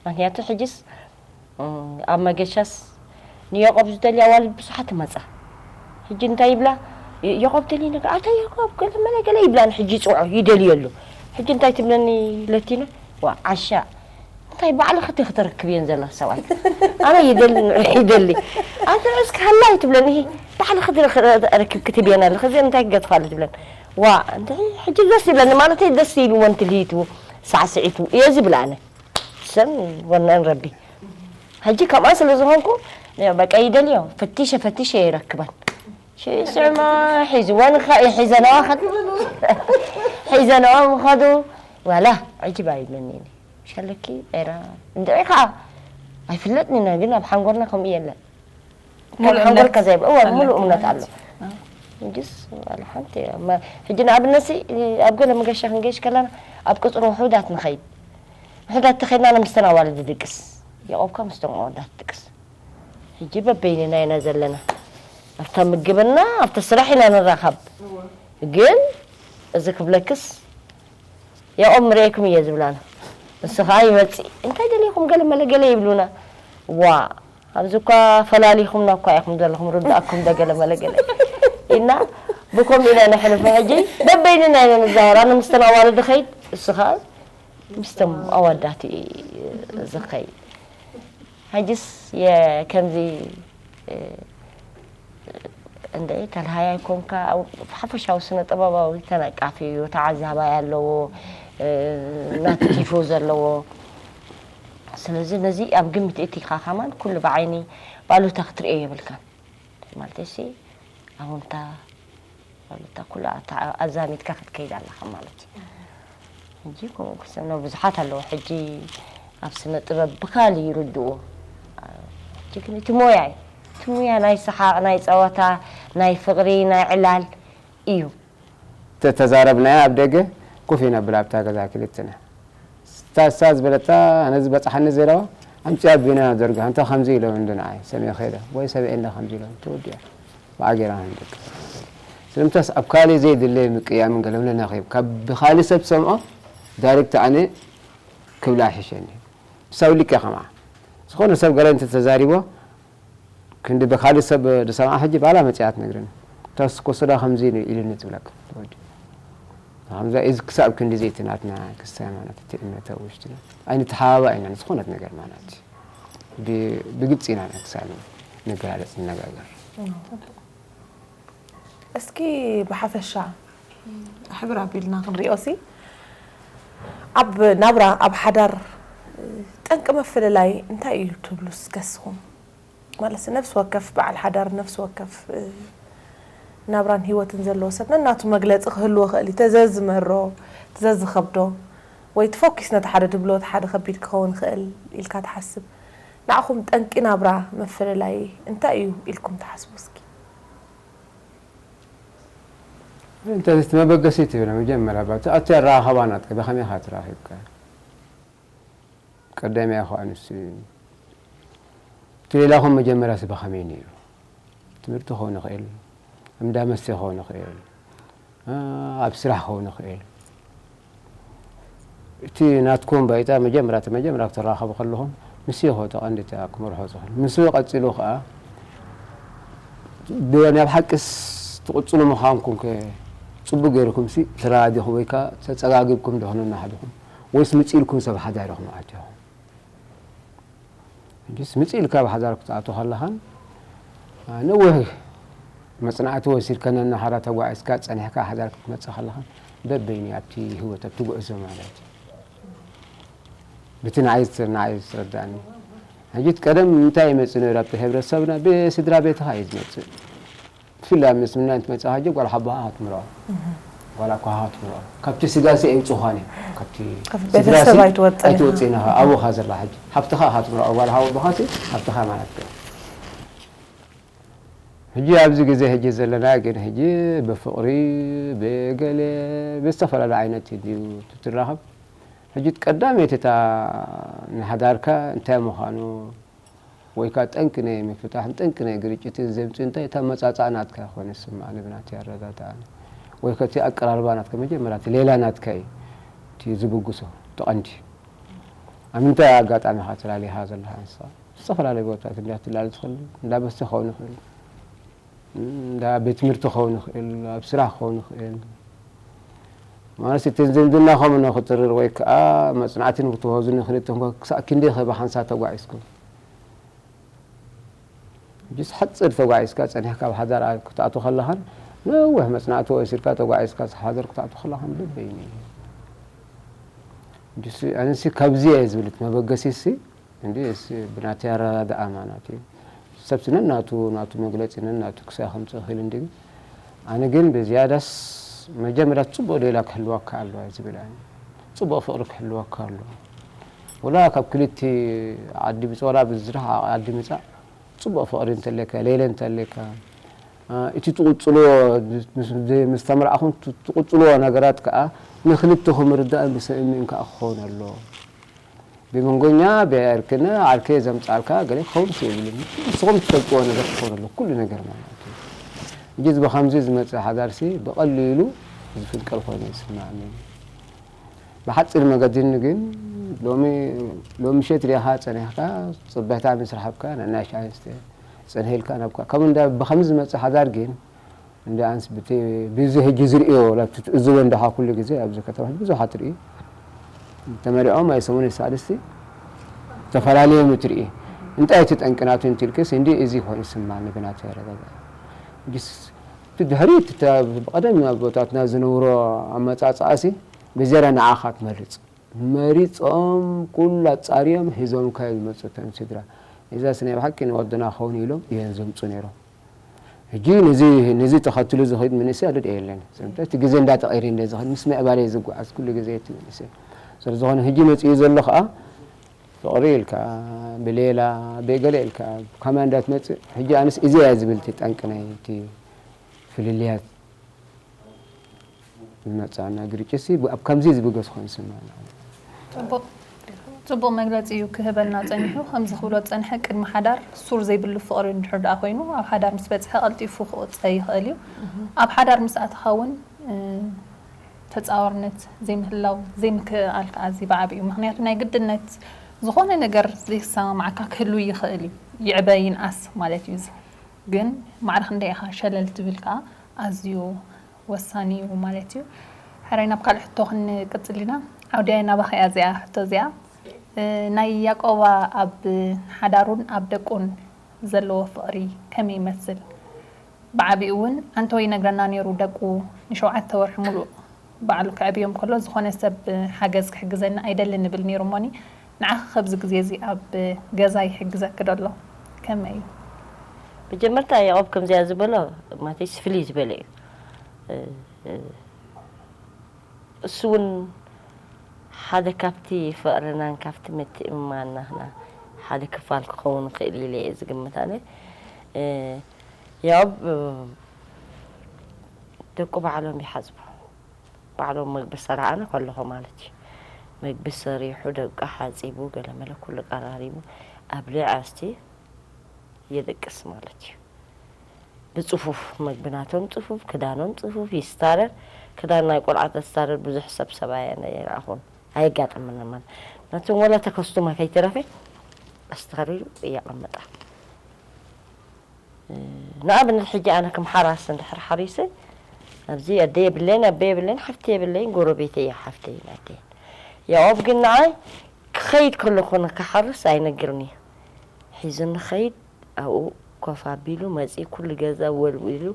ምኽንያቱ ሕጅስ ኣብ መገሻስ ንያቆብ ዝደልያ ኣዋልድ ብዙሓት ይመፃ ሕጂ እንታይ ይብላ የቆብ ደሊ ነገር ኣታ የቆብ ገለ መለ ገለ ይብላን ሕጂ ይፅውዖ ይደልየሉ። ሕጂ እንታይ ትብለኒ ለቲነ? ዋ ዓሻ እንታይ ባዕልኺ እቲ ክትረክብየን ዘለኺ ሰብኣይ ኣነ ይደሊ ንዑ ይደሊ ኣንተ እስኪ ሃላይ ትብለኒ። ባዕልኺ እቲ ርክብኪ ትብየን ኣለኺ እዚአን እንታይ ክገጥፋሉ ትብለን። ዋ እንተ ሕጂ ደስ ይብለኒ ማለት ደስ ኢልዎ እንትልሂቱ ሳዕስዒቱ እየ ዝብል ኣነ። ሰን ወናን ረቢ ሕጂ ከምኣ ስለ ዝኾንኩ በቃ ይደልዮ ፈቲሸ ፈቲሸ ይረክበን። ሽስዕማ ሒዝወን ኸ ሒዘነዋ ኸ ሒዘነዋ ምኸዱ ዋላ ዕጅብ ኣይብለኒ። ሸለኪ ኤራ እንድዒ ኸዓ ኣይፍለጥኒ ኢና ግን ኣብ ሓንጎልና ከምኡ የለን። ካብ ሓንጎልካ ዘይብ እወ ሙሉእ እምነት ኣሎ። እንጅስ ዋላ ሓንቲ ሕጂ ንኣብነሲ ኣብ ገለ መገሻ ክንገሽ ከለና ኣብ ቅፅሪ ውሑዳት ንኸይድ ውሑዳት ተኸይድና ንምስተን ኣዋልድ ድቅስ የቆብካ ምስቶም ኣወዳት ድቅስ ሕጂ በበይንና ኢና ዘለና ኣብታ ምግብና ኣብቲ ስራሕ ኢና ንራኸብ። ግን እዚ ክብለክስ ያኦም ርኤኩም እየ ዝብላና። ንሱ ከዓ ይመፅእ እንታይ ደሊኹም ገለ መለ ገለ ይብሉና። ዋ ኣብዚ እኳ ፈላሊኹምና እኳ ኢኹም ዘለኹም ርዳእኩም ዶ ገለ መለ ገለ እና ብከምኡ ኢና ነሕልፎ። ሕጂ በበይንና ኢና ንዛወር ኣነ ምስተን ኣዋልድ ኸይድ እሱ ከዓ ምስቶም ኣወዳት እዩ ዝኸይድ። ሕጅስ የከምዚ እንደ ተልሃያይ ኮንካ ሓፈሻዊ ስነ ጥበባዊ ተነቃፊ እዩ ተዓዛባይ ኣለዎ ናቲ ቲፎ ዘለዎ። ስለዚ ነዚ ኣብ ግምት እቲካ ከማን ኩሉ ብዓይኒ ባሉታ ክትርእዮ የብልካን። ማለት ሲ ኣውንታ ባሉታ ኩሉ ኣዛሚድካ ክትከይድ ኣለካ ማለት እዩ። ሕጂ ከምኡ ክሰኖ ብዙሓት ኣለዉ ሕጂ ኣብ ስነ ጥበብ ብካል ይርድዎ። ሕጂ ግን እቲ ሞያ እዩ እቲ ሞያ ናይ ሰሓቕ ናይ ፀወታ ናይ ፍቕሪ ናይ ዕላል እዩ። ተተዛረብናያ ኣብ ደገ ኮፍ ይነብል ኣብታ ገዛ ክልትና። ስታ ስታ ዝበለታ ነዚ በጻሓኒ ዘለዋ ኣምጺኣ ቢና ዘርግሓ እንተ ከምዚ ኢሎም እንዶ ንዓይ ሰሚዐ ከይደ ወይ ሰሚዐ እንዶ ከምዚ ኢሎም ተወዲኣ ብኣጌራ ንደቂ ስለምንታስ ኣብ ካልእ ዘይድለ ምቅያምን ገለ ምለ ናኺ ካብ ብኻልእ ሰብ ሰምዖ ዳይሬክት ኣነ ክብላ ይሕሸኒ። ምሳዊ ልክያ ከምዓ ዝኾነ ሰብ ገለ እንተ ተዛሪቦ ክንዲ በካሊ ሰብ ድሰምዓ ሕጂ ባላ መጺኣ ትነግረኒ። ተስኮ ስዳ ከምዚ ኢሉኒ ትብለካ ወዲ። ከምዛ ኢዝ ክሳብ ክንዲ ዘይቲ ናትና ክስታይ ማለት እቲ እምነት ኣብ ውሽጥና ኣይንተሓባባ ኢና ንዝኾነት ነገር ማለት ብግልፂ ኢና ክሳብ ንገላለፅ ንነጋገር። እስኪ ብሓፈሻ ሕብር ኣቢልና ክንሪኦ ሲ ኣብ ናብራ ኣብ ሓዳር ጠንቂ መፍልላይ እንታይ እዩ ትብሉ እስከስኹም? ማለት ነፍሲ ወከፍ በዓል ሓዳር ነፍሲ ወከፍ ናብራን ሂወትን ዘለዎ ሰብ ነናቱ መግለፂ ክህልዎ ይኽእል እዩ። ተዘዝመሮ፣ ተዘዝኸብዶ ወይ ትፎኪስ ነቲ ሓደ ድብሎ እቲ ሓደ ከቢድ ክኸውን ይኽእል ኢልካ ትሓስብ። ንዓኹም ጠንቂ ናብራ መፍልላይ እንታይ እዩ ኢልኩም ትሓስቡ እስኪ? እንተ እቲ መበገሲ ትብል መጀመርያ ባ እቲ ኣቲ ኣረኻኽባ ናትካ ብኸመይ ኢኻ ተራኺብካ? ቀዳማይ ኢኻ ኣንሱ እቲ ሌላኹም መጀመርያ ስበ ከመይ ነይሩ? ትምህርቲ ክኸውን ይኽእል፣ እንዳ መስተ ክኸውን ይኽእል፣ ኣብ ስራሕ ክኸውን ይኽእል። እቲ ናትኩም ባይታ መጀመርያ እቲ መጀመርያ ክትራኸቡ ከለኹም ምስ ኢኹ እቲ ቀንዲ እቲ ክመርሖ ዝኽእል። ምስኡ ቀጺሉ ከኣ ብናይ ብሓቅስ ትቕጽሉ ምዃንኩም ከ ጽቡቕ ገይርኩም ሲ ተረዳዲኹም ወይ ከኣ ተጸጋጊብኩም ዶ ክነናሓድኹም ወይስ ምጽእ ኢልኩም ሰብ ሓዳር ኢኹም ኣቲኹም? ሕጂስ ምጽእ ኢልካ ኣብ ሓዳር ክትኣቱ ከለኻን ነዊሕ መጽናዕቲ ወሲድካ ነናሓራ ተጓዒዝካ ጸኒሕካ ሓዳር ክትመጽእ ከለኻን በበይኑ ኣብቲ ህይወት ኣብቲ ጉዕዞ ማለት እዩ። ብቲ ንዓይ ንዓይ ዝረዳእኒ ሕጂ ቀደም እንታይ ይመጽእ ነይሩ ኣብቲ ሕብረተሰብና ብስድራ ቤትኻ እዩ ዝመጽእ። ብፍላይ ኣብ ምስልምና እንትመጽእ ሕጂ ጓል ሓቦኻ ክትምርዖ ጓል ኣኮኻ ክትምርዖ ካብቲ ስጋ ሲ ኣይውጽእኻን እዮም ካብቲ ስድራ ሲ ኣይትወጽእን ኢኻ ኣብኻ ዘላ ሕጂ ሃብትኻ ኢኻ ትምርዖ ጓል ሓቦኻ ሲ ሃብትኻ ማለት እዩ። ሕጂ ኣብዚ ግዜ ሕጂ ዘለና ግን ሕጂ ብፍቕሪ ብገለ ብዝተፈላለዩ ዓይነት እንድዩ ትራኸብ። ሕጂ ቀዳመይቲ እታ ንሓዳርካ እንታይ ምዃኑ ወይ ከኣ ጠንቂ ናይ ምፍታሕን ጠንቂ ናይ ግርጭትን ዘምጽእ እንታይ እታ ኣመጻጽኣ ናትካ ኮነ ዝስምዓኒ ብናተይ ኣረዳድኣኒ ወይ ከቲ ኣቀራርባ ናትካ መጀመርያ እቲ ሌላ ናትካ እዩ እቲ ዝብግሶ እቲ ቀንዲ ኣብ ምንታይ ኣጋጣሚ ኢኻ ተላሊኻ ዘለኻ ንስኻ ዝተፈላለዩ ቦታታት እንዳ ትላለ ትኽእል እንዳ መስተ ክኸውን ይኽእል እንዳ ቤት ትምህርቲ ክኸውን ይኽእል፣ ኣብ ስራሕ ክኸውን ይኽእል። ማለት እቲ ዝምድናኹም ንኽጥርር ወይ ከዓ መጽናዕቲ ንክትወሃዙ ንክልተኹም ክሳዕ ክንደይ ከ ብሓንሳብ ተጓዒዝኩም? ሕጅስ ሓጽር ተጓዒዝካ ጸኒሕካ ኣብ ሓዳር ክትኣቱ ከለኻን ነዊሕ መጽናዕቲ ወሲድካ ተጓዒዝካ ሓዳር ክትኣቱ ከለኻን በበይኑ እዩ። ሕጅስ ኣነሲ ካብዚ እየ ዝብል እቲ መበገሲሲ እንዲ እስ ብናተይ ኣረዳድኣ ማለት እዩ። ሰብ ነናቱ ናቱ መግለጺ ነናቱ ክሳይ ከምጽእ ይኽእል እንዲ ኣነ ግን ብዝያዳስ መጀመርያ ጽቡቕ ሌላ ክህልወካ ኣለዋ ዝብል ኣነ። ጽቡቕ ፍቕሪ ክህልወካ ኣለዎ። ወላ ካብ ክልቲ ዓዲ ምጽእ ወላ ብዝራሕ ዓዲ ምጻእ ጽቡቕ ፍቕሪ እንተለካ ሌለ እንተለካ እቲ ትቕጽልዎ ምስ ተመርዓኹም ትቕጽልዎ ነገራት ከዓ ንክልተኹም ርዳእን ብስምምዕን ከዓ ክኸውን ኣለዎ። ብመንጎኛ ብዕርክነ ዓርከይ ዘምጻልካ ገለ ክኸውን ይብልን ንስኹም ትፈልጥዎ ነገር ክኸውን ኣሎ ኩሉ ነገር ማለት እዩ። እንጂ እዚ ብኸምዚ ዝመጽእ ሓዳርሲ ብቐሊሉ ዝፍንቀል ኮይኑ ይስማዕኒ። ብሓጺር መገዲ ግን ሎሚ ሎሚ ምሸት ሪኢኻ ጸኒሕካ ጽበታ ምስ ረኸብካ ንናይ ሻሂ ስተ ጸንሄልካ ናብካ ከም እንዳ ብኸምዚ ዝመጽእ ሓዳር ግን እንደ ኣንስ ብቲ ብዚ ሕጂ ዝርእዮ ላብቲ ትእዝቦ እንዳኻ ኩሉ ግዜ ኣብዚ ከተማ ብዙሓት ትርኢ ተመሪዖም ኣይ ሰሙን ሳልስቲ ተፈላለዮም ትርኢ እንታይ እቲ ጠንቅናቱ እንትልክስ እንዲ እዚ ኮይኑ ስማ ንብናት ያረጋጋ ጅስ እቲ ድሕሪት ብቐደም ኣቦታትና ዝነብሮ ኣመጻጽኣሲ ብዘረ ንዓኻ ትመርጽ መሪጾም ኩሉ ኣጻርዮም ሒዞም ከ ዝመጹ ተን ስድራ እዛስ ናይ ብሓቂ ንወድና ኸውን ኢሎም እዮም ዘምጹ ነይሮም ሕጂ ነዚ ነዚ ተኸትሉ ዝኸይድ መንእሰይ ኣደድ የለን። እቲ ግዜ እንዳተቐይረ እንደ ዝኸይድ ምስ ምዕባለ ዝጓዓዝ ኩሉ ግዜ እቲ መንእሰይ ስለ ዝኾነ ሕጂ መፅኡ ዘሎ ከዓ ፍቕሪ ኢልካ ብሌላ ብገለ ኢልካ ከመይ እንዳትመፅእ ሕጂ ኣነስ እዚ እያ ዝብል እቲ ጠንቂ ናይ እቲ ፍልልያት ዝመፅኣና ግርጭት ሲ ኣብ ከምዚ ዝብገስ ኮይኑ ይስምዐና። ፅቡቕ መግለፂ እዩ ክህበና ፀኒሑ። ከምዚ ክብሎ ዝፀንሐ ቅድሚ ሓዳር ሱር ዘይብሉ ፍቕሪ እንድሕር ደኣ ኮይኑ ኣብ ሓዳር ምስ በፅሐ ቀልጢፉ ክቕፀ ይኽእል እዩ። ኣብ ሓዳር ምስ ኣተኻ እውን ተፃዋርነት ዘይምህላው ዘይምክእኣል ከዓ እዚ ብዓብዩ ምክንያቱ ናይ ግድነት ዝኾነ ነገር ዘይሰማማዓካ ክህሉ ይኽእል እዩ። ይዕበ ይንኣስ ማለት እዩ። እዚ ግን ማዕረ ክንደይ ኢኻ ሸለል ትብል ከዓ ኣዝዩ ወሳኒ እዩ ማለት እዩ። ሕራይ ናብ ካልእ ሕቶ ክንቅጽል ኢና። ዓውድያ ናባኻ እያ እዚኣ ሕቶ እዚኣ። ናይ ያቆባ ኣብ ሓዳሩን ኣብ ደቁን ዘለዎ ፍቕሪ ከመይ ይመስል? ብዓቢኡ እውን ኣንቶ ይነግረና ነይሩ ደቁ ንሸውዓተ ወርሒ ሙሉእ ባዕሉ ከዕብዮም ከሎ ዝኾነ ሰብ ሓገዝ ክሕግዘኒ ኣይደልን ይብል ነይሩ እሞኒ ንዓኺ ከብዚ ግዜ እዚ ኣብ ገዛ ይሕግዘኪ ዶ ኣሎ? ከመይ እዩ? መጀመርታ ያቆብ ከምዚኣ ዝበሎ ማለተይስ ፍልይ ዝበለ እዩ። እሱ እውን ሓደ ካብቲ ፍቕርናን ካብቲ ምትእምማንና ና ሓደ ክፋል ክኸውን ይኽእል ኢለ እየ ዝግምት ኣነ። ያቆብ ደቁ ባዕሎም ይሓፅቡ። ባዕሎም መግቢ ሰራኣነ ከለኹ ማለት እዩ። መግቢ ሰሪሑ ደቂ ሓፂቡ ገለመለ ኩሉ ቀራሪቡ ኣብሊዕ ኣስቲ የደቅስ ማለት እዩ። ብፅፉፍ መግቢ ናቶም ፅፉፍ ክዳኖም ፅፉፍ ይስታረር። ክዳን ናይ ቆልዓ ተስታረር ብዙሕ ሰብ ሰብኣይ ኣይረኣኹን ኣይጋጠመና ማለት ናቶም ወላ ተከስቱማ ከይተረፈ ኣስታሪሩ እየቐመጣ። ንኣብነት ሕጂ ኣነ ከም ሓራስ እንድሕር ሓሪሰ ኣብዚ ኣደ የብለይን ኣበ የብለይን ሓፍቲ የብለይን ጎረቤተይ እያ ሓፍተይን ኣደይን። ያቆብ ግን ንዓይ ክኸይድ ከለኹ ንክሓርስ ኣይነግርን እዩ። ሒዙኒ ኸይድ ኣብኡ ኮፍ ኣቢሉ መፂኡ ኩሉ ገዛ ወልዊሉ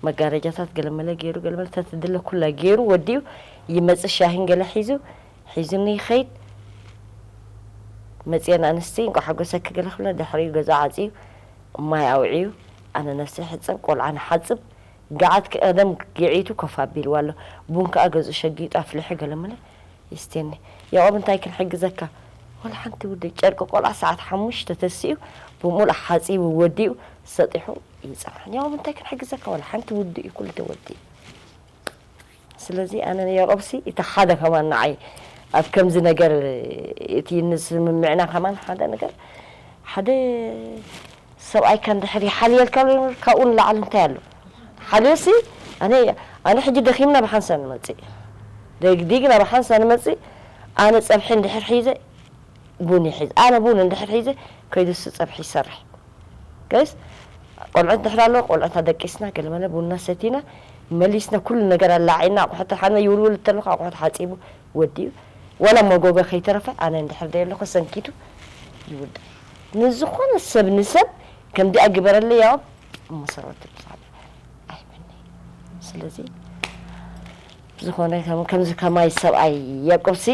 መጋረጃታት ገለመለ ገይሩ ገለመለ ተትድለ ኩላ ገይሩ ወዲኡ ይመፅእ ሻሂን ገለ ሒዙ ሒዙኒ ይኸይድ። መፅየን ኣንስቲ እንቋዕ ሓጎሰኪ ገለ ክብላ ድሕሪኡ ገዛ ዓፅዩ ማይ ኣውዒዩ ኣነ ነብሰይ ሕፀብ ቆልዓ ንሓፅብ ገዓት ቀደም ግዒቱ ኮፍ ኣቢልዋ ኣሎ ቡን ከዓ ገዝኡ ሸጊጡ ኣፍሊሑ ገለመለ ይስቴኒ ያቆብ እንታይ ክንሕግዘካ ወላ ሓንቲ ውደይ ጨርቂ ቆልዓ ሰዓት ሓሙሽተ ተሲኡ ብምሉእ ሓፂቡ ወዲኡ ሰጢሑ ይፀንሓኒ ያቆብ እንታይ ክንሕግዘካ ወላ ሓንቲ ውድእ እዩ ኩሉ ተወዲኡ ስለዚ ኣነ ንያቆብሲ እቲ ሓደ ከማን ንዓይ ኣብ ከምዚ ነገር እቲ ንስምምዕና ከማን ሓደ ነገር ሓደ ሰብኣይካ እንድሕር ይሓልየልካ ካብኡ ንላዕሊ እንታይ ኣሎ ሓልዮሲ ኣነ ኣነ ሕጂ ደኺምና ብሓንሳ ንመፅእ ደግዲግና ብሓንሳ ንመፅእ ኣነ ፀብሒ እንድሕር ሒዘ ቡን ይሒዝ ኣነ ቡን እንድሕር ሒዘ ከይዱ እሱ ፀብሒ ይሰርሕ ገይስ ቆልዑት ድሕር ኣሎ፣ ቆልዑት ኣደቂስና፣ ገለመለ ቡና ሰቲና፣ መሊስና ኩሉ ነገር ኣላዒልና፣ ኣቑሑት ሓነ ይውልውል እንተለኹ ኣቑሑት ሓጺቡ ወዲኡ፣ ዋላ መጎጎ ከይተረፈ ኣነ እንድሕር ደየለኹ ሰንኪቱ ይውዳእ። ንዝኾነ ሰብ ንሰብ ከምዚኣ ግበረለይ ያው መሰረቱ ብዛዕባ ኣይመኒ። ስለዚ ዝኾነ ከም-፣ ከምዚ ከማይ ሰብኣይ ያዕቆብሲ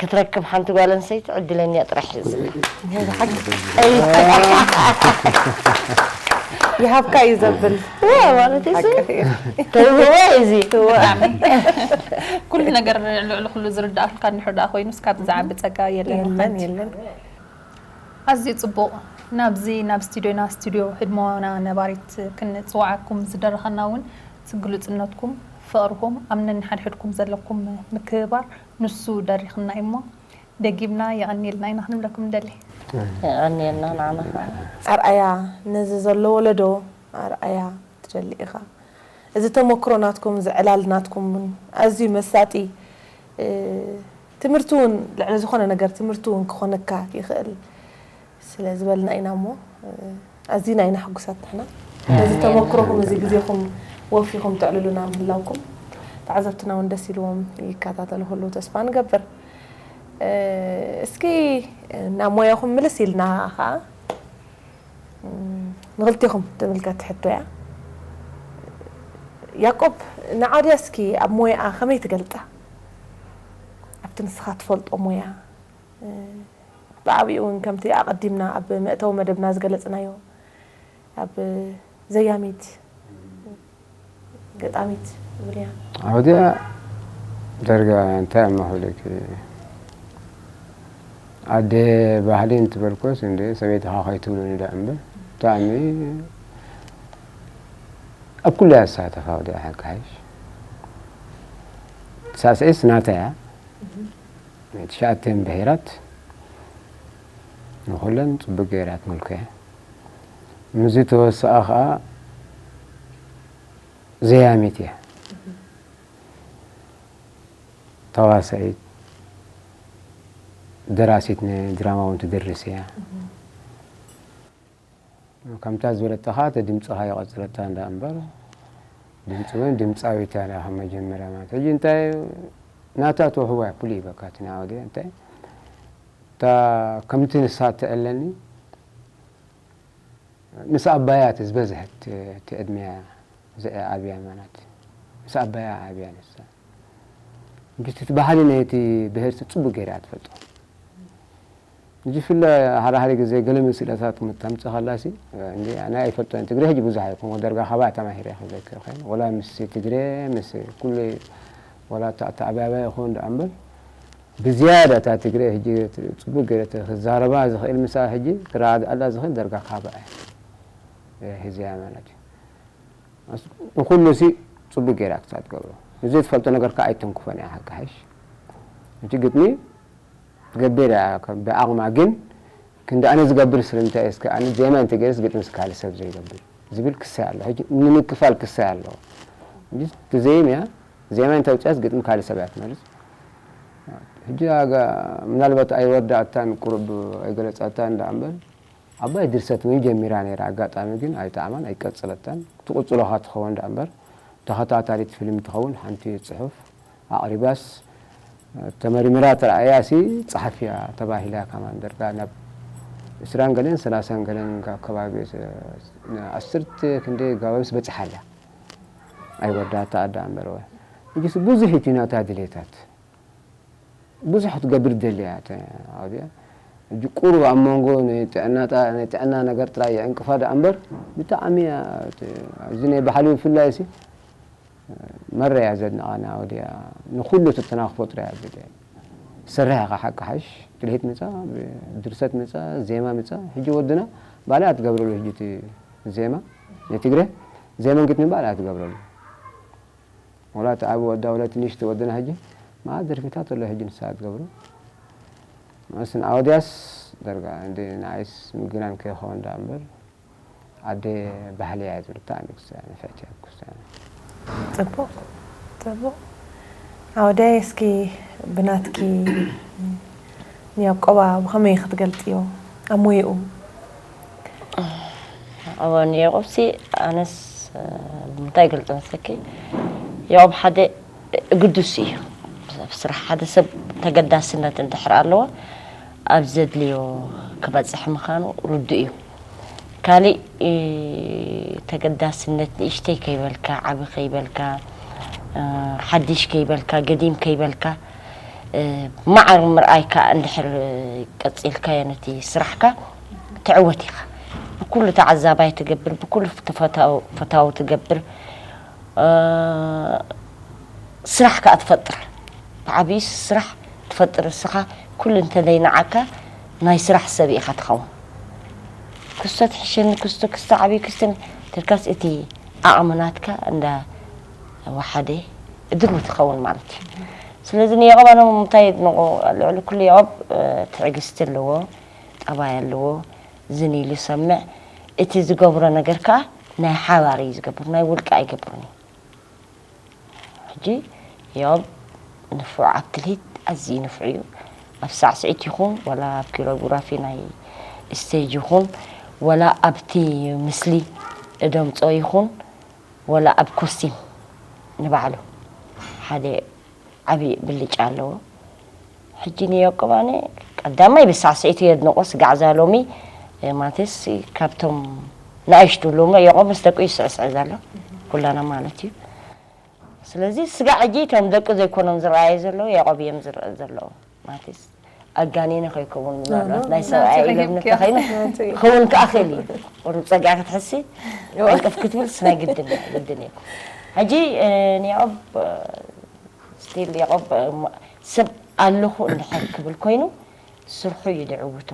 ክትረክብ ሓንቲ ጓል ኣንስተይቲ ዕድለኛ ጥራሕ እዩ ዝብል። ይሃብካ እዩ ዘብል። ዋ ማለት እዚ ሓቂ እዩ። ተይዋ እዚ ኩሉ ነገር ልዕሊ ኩሉ ዝርዳእካ እንድሕር ደኣ ኮይኑ እስካብ ዝዓቢ ጸጋ የለን የለን ማለት እዩ። የለን። ኣዝዩ ጽቡቕ። ናብዚ ናብ ስቱዲዮና ስቱዲዮ ህድሞና ነባሪት ክንጽውዓኩም ዝደረኸና እውን ግሉጽነትኩም ፍቕርኹም ኣብ ነንሓድሕድኩም ዘለኩም ምክብባር ንሱ ደሪኽና እዩሞ ደጊምና የቐንየልና ኢና ክንብለኩም ንደሊ። የቐንየልና ንዓና ከዓ። ኣርኣያ ነዚ ዘሎ ወለዶ ኣርኣያ ትደሊ ኢኻ። እዚ ተመክሮ ናትኩም እዚ ዕላል ናትኩም እውን ኣዝዩ መሳጢ ትምህርቲ እውን ልዕሊ ዝኾነ ነገር ትምህርቲ እውን ክኾነካ ይኽእል ስለ ዝበልና ኢና እሞ ኣዚና ኢና ሕጉሳት ንሕና ነዚ ተመክሮኹም እዚ ግዜኹም ወፊኹም ተዕልሉና ምህላውኩም ተዓዘብትና እውን ደስ ኢልዎም ይከታተሉ ክህልዉ ተስፋ ንገብር። እስኪ ናብ ሞያኹም ምልስ ኢልና ከዓ ንኽልቴኹም ትምልከት ሕቶ እያ። ያቆብ ንዓውድያ እስኪ ኣብ ሞያኣ ከመይ ትገልጻ? ኣብቲ ንስኻ ትፈልጦ ሞያ ብዓብኡ እውን ከምቲ ኣቐዲምና ኣብ መእተዊ መደብና ዝገለጽናዮ ኣብ ዘያሚት ገጣሚት ብርያ ዓውድያ ደርጋ እንታይ እሞ ክብለኪ ኣደ ባህሊ እንትበልኮስ እንደ ሰበይትኻ ከይትብሉኒ ዳ እምበር ብጣዕሚ ኣብ ኩሉ እያ ዝሳተፍ ኣውድያ ሓቂ ሓይሽ ሳስዒስ ናታ እያ ናይ ትሽዓተን ብሄራት ንኹለን ፅቡቅ ገይራ ትምልኮ እያ ምዚ ተወሳኣ ከዓ ዘያሚት እያ ተዋሳኢት ደራሲት ንድራማ እውን ትድርስ እያ ከምታ ዝበለትኻ እቲ ድምፅኻ ይቐፅለታ እንዳ እምበር ድምፂ እውን ድምፃዊት እያ ካብ መጀመርያ ማለት ሕጂ እንታይ ናታ ትውሕዋ እያ ፍሉይ ይበካ እቲ ናይ ኣውድያ እንታይ እታ ከምቲ ንሳ ትዕለኒ ምስ ኣባያ እቲ ዝበዝሐ እቲ ዕድመያ ኣብያ ማለት ምስ ኣባያ ኣብያ ንሳ እንግዲህ እቲ ባህሊ ናይቲ ብሄር ጽቡቅ ገይራ ትፈልጦ እንጂ ፍለ ሓደ ሓደ ግዜ ገለ ምስለታት ምታምጽእ ከላሲ እንዲ ኣነ ኣይፈልጦን ትግረ ሕጂ ብዙሕ ኣይኮን ደርጋ ካባይ ተማሂረ ክብለክ ይኽእል ወላ ምስ ትግረ ምስ ኩሉ ወላ ኣተኣባባይ ይኹን ደኣ እምበር ብዝያዳ እታ ትግረ ሕጂ ጽቡቅ ገይረ ክዛረባ ዝኽእል ምሳ ሕጂ ክረዳድኣላ ዝኽእል ደርጋ ካባይ ሒዝያ ማለት እዩ ንኩሉ ሲ ጽቡቅ ገይራ ክሳብ ትገብሮ እዚ ትፈልጦ ነገር ከዓ ኣይተንኩፈን እያ ሓቂ ሓይሽ እቲ ግጥሚ ትገብር እያ ብዓቕማ ግን ክንዲ ኣነ ዝገብር ስለ እንታይ እስከ ኣነ ዜማ እንተገይረስ ግጥሚ ስካሊ ሰብ ዘይገብር ዝብል ክሳይ ኣሎ ሕጂ ንምክፋል ክሳይ ኣሎ እንጂ ትዘይም እያ ዜማ እንተውፅያስ ግጥሚ ካልእ ሰብ እያ ትመርፅ ሕጂ ምናልባት ኣይወዳእታን ቁሩብ ኣይገለፀታን ዳ እምበር ዓባይ ድርሰት እውን ጀሚራ ነይራ ኣጋጣሚ ግን ኣይጠዓማን ኣይቀፅለታን ትቕፅሎ ካ ትኸውን ዳ እምበር ተኸታታሊት ፊልም ትኸውን ሓንቲ ፅሑፍ ኣቕሪባስ ተመርሚራ ተረኣያ ሲ ፀሓፊያ ተባሂላ ከማን ደርጋ ናብ እስራን ገለን ሰላሳን ገለን ካብ ከባቢ ኣስርተ ክንደይ ጋባቢስ በፅሓ ኣላ ኣይወዳታ ኣዳ እምበረወ እጅስ ብዙሕ እቲ ናታ ድሌታት ብዙሕ ትገብር ደልያ ኣውያ እጅ ቁሩብ ኣብ መንጎ ናይ ጥዕና ነገር ጥራይ ዕንቅፋ ደኣ እምበር ብጣዕሚ እዚ ናይ ባሕሊ ብፍላይ ሲ መረያ ዘድንቓና ወዲያ ንኹሉ ትተናኽፎ ጥራይ ኣብ ዘድያ ሰርሕ ኢኻ ሓቂ ሓሽ ትልሂት ምፃ ድርሰት ምፃ ዜማ ምፃ ሕጂ ወድና ባላ ትገብረሉ ሕጂ እቲ ዜማ ናይ ትግረ ዜማን ግጥሚ ባላ ትገብረሉ ወላ እቲ ዓቢ ወዳ ወላ እቲ ንእሽቲ ወድና ሕጂ መዓት ደርፊታት ኣሎ ሕጂ ንሳ ትገብሮ ማለትስ ንኣወድያስ ደርጋ እንዲ ንዓይስ ምግናን ከይኸውን ደኣ እምበር ኣደ ባህሊ እያ ዝብል ብጣዕሚ ክስያ ንፍዕቲ እያ ክስያ ጽቡቕ ጽቡቕ ኣወዳይ እስኪ ብናትኪ ንያቆባ ብኸመይ ክትገልጽዮ ኣብ ሞይኡ እወ፣ ንያዕቆብሲ ኣነስ፣ እ፣ ብምንታይ ይገልጾ መሰኪ? ያዕቆብ ሓደ ግዱስ እዩ። ኣብ ስራሕ ሓደ ሰብ ተገዳስነት እንድሕር ኣለዎ፣ ኣብ ዘድልዮ ክበጽሕ ምዃኑ ርዱእ እዩ። ካሊእ፣ እ፣ ተገዳስነት ንእሽተይ ከይበልካ፣ ዓቢ ከይበልካ፣ እ፣ ሓድሽ ከይበልካ፣ ገዲም ከይበልካ፣ እ፣ ማዕር ምርኣይካ እንድሕር ቀጺልካዮ ነቲ ስራሕካ ትዕወት ኢኻ። ብኩሉ ተዓዛባይ ትገብር፣ ብኩሉ ተፈታው-፣ ፈታዊ ትገብር፣ እ፣ ስራሕ ከኣ ትፈጥር። ብዓብዩ ስራሕ ትፈጥር። እስኻ ኩሉ እንተዘይነዓካ ናይ ስራሕ ሰብ ኢኻ ትኸውን። ክስቶ ትሕሸኒ፣ ክስቶ፣ ክስቶ ዓብዩ፣ ክስቶ ተልካስ እቲ ዓቕሚ ናትካ እንዳ ወሓደ ድርቡ ትኸውን ማለት እዩ። ስለዚ ንያዕቆብ ኣነ እንታይ የድንቖ፣ ልዕሊ ኩሉ ያዕቆብ፣ እ፣ ትዕግስቲ ኣለዎ፣ ጠባይ ኣለዎ፣ ዝን ኢሉ ይሰምዕ። እቲ ዝገብሮ ነገር ከኣ ናይ ሓባር እዩ ዝገብር፣ ናይ ውልቂ ኣይገብርን እዩ። ሕጂ ያዕቆብ ንፉዕ ኣብ ትልሂት ኣዝዩ ንፉዕ እዩ። ኣብ ሳዕስዒት ይኹን፣ ወላ ኣብ ኪሮግራፊ ናይ ስቴጅ ይኹን፣ ወላ ኣብቲ ምስሊ እደምጾ ይኹን፣ ወላ ኣብ ኮስቲም ንባዕሉ ሓደ ዓቢ ብልጫ ኣለዎ። ሕጂ ንያዕቆብ ኣነ ቀዳማይ ብሳዕስዒቱ የድንቖ፣ ስጋዕ እዛ ሎሚ፣ እ፣ ማለትስ ካብቶም ንኣሽቱ ሎሚ ያዕቆብ ምስ ደቁ ይስዕስዕ ዘሎ፣ ኩላና ማለት እዩ። ስለዚ ስጋዕ ሕጂ እቶም ደቁ ዘይኮኖም ዝረኣዩ ዘለዉ፣ ያዕቆብ እዮም ዝረአ ዘለዉ። ማለትስ ኣጋኒነ ከይከውን ምናልባት ናይ ሰብኣይ ኢሎም እንተኸይኑ ክኸውን ክኣኽል እዩ። ቁሩብ ጸጋ ክትሕሲ፣ እዋ። ዕንቅፍ ክትብል ስናይ ግድን እዩ፣ ግድን እዩ። ሕጂ፣ እ፣ ንያዕቆብ፣ እ፣ ስቲል ያዕቆብ፣ እ፣ ሞ-፣ ሰብ ኣለኹ እንድሕር ክብል ኮይኑ፣ ስርሑ እዩ ድዕውቶ።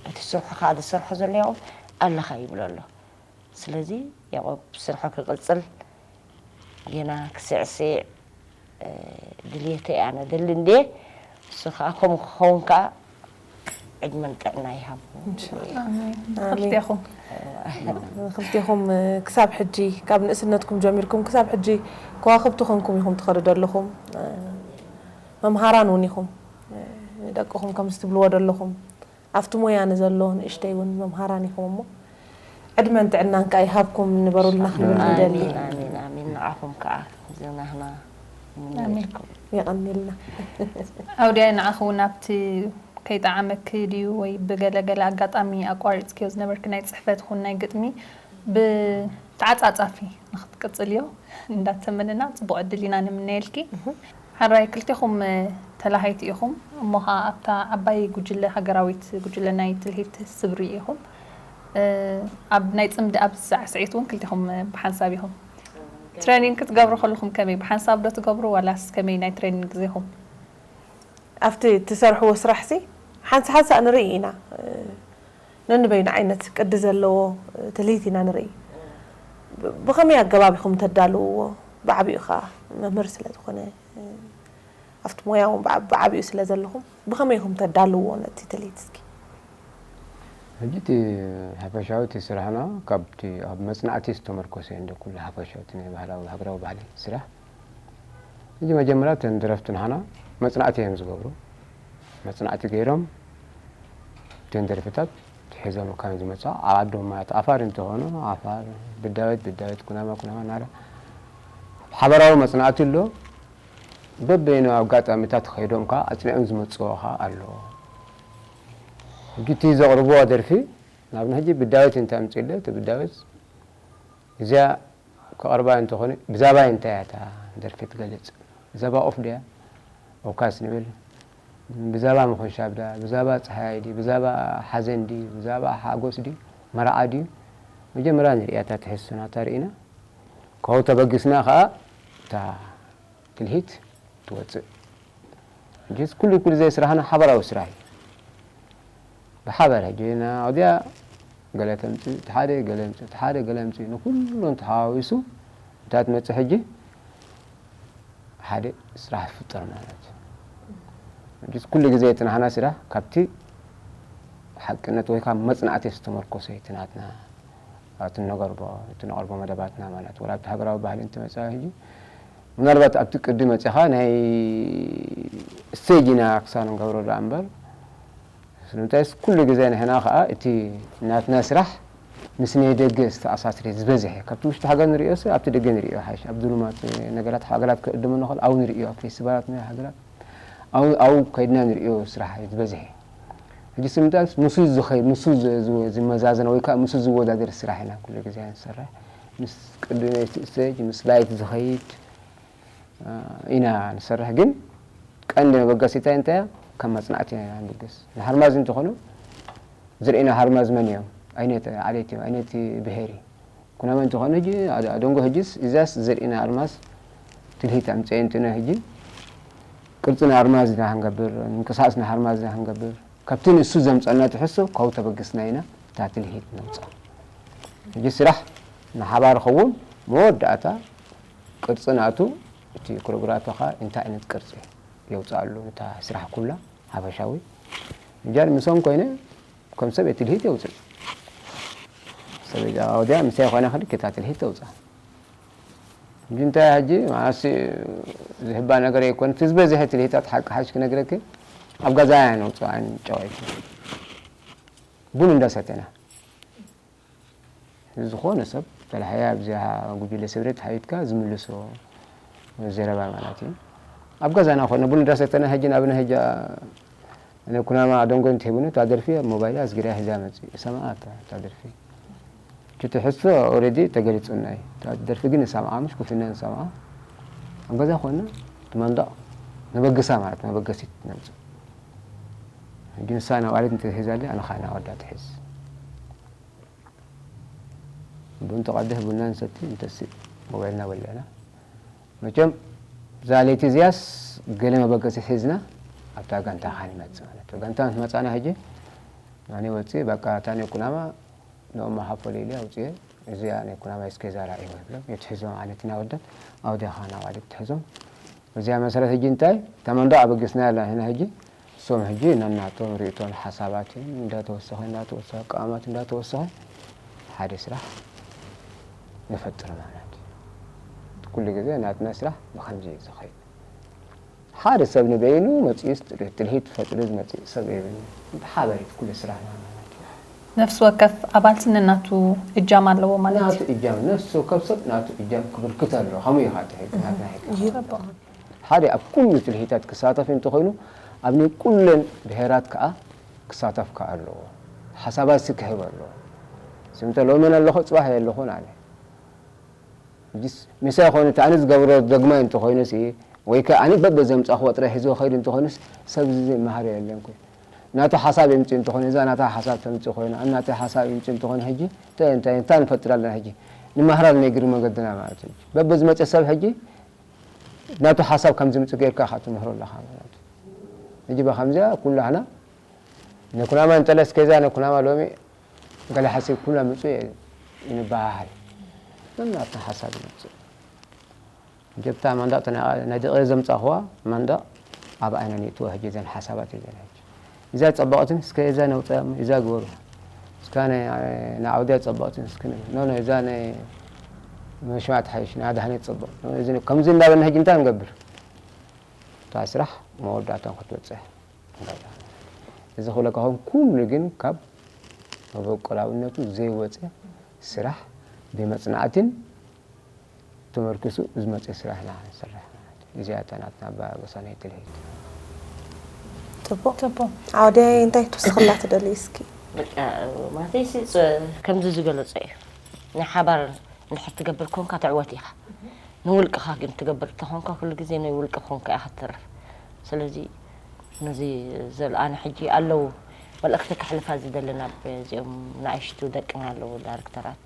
እቲ ስርሑ ከኣ ዝሰርሖ ዘሎ ያዕቆብ ኣለኻ ይብሎ ኣሎ። ስለዚ ያዕቆብ ስርሑ ክቕጽል፣ ጌና ክስዕስዕ፣ እ፣ ድልየተይ ኣነ ደሊ እንድየ። እሱ ከኣ ከምኡ ክኸውን ከኣ ዕድመን ጥዕና ይሃቦ። ኢንሻኣላህ። ኣሜን። ኣሜን። ክልቴኹም። ክልቴኹም፣ እ፣ ክሳብ ሕጂ፣ ካብ ንእስነትኩም ጀሚርኩም ክሳብ ሕጂ ከዋኽብቲ ኮንኩም ኢኹም ትኸዱ ዘለኹም። እ፣ መምሃራን እውን ኢኹም። እ፣ ደቅኹም ከምዚ ትብልዎ ዘለኹም፣ ኣብቲ ሞያ ንዘሎ ንእሽተይ እውን መምሃራን ኢኹም እሞ፣ ዕድመን ጥዕናን ከኣ ይሃብኩም፣ ንበሩልና ክንብል ንደሊ። ኣሜን፣ ኣሜን፣ ኣሜን። ንዓኹም ከኣ ዝናህና ኣሜን። ንምነየልኩም። የቐንየልና። ኣውድያ፣ ንዓኺ እውን ኣብቲ ከይጠዓመኪ ድዩ ወይ ብገለገለ ኣጋጣሚ ኣቋሪጽክዮ ዝነበርኪ ናይ ጽሕፈት ይኹን ናይ ግጥሚ ብተዓጻጻፊ ንኽትቅጽልዮ እንዳተመነና፣ ጽቡቕ ዕድል ኢና ንምነየልኪ። እህ። ሓራይ ክልቴኹም፣ እ፣ ተላሃይቲ ኢኹም፣ እሞ ኸኣ ኣብታ ዓባይ ጉጅለ፣ ሃገራዊት ጉጅለ ናይ ትልሂት ስብሪ ኢኹም። እ፣ ኣብ ናይ ጽምዲ ኣብ ሳዕስዒት እውን ክልቴኹም፣ እ፣ ብሓንሳብ ኢኹም። ትሬኒንግ ክትገብሩ ከለኹም ከመይ፣ ብሓንሳብ ዶ ትገብሩ ዋላስ ከመይ ናይ ትሬኒንግ ግዜኹም? ኣብቲ ትሰርሕዎ ስራሕሲ ሓንሳ ሓንሳእ ንርኢ ኢና። እ፣ ነንበይኑ ዓይነት ቅዲ ዘለዎ፣ እ፣ ትልሂት ኢና ንርኢ። ብ-፣ ብኸመይ ኣገባብ ኢኹም ተዳልውዎ? ብዓቢኡ ኸኣ መምህር ስለ ዝኾነ፣ እ፣ ኣብቲ ሞያ እውን ብዓ-፣ ብዓቢኡ ስለ ዘለኹም፣ ብኸመይ ኢኹም ተዳልውዎ ነቲ ትልሂት እስኪ? ሕጂ እቲ ሓፈሻዊ እቲ ስራሕና ካብቲ ኣብ መጽናዕቲ ዝተመርኮሰ እንደ ኩሉ ሓፈሻዊ እቲ ናይ ባህላዊ ሃገራዊ ባህሊ ስራሕ። ሕጂ መጀመርያ እተን ደረፍቲ ንሓና መጽናዕቲ እዮም ዝገብሩ። መጽናዕቲ ገይሮም እተን ደርፍታት ሒዞም ካብ ዝመጽኣ ኣብ ዓዶም ማለት ዓፋር እንተኾኑ ዓፋር፣ ብዳዊት ብዳዊት፣ ኩናማ ኩናማ እናበለ ሓበራዊ መጽናዕቲ ኣሎ። በበይኑ ኣጋጣሚታት ከይዶም ከኣ ኣጽኒዖም ዝመጽዎ ከኣ ኣሎ። ሕጂ እቲ ዘቕርብዎ ደርፊ፣ ንኣብነት ሕጂ ብዳዊት እንተ ኣምጺእለ፣ እቲ ብዳዊት እዚኣ ክቐርባ እንተኾነ፣ ብዛባ እንታይ እያ እታ ደርፊ ትገልጽ? ብዛባ ኦፍ ድያ? ኦካስ ንብል። ብዛባ ምኹንሻብ ድያ? ብዛባ ጸሓያይ ድዩ? ብዛባ ሓዘን ድዩ? ብዛባ ሓጎስ ድዩ? መርዓ ድዩ? መጀመርያ ንርእያ እታ ትሕዝቶ ናታ ርኢና፣ ካብኡ ተበጊስና ከኣ እታ ትልሂት ትወጽእ። ሕጂስ ኩሉ፣ ኩሉ ዘይ ስራሕና ሓበራዊ ስራሕ እዩ። ብሓበር ሕጂ ናውዲያ ገለ ተምጽእ፣ እቲ ሓደ ገለ ምጽእ፣ እቲ ሓደ ገለ ምጽእ፣ ንኩሎም ተሓዋዊሱ እንታይ ትመጽእ ሕጂ? ሓደ ስራሕ ይፍጠር ማለት እዩ። ሕጂስ ኩሉ ግዜ እቲ ናህና ስራሕ ካብቲ ሓቅነት ወይ ካብ መጽናዕቲ ዝተመርኮሰ እዩ እቲ ናትና፣ ኣብቲ ነገርቦ፣ እቲ ነቕርቦ መደባትና ማለት። ወላ ኣብቲ ሃገራዊ ባህሊ እንትመጽእ ሕጂ፣ ምናልባት ኣብቲ ቅዲ መጺኻ ናይ ስቴጅ ኢና ክሳብ ንገብሮ ደኣ እምበር፣ ስለምንታይስ ኩሉ ግዜ ንሕና ኸኣ እቲ ናትና ስራሕ ምስ ናይ ደገ ዝተኣሳስረ ዝበዝሐ ካብቲ ውሽጢ ሃገር ንሪኦ ሲ ኣብቲ ደገ ንሪኦ ሓይሽ ኣብ ድሩማት ነገራት ሃገራት ክእድሙ ንኽእል ኣው ንሪኦ ኣብ ፌስቲቫላት ናይ ሃገራት ኣው ኣው ከይድና ንሪኦ ስራሕ እዩ ዝበዝሐ። ሕጂ ስምንታስ ምስ ዝኸይድ ምስ ዝመዛዘን ወይ ከዓ ምስ ዝወዳደር ስራሕ ኢና ኩሉ ግዜ ንሰርሕ። ምስ ቅድሚ ስቴጅ ምስ ላይት ዝኸይድ ኢና ንሰርሕ። ግን ቀንዲ መበገሲታይ እንታይ እያ? ከም መፅናዕቲ ኢና ንብገስ። ንሃርማዝ እንተኾኑ ዝርእና ሃርማዝ መን እዮም? ኣይነት ዓሌት እዮም? ኣይነት ብሄር እዩ? ኩናማ እንተኾነ ሕጂ ኣደንጎ ሕጂስ እዛስ ዝርእና ሃርማዝ ትልሂት ኣምፅአ እንትነ ሕጂ ቅርፅና ሃርማዝ ኢና ክንገብር ምንቅስቃስና ሃርማዝ ኢና ክንገብር ካብቲ ንሱ ዘምፀና ትሕሶ ካብኡ ተበገስና ኢና እታ ትልሂት ነውፅኣ። ሕጂ ስራሕ ንሓባር ኸውን መወዳእታ ቅርፂ ናቱ እቲ ኮሪዮግራፊ ኸ እንታይ ዓይነት ቅርፂ የውፅኣሉ እታ ስራሕ ኩላ ሓፈሻዊ ምጃር ምሶም ኮይነ ከም ሰብ እየ ትልሂት የውፅእ ሰብ ወዲያ ምሳይ ኮይነ ክልክ እታ ትልሂት ተውፅኣ እንጂ እንታይ ሕጂ ማሲ ዝህባ ነገር ኣይኮን እቲ ዝበዝሐ ትልሂታት ሓቂ ሓሽ ክነግረክ ኣብ ገዛ እያ ነውፅኣ ጨዋይት ቡን እንዳሰተና ዝኾነ ሰብ ተላሓያ ኣብዚኣ ጉጅለ ስብረት ሓይትካ ዝምልሶ ዘረባ ማለት እዩ። ኣብ ገዛና ኮነ ቡን እንዳሰተና ሕጂ ናብነ ሕጂ ኣነ ኩናማ ኣደንጎ እንተሂቡኒ እታ ደርፊ ኣብ ሞባይል ኣስጊራ ሒዛ መፅእ ሰማኣ እታ ደርፊ እቲ ትሕዝቶ ኦረዲ ተገሊፁና እዩ። እታ ደርፊ ግን ንሰምዓ ምሽ ኩፊና ንሰምዓ ኣብ ገዛ ኮነ እቲ መንደቕ ነበግሳ ማለት መበገሲት ነምፅእ ሕጂ ንሳ ናብ ኣለት እንተትሒዛለ ኣነ ከዓ ናብ ኣዳ ትሕዝ ቡን ተቐድሕ ቡና ንሰቲ ንተስእ ሞባይልና በሊዕና መቸም እዛ ለይቲ እዚኣስ ገለ መበገሲ ሒዝና ኣብታ ጋንታ ከዓ ንመፅእ ማለት እዩ ጋንታ ምስ መፃና ሕጂ ኣነ ወፅእ በቃ እታ ናይ ኩናማ ንኦም ሓፎ ለይሊ ኣውፅኤ እዚኣ ናይ ኩናማ እስከ ዛራ እዩ ብሎም የትሕዞም ኣነ እቲ ናወደት ኣውዲኻ ናብ ኣለት ትሕዞም እዚኣ መሰረት ሕጂ እንታይ እታ መንዶ ኣበገስና ያላ ሕና ሕጂ እሶም ሕጂ ነናቶም ርእቶን ሓሳባትን እንዳተወሰኸ እንዳተወሰኸ ቀማማት እንዳተወሰኸ ሓደ ስራሕ ንፈጥር ማለት እዩ። ኩሉ ግዜ ናትና ስራሕ ብከምዚ እዩ ዝኸይድ። ሓደ ሰብ ንበይኑ መፂኡስ ትልሂት ፈጢሩ ዝመፅእ ሰብ የብልን። ብሓበሪት ኩሉ ስራሕና ማለት እዩ። ነፍሲ ወከፍ ኣባልሲ ነናቱ እጃም ኣለዎ ማለት ናቱ እዩ። እጃም ነፍሲ ወከፍ ሰብ ናቱ እጃም ክብርክት ኣለዎ። ከምኡ እዩ ከዓ ትልሂት ናትና ሕጊ። ሓደ ኣብ ኩሉ ትልሂታት ክሳተፍ እንተኾይኑ ኣብ ናይ ኩለን ብሄራት ከዓ ክሳተፍ ከዓ ኣለዎ። ሓሳባት ሲ ክህብ ኣለዎ። ስምተ ሎሚ ኣለኹ ፅባሕ የለኹን ኣነ። ሕጂስ ምሳይ ኾነ እቲ ኣነ ዝገብሮ ደግማይ እንተኾይኑስ ወይ ከ ኣነ በበዘምፃእኽዎ ጥራይ ሒዝዎ ኸይድ እንተኾይኑስ ሰብ እዚ ዘይመሃር የለን ኮይ ናቱ ሓሳብ የምፅእ እንተኾነ እዛ ናታ ሓሳብ ተምፅእ ኮይና ኣነ ናተይ ሓሳብ የምፅእ እንተኾነ ሕጂ እንታይ እንታይ እንታይ ንፈጥር ኣለና ሕጂ ንመሃር ኣለና እግሪ መገድና ማለት እዩ በበዝመፅእ ሰብ ሕጂ ናቱ ሓሳብ ከም ዝምፅእ ጌርካ ኢኻ ትምህሮ ኣለኻ ማለት እዩ ሕጂ ብኸምዚኣ ኩላህና ንኩናማ እንጠለስ ከዛ ንኩናማ ሎሚ ገለ ሓሲብ ኩላ ምፁ ይንበሃሃል ነናትና ሓሳብ ይመፅእ ጀብታ መንደቕ ነዲቐ ዘምፃእኽዋ መንደቕ ኣብ ኣይነ ንእትዎ ሕጂ ዘን ሓሳባት እየን ሕጂ እዛ ፀበቐትን እስከ እዛ ነውፀ እዛ ግበሩ እስካ ንዓውድያ ፀበቐትን እስክ ኖ እዛ ናይ መሽማዕ ትሓይሽ ንኣድሃነት ፀበቕ ከምዚ እንዳበልና ሕጂ እንታይ ንገብር እታ ስራሕ መወዳእታን ክትበፅሕ እዚ ክብለካ ኹን ኩሉ ግን ካብ መበቆላውነቱ ዘይወፀ ስራሕ ብመፅናዕትን ተመርኪሱ ዝመፀ ስራሕ ኢና ንሰርሕ ማለት እዩ። እዚኣ እታ ናትና ኣበጋግሳ ናይ ትልሂት። ፅቡቕ ፅቡቕ። ኣውድያይ እንታይ ክትውስኽላ ትደልዩ እስኪ? በቃ ማተይ ሲ ከምዚ ዝገለፆ እዩ። ናይ ሓባር እንድሕር ትገብር ኮንካ ትዕወት ኢኻ። ንውልቅኻ ግን ትገብር እንተኾንካ ኩሉ ግዜ ናይ ውልቂ ኮንካ ኢኻ ትተርፍ። ስለዚ ነዚ ዘልኣነ ሕጂ ኣለዉ መልእኽቲ ከሕልፋ ዝደሊ ናብ እዚኦም ንኣሽቱ ደቅና ኣለዉ ዳይረክተራት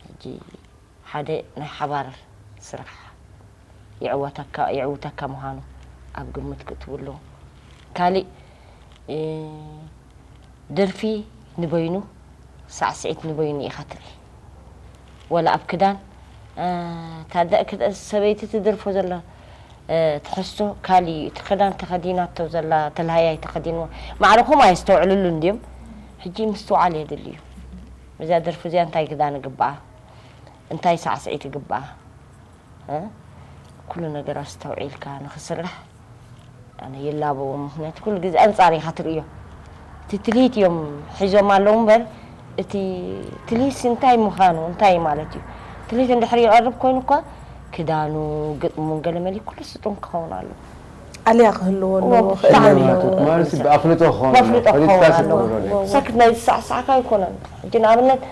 ሕጂ ሓደ ናይ ሓባር ስራሕ ይዕወተካ ይዕውተካ ምዃኑ ኣብ ግምት ክእትው ኣለዎ። ካሊእ ደርፊ ንበይኑ ሳዕስዒት ንበይኑ ኢኻ ትርኢ። ወላ ኣብ ክዳን እታ ሰበይቲ ትደርፎ ዘላ ትሕዝቶ ካሊእ እዩ። እቲ ክዳን ተኸዲናቶ ዘላ ተልሃያይ ተኸዲንዎ ማዕረ ከምኡ ኣየስተውዕልሉን ድዮም? ሕጂ ምስትውዓል የድሊ እዩ። እዛ ደርፊ እዚኣ እንታይ ክዳን ይግብኣ? እንታይ ሳዕስዒት ይግብኣ? ኩሉ ነገር ኣስተውዒልካ ንኽስራሕ ኣነ ይላበዎ። ምኽንያቱ ኩሉ ግዜ ኣንፃር ኢኻ ትርእዮ። እቲ ትልሂት እዮም ሒዞም ኣለዉ እምበር እቲ ትልሂትሲ እንታይ ምዃኑ እንታይ ማለት እዩ? ትልሂት እንድሕር ይቐርብ ኮይኑ እኳ ክዳኑ፣ ግጥሙን ገለመሊ ኩሉ ስጡም ክኸውን ኣለዎ። ኣልያ ክህልዎ ኣለዎ። ብጣዕሚ ክእለት ማለት ብኣፍልጦ ክኸውን መፍልጦ ፈሊጥካ ክኸውን ስለ ኣለዎ። ዝረድእ። ሰክት ናይ ዝሰዕሳዕካ ኣይኮነን። ሕጂ ንኣብነት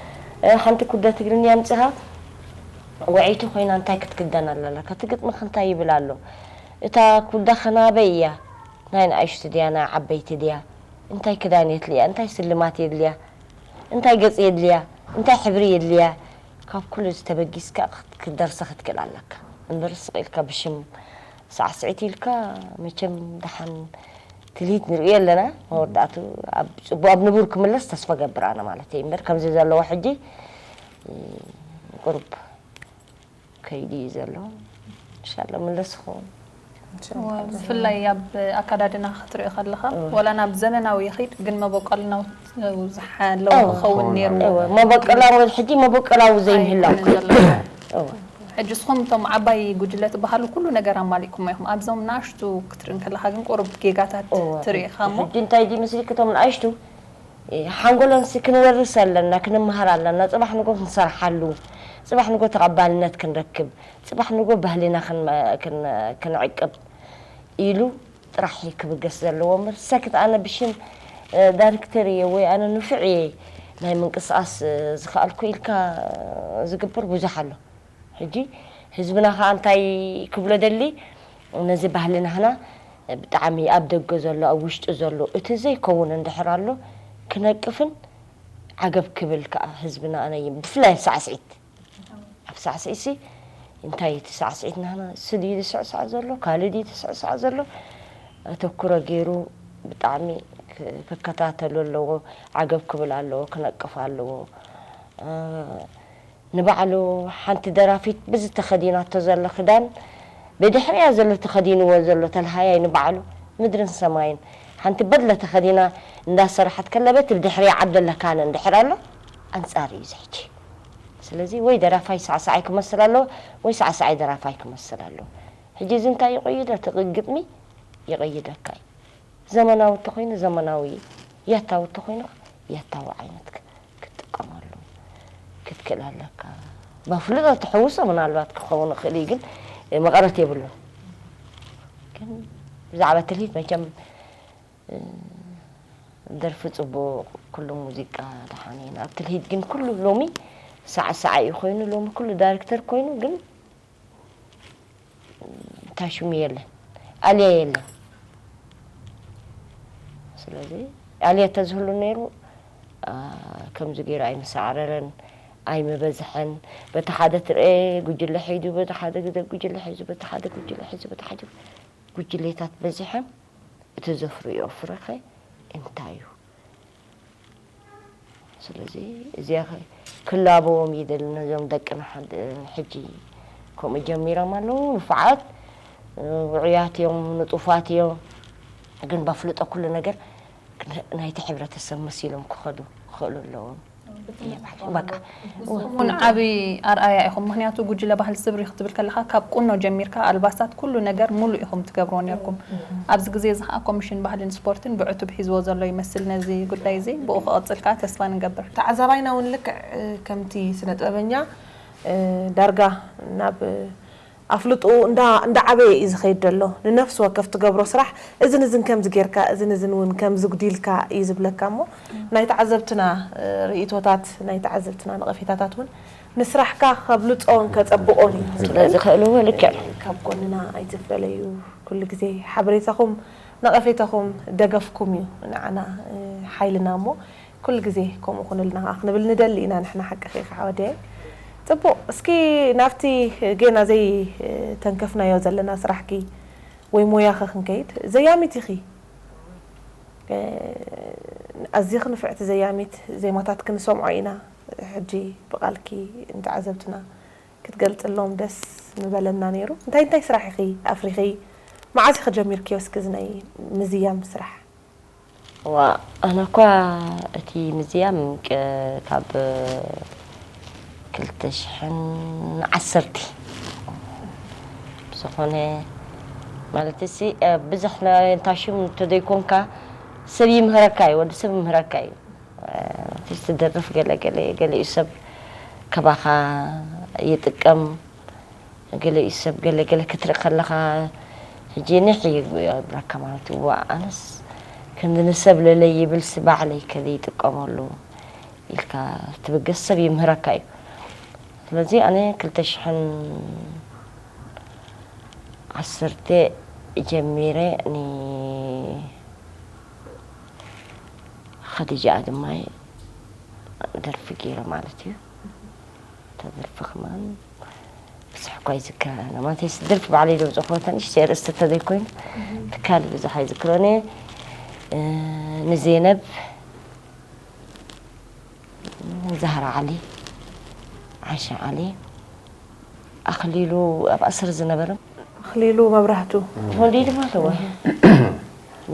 እ፣ ሓንቲ ኩደ ትግርኛ ኣምጺኻ ወዒቱ ኮይና እንታይ ክትክደን ኣለካ? እቲ ግጥምኺ እንታይ ይብል ኣሎ? እታ ኩዳኺ ናበይ እያ? ናይ ንኣሽቱ ድያ ናይ ዓበይቲ ድያ? እንታይ ክዳን የድልያ? እንታይ ስልማት የድልያ? እንታይ ገጽ የድልያ? እንታይ ሕብሪ የድልያ? ካብ ኩሉ እዚ ተበጊስካ ክትደርሲ ክትክእል ኣለካ እምበር ስቕ ኢልካ ብሽም ሳዕስዒት ኢልካ መቸም ደሓን ትልሂት ንርእዮ ኣለና። መወዳእቱ ኣብ ጽቡቕ ኣብ ንቡር ክምለስ ተስፋ ገብር ኣነ ማለት እየ እምበር ከምዚ ዘለዎ ሕጂ ቁሩብ ከይዲ እዩ ዘሎ። እንሻላ ምለስ ይኸውን። ብፍላይ ኣብ ኣካዳድና ክትሪኦ ከለኻ ዋላ ናብ ዘመናዊ ይኸይድ ግን መበቆልና ዝሓለው ክኸውን ነይሩ። መበቀላዊ ሕጂ መበቀላዊ ዘይምህላው ሕጂ እስኹም እቶም ዓባይ ጉጅለ ትበሃሉ ኩሉ ነገር ኣማሊእኩም ኢኹም። ኣብዞም ናሽቱ ክትርኢ ከለኻ ግን ቁሩብ ጌጋታት ትርኢ ኢኻ እሞ ሕጂ እንታይ ድዩ ምስልኪ እቶም ንኣሽቱ ሓንጎሎምሲ ክንወርስ ኣለና፣ ክንመሃር ኣለና። ፅባሕ ንጎ ክንሰርሓሉ፣ ፅባሕ ንጎ ተቐባልነት ክንረክብ፣ ፅባሕ ንጎ ባህልና ክንዕቅብ ኢሉ ጥራሕ ክብገስ ዘለዎ እምበር ሰክት ኣነ ብሽም ዳይሬክተር እየ ወይ ኣነ ንፉዕ እየ ናይ ምንቅስቃስ ዝኸኣልኩ ኢልካ ዝግበር ብዙሕ ኣሎ። ሕጂ ህዝብና ከዓ እንታይ ክብሎ ደሊ ነዚ ባህሊ ናህና ብጣዕሚ ኣብ ደገ ዘሎ ኣብ ውሽጢ ዘሎ እቲ ዘይከውን እንድሕር ኣሎ ክነቅፍን ዓገብ ክብል ከዓ ህዝብና ኣነ ብፍላይ ኣብ ሳዕስዒት ኣብ ሳዕስዒሲ እንታይ እቲ ሳዕስዒት ናህና ስድዩ ዝስዕሳዕ ዘሎ ካልእ ድዩ ዝስዕሳዕ ዘሎ ኣተኩሮ ገይሩ ብጣዕሚ ክከታተሉ ኣለዎ። ዓገብ ክብል ኣለዎ፣ ክነቅፍ ኣለዎ። ንባዕሉ ሓንቲ ደራፊት ብዚ ተኸዲናቶ ዘሎ ክዳን ብድሕሪያ ዘሎ ተኸዲንዎ ዘሎ ተልሃያይ ንባዕሉ ምድርን ሰማይን ሓንቲ በድለ ተኸዲና እንዳሰራሐት ከለበት ብድሕሪያ ዓብደላ ካነ እንድሕር ኣሎ ኣንጻር እዩ ዝሕጂ። ስለዚ ወይ ደራፋይ ሳዕሳዓይ ክመስል ኣለዎ ወይ ሳዕሳዓይ ደራፋይ ክመስል ኣለዎ። ሕጂ እዚ እንታይ ይቕይዶ? እቲ ግጥሚ ይቕይደካ እዩ። ዘመናዊ እንተኾይኑ ዘመናዊ እዩ፣ ያታዊ እንተኾይኑ ያታዊ ዓይነት ክትጥቀመሉ ክትክእል ኣለካ። በፍልጦ ትሕውሶ ምናልባት ክኸውን ይኽእል እዩ፣ ግን መቐረት የብሉን። ግን ብዛዕባ ትልሂት መቸም ደርፊ ፅቡቕ፣ ኩሉ ሙዚቃ ደሓን እዩ። ኣብ ትልሂት ግን ኩሉ ሎሚ ሳዕሳዕ እዩ ኮይኑ፣ ሎሚ ኩሉ ዳይሬክተር ኮይኑ ግን ታሽሙ የለን፣ ኣልያ የለን። ስለዚ ኣልያ ተዝህሉ ነይሩ ከምዚ ገይሩ ኣይምሳዕረረን ኣይምበዝሐን። በቲ ሓደ ትርኤ ጉጅለ ሒዱ፣ በቲ ሓደ ግደ ጉጅለ ሒዙ፣ በቲ ሓደ ጉጅለ ሒዙ፣ በቲ ሓደ ጉጅሌታት በዚሖም እቲ ዘፍርዮ ፍረኸ እንታይ እዩ? ስለዚ እዚኣ ክላበዎም ይደሊ ነዞም ደቅና ሕጂ ከምኡ ጀሚሮም ኣለዉ። ንፉዓት ውዑያት እዮም፣ ንጡፋት እዮም። ግን በፍልጦ ኩሉ ነገር ናይቲ ሕብረተሰብ መሲሎም ክኸዱ ክኽእሉ ኣለዎም። እውን ዓብዪ ኣርኣያ ኢኹም። ምክንያቱ ጉጅለ ባህል ስብሪ ክትብል ከለካ ካብ ቁኖ ጀሚርካ ኣልባሳት ኩሉ ነገር ሙሉእ ኢኹም ትገብርዎ ነርኩም። ኣብዚ ግዜ እዚ ከዓ ኮሚሽን ባህልን ስፖርትን ብዕቱብ ሒዝዎ ዘሎ ይመስል ነዚ ጉዳይ እዚ። ብኡ ክቐፅል ከዓ ተስፋ ንገብር። ተዓዛባይና እውን ልክዕ ከምቲ ስነ ጥበበኛ ዳርጋ ናብ ኣፍልጥኡ እንዳዓበየ እዩ ዝኸይድ ዘሎ። ንነፍሲ ወከፍ ትገብሮ ስራሕ እዝን እዝን ከምዚ ጌርካ እዝን እዝን እውን ከምዚ ጉዲልካ እዩ ዝብለካ እሞ ናይ ተዓዘብትና ርእይቶታት ናይ ተዓዘብትና ነቐፌታታት እውን ንስራሕካ ከብልፆን ከፀብቆን እዩ ስለዚ ክእልዎ ልክዕ ካብ ጎንና ኣይትፈለዩ። ኩሉ ግዜ ሓበሬታኹም ነቐፌታኹም ደገፍኩም እዩ ንዓና ሓይልና እሞ ኩሉ ግዜ ከምኡ ኩንልና ከዓ ክንብል ንደሊ ኢና ንሕና ሓቅኺ ከዓ ወደየ። ፅቡቕ እስኪ ናብቲ ጌና ዘይተንከፍናዮ ዘለና ስራሕኪ ወይ ሞያኺ ክንከይድ። ዘያሚት ኢኺ። ኣዚኺ ንፍዕቲ ዘያሚት ዜማታት ክንሰምዖ ኢና። ሕጂ ብቓልኪ ንተዓዘብትና ክትገልፅሎም ደስ ምበለና ነይሩ። እንታይ እንታይ ስራሕ ኢኺ ኣፍሪኺ? መዓዝ ኢኺ ጀሚርክዮ እስኪ እዚ ናይ ምዝያም ስራሕ? ዋ ኣነ እኳ እቲ ምዝያም ካብ ክልተ ሽሕን ዓሰርተ ብዝኾነ ማለት ሲ ብዙሕ እንታ ሽም እንተዘይኮንካ ሰብ ይምህረካ እዩ፣ ወዲ ሰብ ይምህረካ እዩ። ትደርፍ ገለ ገለ ገሊኡ ሰብ ከባኻ ይጥቀም፣ ገሊኡ ሰብ ገለ ገለ ክትርኢ ከለኻ ሕጂ ኒሕ እዩ ይብለካ ማለት እዩ። ዋእ ኣነስ ከምዚ ንሰብ ለለይ ይብልሲ ባዕለይ ከ ይጥቀመሉ ኢልካ ትብገስ ሰብ ይምህረካ እዩ። ስለዚ ኣነ ክልተ ሽሕን ዓሰርተ ጀሚረ ንኸዲጃኣ ድማ ደርፊ ገይረ ማለት እዩ። እታ ደርፊ ከማን ብዙሕ እኳ ይዝክራ ኣለና ማለት እዩ። ደርፊ ባዕለይ ዘውፅእክዎ እታ ንእሽተይ ኣርእስቲ እንተዘይኮይኑ ትካል ብዙሕ ኣይዝክሮን እየ። ንዜነብ፣ ዛህራ ዓሊ፣ ዓሻ ዓሊ፣ ኣኽሊሉ ኣብ ኣስር ዝነበረ ኣኽሊሉ መብራህቱ። ወልዲ ድማ ኣለዎ።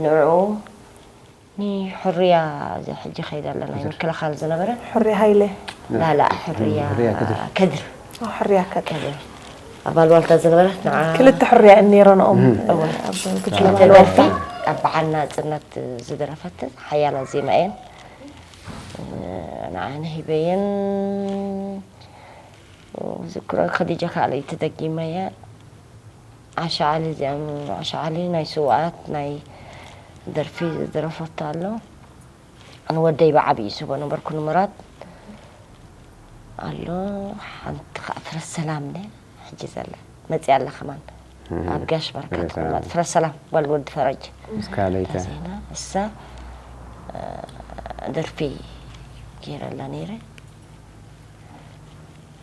ንዕኡ ንሕርያ እዚ ሕጂ ከይደ ኣለና ናይ ምክልኻል ዝነበረ ሕርያ ሃይለ። ላላ ሕርያ ሕርያ ከድር። ከድር። ኣዎ፣ ሕርያ ከድር። ከድር ኣባል ዋልታ ዝነበረት ንዓ ክልተ ሕርያ እየን ነይረንኦም። እወ። ኣብ ክልተ ክልተ ደርፊ ደርፊ። ኣብ በዓል ናጽነት ዝደረፈትን ሓያላት ዜማ እየን። ንዓ ንሂበየን ዝክሮ ከዲጃ ካልኣይ ተደጊመያ። ዓሻ ዓሊ እዚኣ ዓሻ ዓሊ ናይ ስውኣት ናይ ደርፊ ዝደረፈቶ ኣሎ። ኣነ ወደይ ብዓብዩ ስቦ ነበርኩ ንምራት ኣሎ። ሓንቲ ከዓ ፍረ ሰላም ነ ሕጂ ዘላ መፅያ ኣላ ከማን ኣብ ጋሽ በረከት ፍረ ሰላም። ፍረ ሰላም ጓል ወዲ ፈረጅ ምስካ ለይተ። ዜና እሳ ደርፊ ገይረላ ነይረ።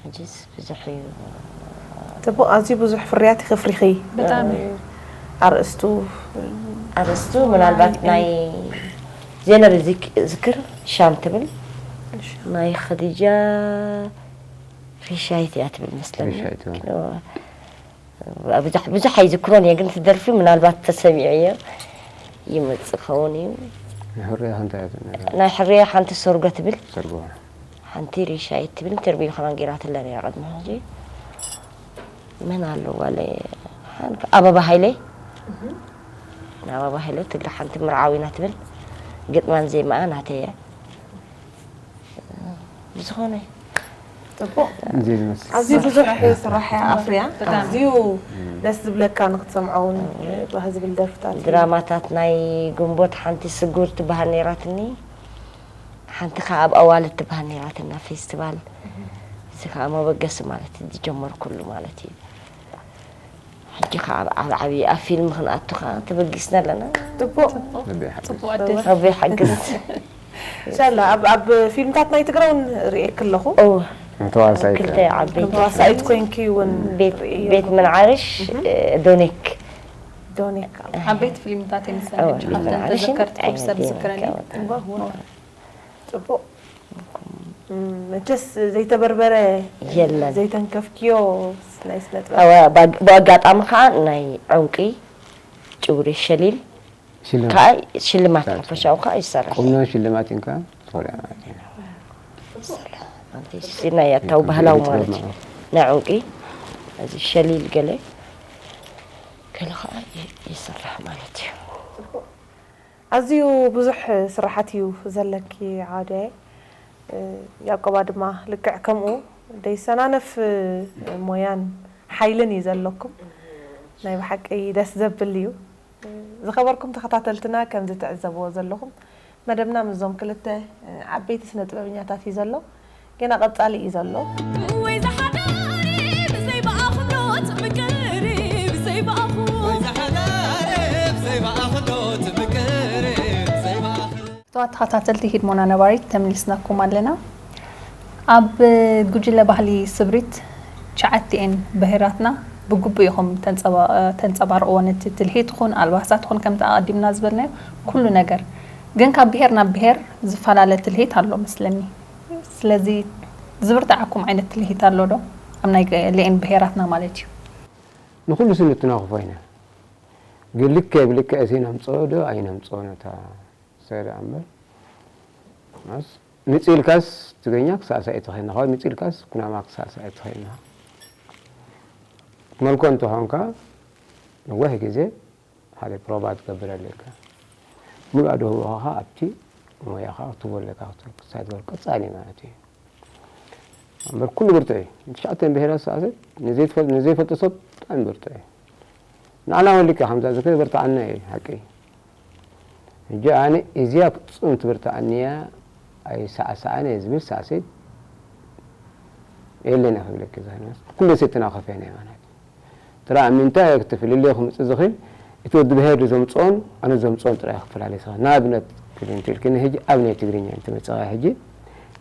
ሕጂስ ብዙሕ እዩ። ጽቡቕ፣ ኣዝዩ ብዙሕ ፍርያት ኢኺ ኣፍሪኺ። ብጣዕሚ። ኣርእስቱ ኣርእስቱ ምናልባት ናይ ዜነብ ዝክ- ዝክር ሻም ትብል፣ ናይ ኸዲጃ ሪሻይት እያ ትብል መስለኒ። ሪሻይት፣ እዋ። ብዙሕ ብዙሕ ኣይዝክሮን እየ፣ ግን ትደርፊ ምናልባት ተሰሚዐዮ ይመጽእ ኸውን እዩ። ናይ ሕርያ እንታይ እያ ትብል? ናይ ሕርያ ሓንቲ ሰርጎ ትብል። ሰርጎ። ሓንቲ ሪሻይት ትብል ኢንተርቪው ከማን ገይራትለ ነይራ ቅድሚ ሕጂ። መን ኣለዋ ለ ሓንቲ ኣበባ ሃይለ። ኣበባ ሃይለ ትግረ ሓንቲ ምርዓዊና ትብል ግጥማን ዜማኣ ናተየ። ብዝኾነ ጽቡቕ። እዚ ዝመስል። ኣዝዩ ብዙሕ ስራሕ እያ ኣፍርያ። ብጣዕሚ። ኣዝዩ ደስ ዝብለካ ንክትሰምዖ እውን ባህ ዝብል ደርፍታት እዩ። ድራማታት ናይ ግንቦት ሓንቲ ስጉር ትበሃል ነይራትኒ። ሓንቲ ከዓ ኣብ ኣዋልድ ትበሃል ነይራትና ፌስቲቫል። እዚ ከዓ መበገሲ ማለት እዩ ዝጀመርኩሉ ማለት እዩ። ሕጂ ከዓ ኣብ ዓብ- ዓብዪ ኣብ ፊልም ክንኣቱ ከዓ ተበጊስና ኣለና። ጽቡቕ። ጽቡቕ ኣደ። ረቢ ይሓግዝ። ኢንሻላ ኣብ ኣብ ፊልምታት ናይ ትግራይ እውን ርእየክ ኣለኹ። እወ። ተዋሳኢት። ክልተ ዓበይቲ ተዋሳኢት ኮይንኪ እውን ቤት ርእየ ቤት ኣለኹ። ምንዓርሽ እ፣ ዶኔክ። ዶኔክ። ዓበይቲ ፊልምታት እየን ዝሰርሕ። እወ፣ ሕጂ ቤት ካብተን ምንዓርሽን ተዘከርቲ ኩሉ ሰብ ዶኔክ ዝክረኒ። እወ። ጽቡቕ። እም፣ መቸስ ዘይተበርበረ የለን። ዘይተንከፍክዮ ናይ ስነ ጥበብ። እወ፣ ብኣግ- ብኣጋጣሚ ከዓ ናይ ዕንቂ ጭውሪ ሸሊል ሽልማት። ከዓ ሽልማት ሓፈሻዊ ከዓ ይሰርሕ። ቁምኖ ሽልማት ኢንካ ትኾልያ ማለት እዩ። ሰላም፣ ኣንተ ሲና ያታው ባህላዊ ማለት እዩ። ናይ ዕንቂ፣ እዚ ሸሊል ገለ፣ ገለ ከዓ ይ- ይሰርሕ ማለት እዩ። ኣዝዩ ብዙሕ ስራሓት እዩ ዘለኪ ዓውድየ። ያቆባ ድማ ልክዕ ከምኡ ደይሰናነፍ ሞያን ሓይልን እዩ ዘለኩም። ናይ ብሓቂ ደስ ዘብል እዩ። ዝኸበርኩም ተኸታተልትና ከምዚ ትዕዘብዎ ዘለኹም መደብና ምስዞም ክልተ ዓበይቲ ስነ ጥበብኛታት እዩ ዘሎ። ገና ቀጻሊ እዩ ዘሎ። ወይ ዝሓዳሪ ብዘይ ብኣኽብሮት ምቅርብ ዘይብኣኹ። ወይ ዝሓዳሪ ብዘይ ብኣኽብሮት ምቅርብ ዘይብኣኹ። ተኸታተልቲ ሂድሞና ነባሪት ተመሊስናኩም ኣለና። ኣብ ጉጅለ ባህሊ ስብሪት ትሽዓተ እየን ብሄራትና ብግቡእ ኢኹም ተንጸባ- ተንጸባርቕዎ ነቲ ትልሂት ኹን ኣልባሳት ኹን ከምቲ ኣቐዲምና ዝበልናዮ ኩሉ ነገር። ግን ካብ ብሄር ናብ ብሄር ዝፈላለ ትልሂት ኣሎ መስለኒ። ስለዚ ዝብርትዓኩም ዓይነት ትልሂት ኣሎ ዶ? ኣብ ናይ ገሊኤን ብሄራትና ማለት እዩ። ንኹሉ ስኒ እትናኽፎ ኢና። ግን ልክዕ ብልክዕ እዚ ነምጽኦ ዶ ኣይነምጽኦ ነታ ሰሪዓ እምበር። ማስ ምጽእ ኢልካስ ትግርኛ ክሳሳኢ ትኽእል ኢኻ፣ ምጽእ ኢልካስ ኩናማ ክሳሳኢ ትኽእል ኢኻ። ትመልኮ እንተኾንካ ነዊሕ ግዜ ሓደ ፕሮባ ትገብር ኣለካ። ሙሉእ ኣድህቦኻ ኣብቲ ሞያኻ ክትህቦ ኣለካ ክትብል ክሳይ ትገብር ቀጻሊ ማለት እዩ። እምበር ኩሉ ብርቱዕ እዩ። ትሽዓተን ብሄራት ሳዕስዒት ንዘይትፈል-፣ ንዘይፈልጦ ሰብ ብጣዕሚ ብርቱዕ እዩ። ንዓና እውን ልክዕ ከምዛ ዝኽእል በርትዓና እዩ ሓቂ። ሕጂ ኣነ እዚኣ ፍጹም ትብርትዓኒ እያ ኣይሰዓሰዓን እየ ዝብል ሳዕስዒት የለን እየ ክብለኪ ዝኽእል። ኩሉ ሴትና ከፈና ማለት እዩ። ጥራይ ኣብ ምንታይ እቲ ፍልልይ ክምጽእ ዝኽእል እቲ ወዲ ብሄር ዘምጽኦን ኣነ ዘምጽኦን ጥራይ ክፈላለ ይኽእል። ንኣብነት ክልንቲ ኢልክኒ ሕጂ ኣብ ናይ ትግርኛ እንተመጸኻ ሕጂ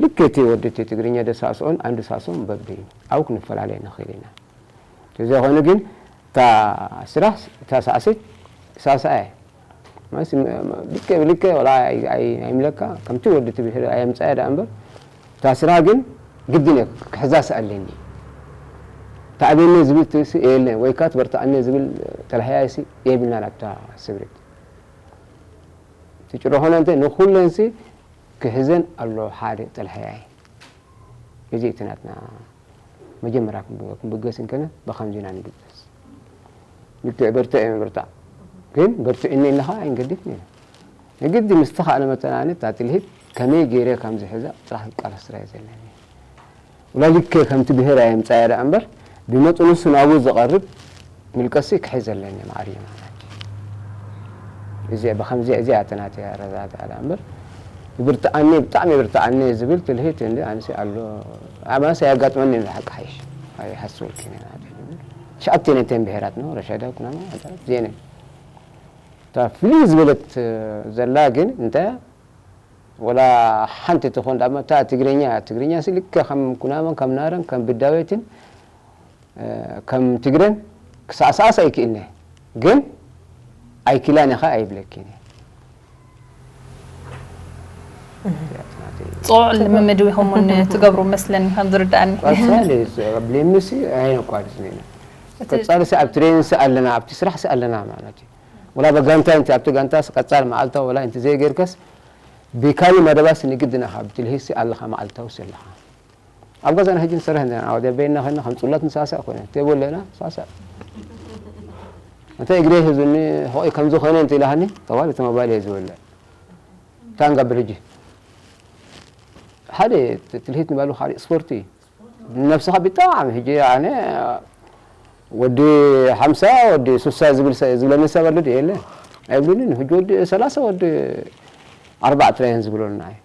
ልክዕ እቲ ወዲ እቲ ትግርኛ ደሳስኦን ኣንዱ ሳስኦን በብይ ኣብኡ ክንፈላለ ንኽእል ኢና። ተዘይኮይኑ ግን እታ ስራሕ እታ ሳዕሲት ሳስዓ እያ። ማለት ም-፣ ም-፣ ብልክዕ ብልክዕ ወላ ኣይ-፣ ኣይ-፣ ኣይምለካ ከምቲ ወዲ እቲ ብሄር ኣየምጻያ ደኣ እምበር እታ ስራሕ ግን ግድን እየ ክሕዛስ ኣለኒ። ተዓብየኒ ዝብል ትእሲ የለን ወይ ከዓ ትበርትዓኒ ዝብል ተላህያይሲ የብልናን ኣብታ ስብሪት። እቲ ጭሮ ኾነ እንተ ንኹለንሲ ክሕዘን ኣሎ ሓደ ጠልሓያይ። እዚ እቲ ናትና መጀመርያ ክንብ-፣ ክንብገስ እንከነ ብኸምዚ ኢና ንብገስ። ልክዕ በርትዕ እየ ምብርታዕ። ግን በርትዕኒ ኢልኻ ኣይንገድፍን ኢና። ንግዲ ምስ ተኻእለ መጠን ኣነ እታ ትልሂት ከመይ ገይረ ከም ዝሕዛ ጥራሕ ክቃለስ ጥራይ እዩ ዘለኒ። ወላ ልክዕ ከምቲ ብሄር ኣየምጻያ ደኣ እምበር ብመጠኑ እሱ ናብኡ ዝቐርብ ምልቀሲ ክሕዝ ኣለኒ ማዕሪ ማለት እዩ። እዚ ብኸምዚ እዚኣ እተናትያ ረዛት ኣላ እምበር ይብርትዓኒ፣ ብጣዕሚ ይብርትዓኒ ዝብል ትልሂት እንዲ ኣንሲ ኣሎ። ኣማስ ኣያጋጥመኒ እንዲ ሓቂ ሓይሽ። ኣይሓስበልክን እየ ማለት እዩ። ትሽዓተ ነተን ብሄራት ነው፣ ረሻዳ፣ ኩናማ፣ ኣንታ ዜነ። እታ ፍልይ ዝበለት ዘላ ግን እንታይ ወላ ሓንቲ ትኾን ዳማ እታ ትግርኛ፣ ትግርኛ ሲ ልክዕ ከም ኩናማን ከም ናረን ከም ብዳቤትን፣ እ፣ ከም ትግረን ክሰዕስዓስ ኣይክእልነ። ግን ኣይክላን ኢኻ ኣይብለኪን እየ። ጽዑቕ ልምምድ ኢኹም እውን ትገብሩ መስለኒ ከም ዝርድኣኒ። ቀጻሊ፣ ብሌምሲ ኣይነቋርጽን ኢና። እቲ ቀጻሊ ሲ ኣብ ትሬኒንግ ሲ ኣለና፣ ኣብቲ ስራሕ ሲ ኣለና ማለት እዩ። ወላ በጋንታ እንተ ኣብቲ ጋንታስ ቀጻሊ መዓልታዊ ወላ እንተ ዘይጌርከስ ብካሊ መደባስ ንግድና ካብ ትልሂሲ ኣለኻ መዓልታዊ ሲ ኣለኻ። ኣብ ገዛና ሕጂ ንሰርሕ እንደ ኣወደ በይና ኸና ከም ጽላት ንሳሳእ ኮነ። ተይቦ ኣለና ሳሳእ። እንተ እግሬ ሂዙኒ፣ ሆይ ከምዚ ኾነ እንተ ኢላሃኒ፣ ጠዋል እቲ ሞባይል እየ ዝበልዕ። እንታይ ንገብር ሕጂ? ሓደ ት-፣ ትልሂት ንባሉ ካልእ ስፖርት እዩ። ነብስኻ ብጣዕሚ ሕጂ ኣነ ወዲ ሓምሳ፣ ወዲ ሱሳ ዝብል ሰ-፣ ዝብለኒ ሰብ ኣሎ ድዩ? የለ። ኣይብሉንን። ሕጂ ወዲ ሰላሳ፣ ወዲ ኣርባዕተ ጥራይ እየን ዝብለና እየ።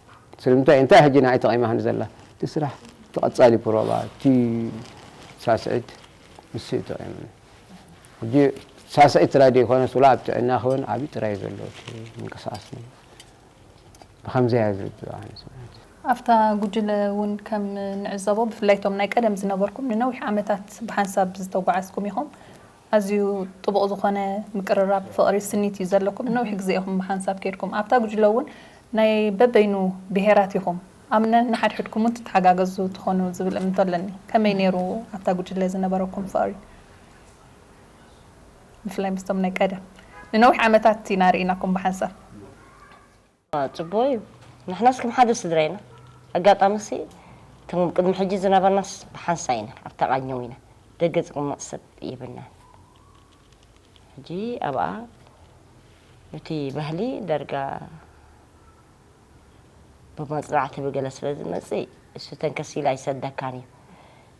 ስለምንታይ? እንታይ ሕጂ ንዓይ ተቐይማህኒ ዘላ? እቲ ስራሕ፣ እቲ ቀጻሊ ፕሮባ፣ እቲ ሳስዒት፣ ንሱ እዩ ተቐይሙኒ። ሕጂ ሳስዒት ጥራይ ዘይኮነስ፣ ወላ ኣብ ጥዕና ክውን ዓብዪ ጥራይ እዩ ዘሎ እቲ ምንቅስቓስ። ብኸምዚ እያ ዝብል ኣነ ስምዒት። ኣብታ ጉጅለ እውን ከም ንዕዘቦ፣ ብፍላይ እቶም ናይ ቀደም ዝነበርኩም ንነዊሕ ዓመታት ብሓንሳብ ዝተጓዓዝኩም ኢኹም። ኣዝዩ ጥቡቕ ዝኾነ ምቅርራብ፣ ፍቕሪ፣ ስኒት እዩ ዘለኩም። ንነዊሕ ግዜ ኢኹም ብሓንሳብ ከይድኩም። ኣብታ ጉጅለ እውን ናይ በበይኑ ብሄራት ኢኹም። ኣብ ነንሓድሕድኩም እውን ትተሓጋገዙ ትኾኑ ዝብል እምንቶ ኣለኒ። ከመይ ነይሩ ኣብታ ጉጅለ ዝነበረኩም ፍቕሪ? ብፍላይ ምስቶም ናይ ቀደም። ንነዊሕ ዓመታት ኢና ርኢናኩም ብሓንሳብ። ጽቡቕ እዩ። ንሕናስ ከም ሓደ ስድራ ኢና። ኣጋጣሚሲ እቶም ቅድሚ ሕጂ ዝነበርናስ ብሓንሳብ ኢና፣ ኣብ ተቓኘው ኢና። ደገ ዝቕመጥ ሰብ የብልናን። ሕጂ ኣብኣ እቲ ባህሊ ዳርጋ ብመጽናዕቲ ብገለ ስለ ዝመጽእ፣ እሱ ተንከስ ኢሉ ኣይሰደካን እዩ።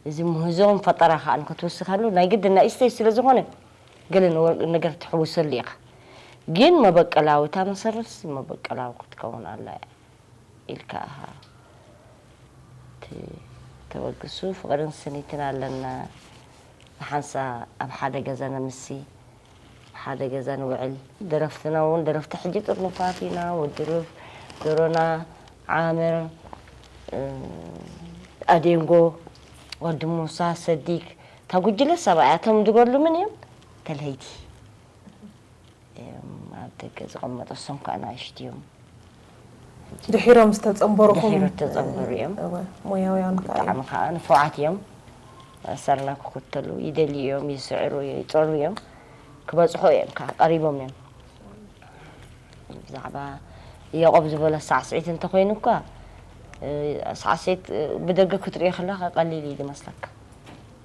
እዚ ምህዞን ፈጠራ ከኣ ንክትውስኸሉ ናይ ግድን ናይ ስቴጅ ስለ ዝኾነ፣ ገለ ንወ-፣ ነገር ትሕውሰሉ ኢኻ። ግን መበቀላዊ፣ እታ መሰረትሲ መበቀላዊ ክትከውን ኣላ ኢልካ ኢኻ ት-፣ ተበግሱ። ፍቕርን ስኒትን ኣለና። ብሓንሳ ኣብ ሓደ ገዛ ነምሲ፣ ኣብ ሓደ ገዛ ንውዕል። ደረፍትና እውን፣ ደረፍቲ ሕጂ ጥርኑፋት ኢና። ወዲ ሩፍ፣ ዶሮና፣ ዓምር፣ እ፣ ኣዴንጎ፣ ወዲ ሙሳ፣ ሰዲግ፣ እታ ጉጅለ ሰብኣያ፣ እቶም ዝጎድሉ ምን እዮም? ተልሀይቲ እዮም። ኣብ ደገ ዝቐመጡ እሶም ከኣ ንኣሽቱ እዮም። ድሒሮም ዝተጸንበሩኹም ድሒሮም ዝተጸንበሩ እዮም። እወ፣ ሞያውያን ከኣ እዮም። ብጣዕሚ ከኣ ንፉዓት እዮም። ኣሰርና ክኽተሉ ይደልዩ እዮም፣ ይስዕሩ፣ ይጸሩ እዮም። ክበጽሑ እዮም ከኣ ቀሪቦም እዮም። ብዛዕባ ያዕቆብ ዝበሎ ሳዕስዒት እንተኾይኑ እኳ፣ እ፣ ሳዕስዒት፣ እ፣ ብደገ ክትርእዮ ከለኻ ቀሊል እዩ ዝመስለካ።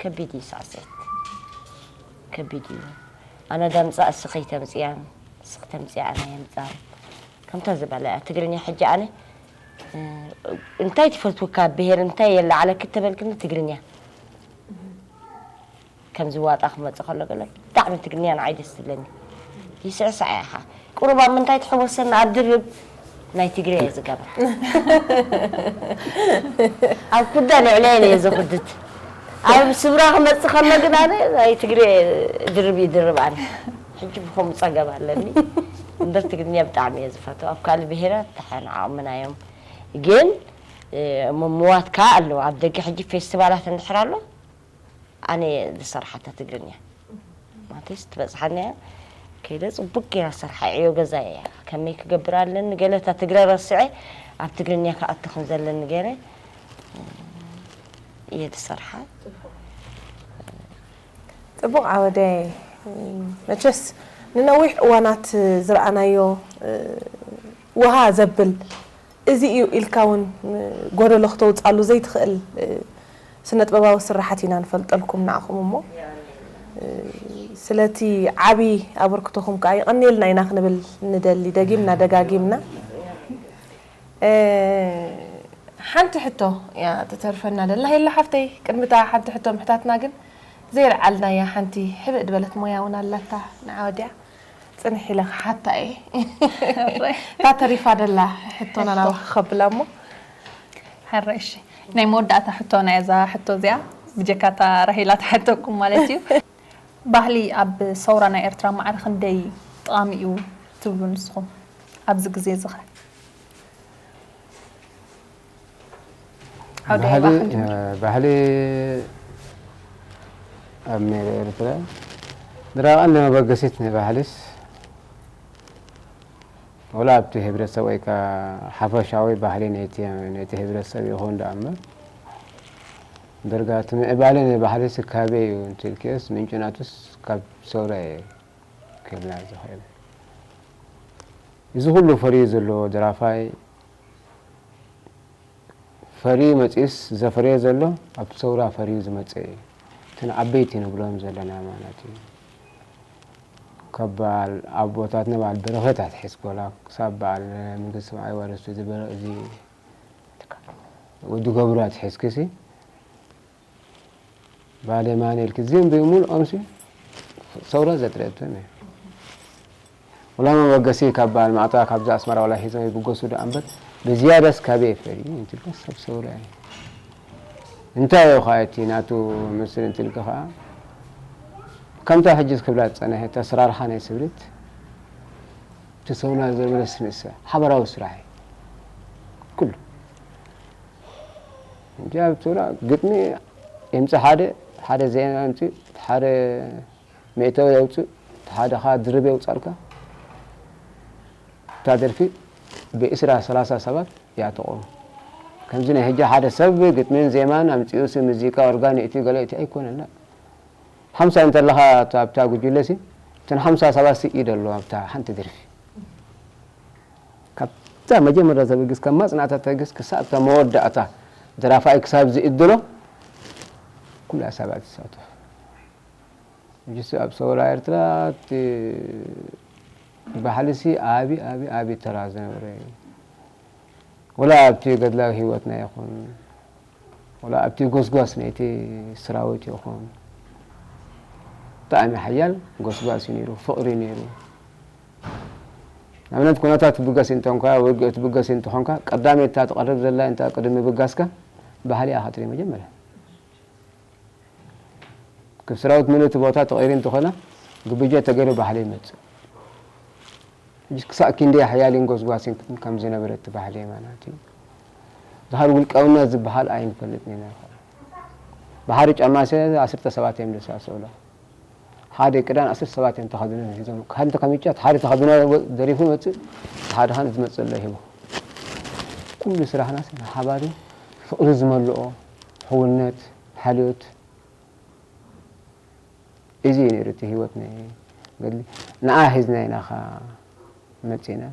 ከቢድ እዩ ሳዕስዒት። ከቢድ እዩ። ኣነ ደምጻ እስኺ ተምጽያን፣ እስኺ ተምጽያ ኣነ የምጻን። ከምታ ዝበለ ትግርኛ ሕጂ ኣነ እንታይ ትፈልትካ ብሄር እንታይ የለዓለክ ተበልክኒ ትግርኛ ከም ዝዋጣ ክመጽእ ከሎ ገለ ብጣዕሚ ትግርኛ ንዓይ ደስ ትብለኒ። ይስዕስዕ ኢኻ። ቁሩብ ኣብ ምንታይ ትሕወሰኒ ኣብ ድርብ ናይ ትግርኛ እየ ዝገብራ። ኣብ ኩዳ ልዕለየን እየ ዘኹድት። ኣብ ስብራ ክመጽእ ከሎ ግን ኣነ ናይ ትግርኛ ድርብ ይድርብ ኣነ። ሕጂ ብኸምኡ ጸገም ኣለኒ። እምበር ትግርኛ ብጣዕሚ እየ ዝፈትው። ኣብ ካልእ ብሄራት ተሓን ዓቕምና እዮም። ግን ምምዋት ከኣ ኣለዎ። ኣብ ደገ ሕጂ ፌስቲቫላት እንድሕር ኣሎ ኣነ ዝሰርሓታ ትግርኛ ማለትስ ትበጽሓኒ እያ። ከይደ ጽቡቅ ገይራ ሰርሓ ዕዮ ገዛ እያ። ከመይ ክገብር ኣለኒ ገለ እታ ትግረ ረስዐ ኣብ ትግርኛ ክኣቱ ከም ዘለኒ ገይረ እየ ዝሰርሓ። ጽቡቕ ዓወደ። መቸስ ንነዊሕ እዋናት ዝረኣናዮ ውሃ ዘብል እዚ እዩ ኢልካ እውን ጎደሎ ክተውፃሉ ዘይትኽእል ስነጥበባዊ ስራሓት ኢና ንፈልጠልኩም ንዓኹም እሞ ስለቲ ዓቢ ኣበርክቶኹም ከዓ ይቐንየልና ኢና ክንብል ንደሊ ደጊምና ደጋጊምና ሓንቲ ሕቶ እያ ትተርፈና ደላ ሄላ ሓፍተይ ቅድሚታ ሓንቲ ሕቶ ምሕታትና ግን ዘየልዓልናያ ሓንቲ ሕብእ ዝበለት ሞያ እውን ኣላታ ንዓወዲያ ፅንሕ ኢለ ክሓታ እየ እታ ተሪፋ ደላ ሕቶና ናባኺ ከብላ እሞ ሕራይ እሺ ናይ መወዳእታ ሕቶና እያ እዛ ሕቶ እዚኣ ብጀካታ ራሄላ ትሓተኩም ማለት እዩ ባህሊ ኣብ ሰውራ ናይ ኤርትራ ማዕረ ክንደይ ጠቓሚ እዩ ትብሉ ንስኹም ኣብዚ ግዜ እዚ ኸ ባህሊ ኣብ ሜዳ ኤርትራ ድራቐን መበገሲት ናይ ባህልስ ወላ ኣብቲ ህብረተሰብ ወይ ከዓ ሓፈሻዊ ባህሊ ናይቲ ህብረተሰብ ይኹን ደኣ እምበር ደርጋ እቲ ምዕባለ ናይ ባህልስ ካበይ እዩ እንትልክስ ምንጭ ናቱስ ካብ ሰውራ እየ ክብላ ዝኽእል እዚ ኩሉ ፈርዩ ዘሎ ደራፋይ ፈርዩ መፂኡስ ዘፍረዮ ዘሎ ኣብቲ ሰውራ ፈርዩ ዝመፀ እዩ። እተን ዓበይቲ ንብሎም ዘለና ማለት እዩ። ካብ በዓል ኣቦታትና በዓል በረኸት ኣትሒዝካ ወላ ክሳብ በዓል መንግስቲ ሰብኣይ ዋረሱ ዝበረ እዚ ወዲ ገብሩ ኣትሒዝክሲ ባሌማን ኢልኪ እዚኦም ብምልኦምሲ ሰውራ ዘጥረየቶም እዮም። ወላ መበገሲ ካብ በዓል ማዕጣ ካብዚ ኣስመራ ወላ ሒዞም ይብገሱ ደኣ እምበር ብዝያዳስ ካበይ ይፈርዩ እንትልካ ሰብ ሰውራ እዩ። እንታይ እዩ ከዓ እቲ ናቱ ምስል እንትልካ ከዓ ከምታ ሕጂ ክብላ ዝፀናሐት ኣሰራርሓ ናይ ስብሪት እቲ ሰውና ዘበለ ስንሰ ሓበራዊ ስራሕ እዩ ኩሉ እንጂ ኣብ ቱራ ግጥሚ የምፅ ሓደ ሓደ ዜና የምፅ ሓደ መእተዊ የውፅእ ሓደ ከዓ ድርብ የውፃልካ እታ ደርፊ ብእስራ ሰላሳ ሰባት ይኣተቑ ከምዚ ናይ ሕጂ ሓደ ሰብ ግጥምን ዜማን ኣምፅኡ ሲ ሙዚቃ ኦርጋን እቲ ገለ እቲ ኣይኮነን ሓምሳ እንተለኻ ኣብታ ጉጅለ ሲ እተን ሓምሳ ሰባት ሲ ኢድ ኣለዋ ኣብታ ሓንቲ ደርፊ ካብታ መጀመርያ ተበግስ ካብ ማፅናዕታ ተበግስ ክሳብ እታ መወዳእታ ደራፋይ ክሳብ ዝእድሎ ኩላ ሰባት ይሳተፉ ሕጂ ኣብ ሰውራ ኤርትራ እቲ ባህሊ ሲ ዓቢ ዓቢ ዓቢ ተራ ዝነበረ እዩ ወላ ኣብቲ ገድላዊ ህይወትና ይኹን ወላ ኣብቲ ጎስጓስ ናይቲ ስራዊት ይኹን ብጣዕሚ ሓያል ጎስጓስ እዩ ነይሩ ፍቕሪ ነይሩ ንኣብነት ኩነታት ትብገስ እንተንኳ ውግእ ትብገስ እንተኾንካ ቀዳመይታ ትቐርብ ዘላ እንታ ቅድሚ ምብጋስካ ባህሊ ኢኻ ትርኢ መጀመርያ ክብ ሰራዊት ምሉእ እቲ ቦታ ተቐይሩ እንተኾነ ግብጀ ተገይሩ ባህሊ ይመፅእ ሕጂ ክሳብ ክንደይ ሓያልን ጎስጓስን ከም ዝነበረ እቲ ባህሊ ማለት እዩ ድሓር ውልቃውነት ዝበሃል ኣይንፈልጥን ኢና ድሓር ጫማ ሰ ዓሰርተ ሰባት እዮም ደሳሰውላ ሓደ ክዳን ዓሰርተ ሰባት እዮም ተኸድኖ ሒዞም። ሓንቲ ካምቻ እቲ ሓደ ተኸድኖ ደሪፉ ይመጽእ፣ እቲ ሓደ ኸኣ ነቲ ዝመጽእ ዘሎ ይህቦ። ኩሉ ስራሕናስ ንሓባር እዩ። ፍቕሪ ዝመልኦ፣ ሕውነት፣ ሓልዮት፣ እዚ እዩ ነይሩ እቲ ህይወት ናይ ገድሊ። ንዓ ሒዝና ኢና ኸኣ መጺና።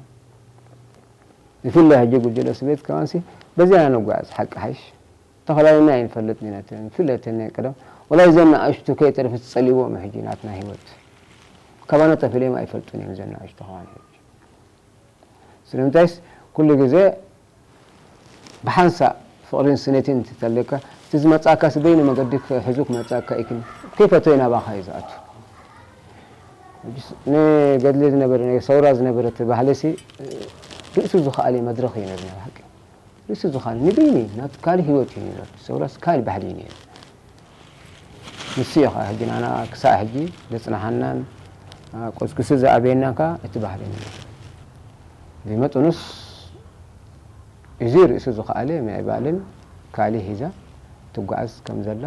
ብፍላይ ሕጂ ጉጅለ ስቤት ከማንሲ በዚኣ ኢና ንጓዓዝ፣ ሓቂ ሓይሽ። ተፈላለና ኣይንፈልጥን ኢና እተን ብፍላይ እተን ናይ ቀደም ወላ እዘን ንኣሽቱ ከይተረፈ ዝጸልይዎም እዩ ሕጂ ናትና ሂወት ካባና ተፈልዮም ኣይፈልጡን እዮም እዘን ንኣሽቱ ከማን ሕጂ ስለምንታይስ ኩሉ ግዜ ብሓንሳእ ፍቕሪን ስኒትን እንተተልየካ፣ እቲ ዝመጽኣካ ስበይኑ መገዲ ክሕዙ ክመጽኣካ ይክን፣ ከይፈተዩ ናባኻ እዩ ዝኣቱ። ንገድሊ ዝነበረ፣ ናይ ሰውራ ዝነበረ እቲ ባህሊ ሲ፣ ርእሱ ዝኸኣለ መድረኽ እዩ ነርና ብሓቂ። ርእሱ ዝኸኣለ ንበይኑ እዩ፣ ናቱ ካልእ ህይወት እዩ ነይሩ። ሰውራስ ካልእ ባህሊ እዩ ነይሩ። ንሱ እዩ ኸዓ ሕጂ ናና ክሳዕ ሕጂ ዘጽንሓናን፣ ኣ፣ ቆስቁሱ ዝኣበየናን ከኣ እቲ ባህሊ እዩ ነይሩ። ብመጠኑስ እዚ ርእሱ ዝኸኣለ ምዕባለን ካልእ ሒዛ ትጓዓዝ ከም ዘላ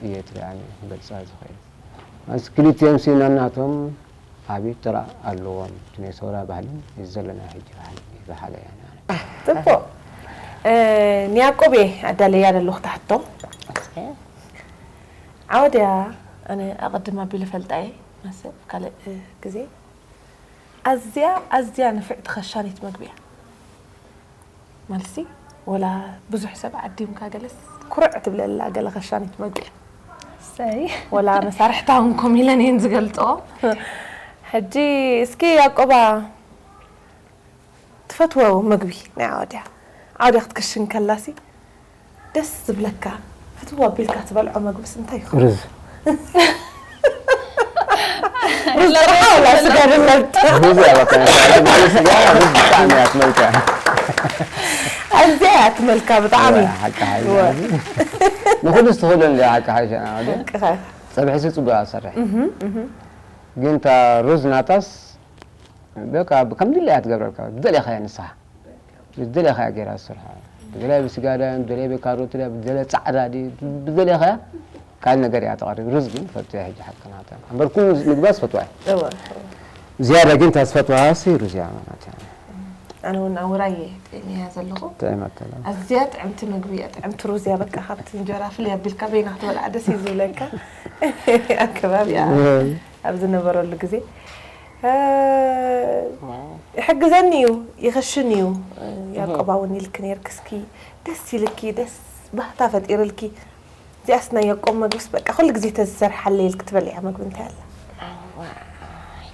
እየ እቲ ኣነ ክገልጻ ዝኽእል። ማለት ክልቲኦም ሲ ነናቶም ዓቢ ተራ ኣለዎም። እቲ ናይ ሰውራ ባህልን እዚ ዘለና ሕጂ ባህልን ይበሃል እየ ኣነ። ጽቡቕ። እ፣ ንያዕቆብ እየ ኣዳለያ ዘለኹ ትሕቶ። ዓወድያ ኣነ ኣቐድም ኣቢለ ፈልጣ እየ፣ ማሰብ ካልእ፣ እ፣ ግዜ። ኣዝያ፣ ኣዝያ ንፍዕቲ ኸሻኒት መግቢ እያ። ማለትሲ፣ ወላ ብዙሕ ሰብ ዓዲምካ ገለስ፣ ኩርዕ ትብለላ ገለ ኸሻኒት መግቢ እያ። እሰይ። ወላ መሳርሕታ እውን ኮም ኢለን እየን ዝገልጽኦ። ሕጂ፣ እስኪ ያቆባ፣ ትፈትዎ መግቢ ናይ ዓወድያ። ዓወድያ ክትክሽን ከላሲ፣ ደስ ዝብለካ፣ ፍትው ኣቢልካ ትበልዖ መግብስ እንታይ ይኸውን? ሩዝ። ሩዝ ጥራሕ ወላ ስጋ ድለብጥ? ሩዝ እያ በቃ፣ ናይ ስጋ ሩዝ ብጣዕሚ እያ ትመልካ። ኣዝያ እያ ትመልካ ብጣዕሚ። ሓቂ ሓይሽ። ንኹሉ ዝትኽእሎ እንዲ ሓቂ ሓይሽ። ሓቅኻ። ጸብሒ ሲ ጽቡቅ እያ ትሰርሕ። ግን እታ ሩዝ ናታስ በቃ ከም ድለ እያ ትገብረልካ። ዝደለኻያ ንስኻ። ዝደለኻያ ገይራ ትሰርሖ። ብዝደለያ ብስጋ ድያ፣ ብዝደለያ ብካሮት ድያ፣ ብዝደለያ ጻዕዳ ድዩ፣ ብዝደለኻያ ካልእ ነገር እያ ተቕርብ። ሩዝ ግን ፈትያ ሕጂ ሓቂ ናታ። እምበር ኩሉ ምግባስ ፈትዋ እየ። እወ። ዝያዳ ግን እታ ዝፈትዋ ሲ ሩዝ እያ ማለት እያ። ኣነ እውን ኣብ ውራይ እየ ጥዕመያ ዘለኹ። ጥዕመት ኣላ። ኣዝያ ጥዕምቲ ምግቢ እያ፣ ጥዕምቲ ሩዝ እያ። በቃ ካብቲ እንጀራ ፍልይ ኣቢልካ በይና ክትበልዓ ደስ እዩ ዝብለካ። ኣብ ከባቢኣ ኣብ ዝነበረሉ ግዜ እ፣ ይሕግዘኒ እዩ፣ ይኸሽን እዩ። ያቆባ እውን ኢልኪ ነይርኪ፣ እስኪ ደስ ኢልኪ፣ ደስ ባህታ ፈጢርልኪ። እዚኣስ ናይ ያቆብ መግብስ በቃ ኩሉ ግዜ ተዝሰርሓለይ ኢልኪ ትበልዕያ መግቢ እንታይ ኣላ?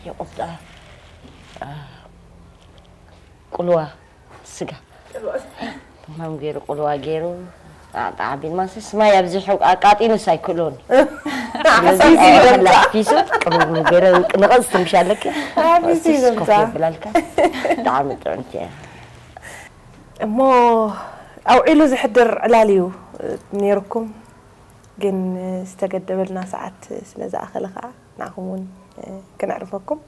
ይቕጣ ቁልዋ ስጋ ማም ገይሩ ቁልዋ ገይሩ ጣዕጣዕ ኣቢልማስ ስማይ ኣብዚሑ ኣቃጢኑስ ኣይክእሎን። ስለዚ ሓፊሱ እዩ ዘምጻ። ሓፊሱ ቅርብሩ ገይረ ንቐጽ ትምሽ ኣለኪ ሓፊሱ እዩ ዘምጻ። ኮፍ የብላልካ። ብጣዕሚ ጥዕምቲ እያ። እሞ ኣውዒሉ ዝሕድር ዕላል እዩ ነይርኩም፣ ግን ዝተገደበልና ሰዓት ስለ ዝኣኸለ ከዓ ንዓኹም እውን ክነዕርፈኩም።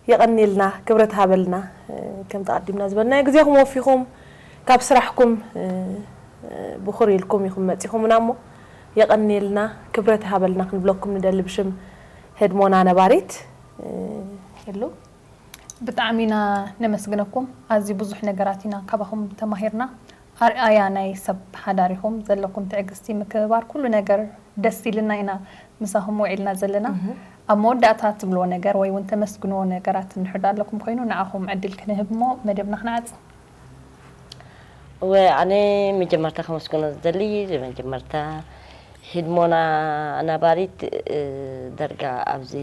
የቐንየልና፣ ክብረት ሃበልና። ከምቲ ኣቐዲምና ዝበልናዮ ግዜኹም ወፊኹም ካብ ስራሕኩም ብኹር ኢልኩም ኢኹም መፂኹምና እሞ የቐንየልና፣ ክብረት ሃበልና ክንብለኩም ንደሊ ብሽም ህድሞና ነባሪት። ሄሉ። ብጣዕሚ ኢና ነመስግነኩም። ኣዝዩ ብዙሕ ነገራት ኢና ካባኹም ተማሂርና። ኣርኣያ ናይ ሰብ ሓዳር ኢኹም። ዘለኩም ትዕግስቲ፣ ምክብባር፣ ኩሉ ነገር ደስ ኢልና ኢና ምሳኹም ውዒልና ዘለና። ኣብ መወዳእታ ትብልዎ ነገር ወይ እውን ተመስግንዎ ነገራት እንድሕር ዳ ኣለኩም ኮይኑ ንዓኹም ዕድል ክንህብ እሞ መደብና ክንዓጽ። እወ ኣነ መጀመርታ ከመስግኖ ዝደሊ መጀመርታ ህድሞና ነባሪት እ፣ ደርጋ ኣብዚ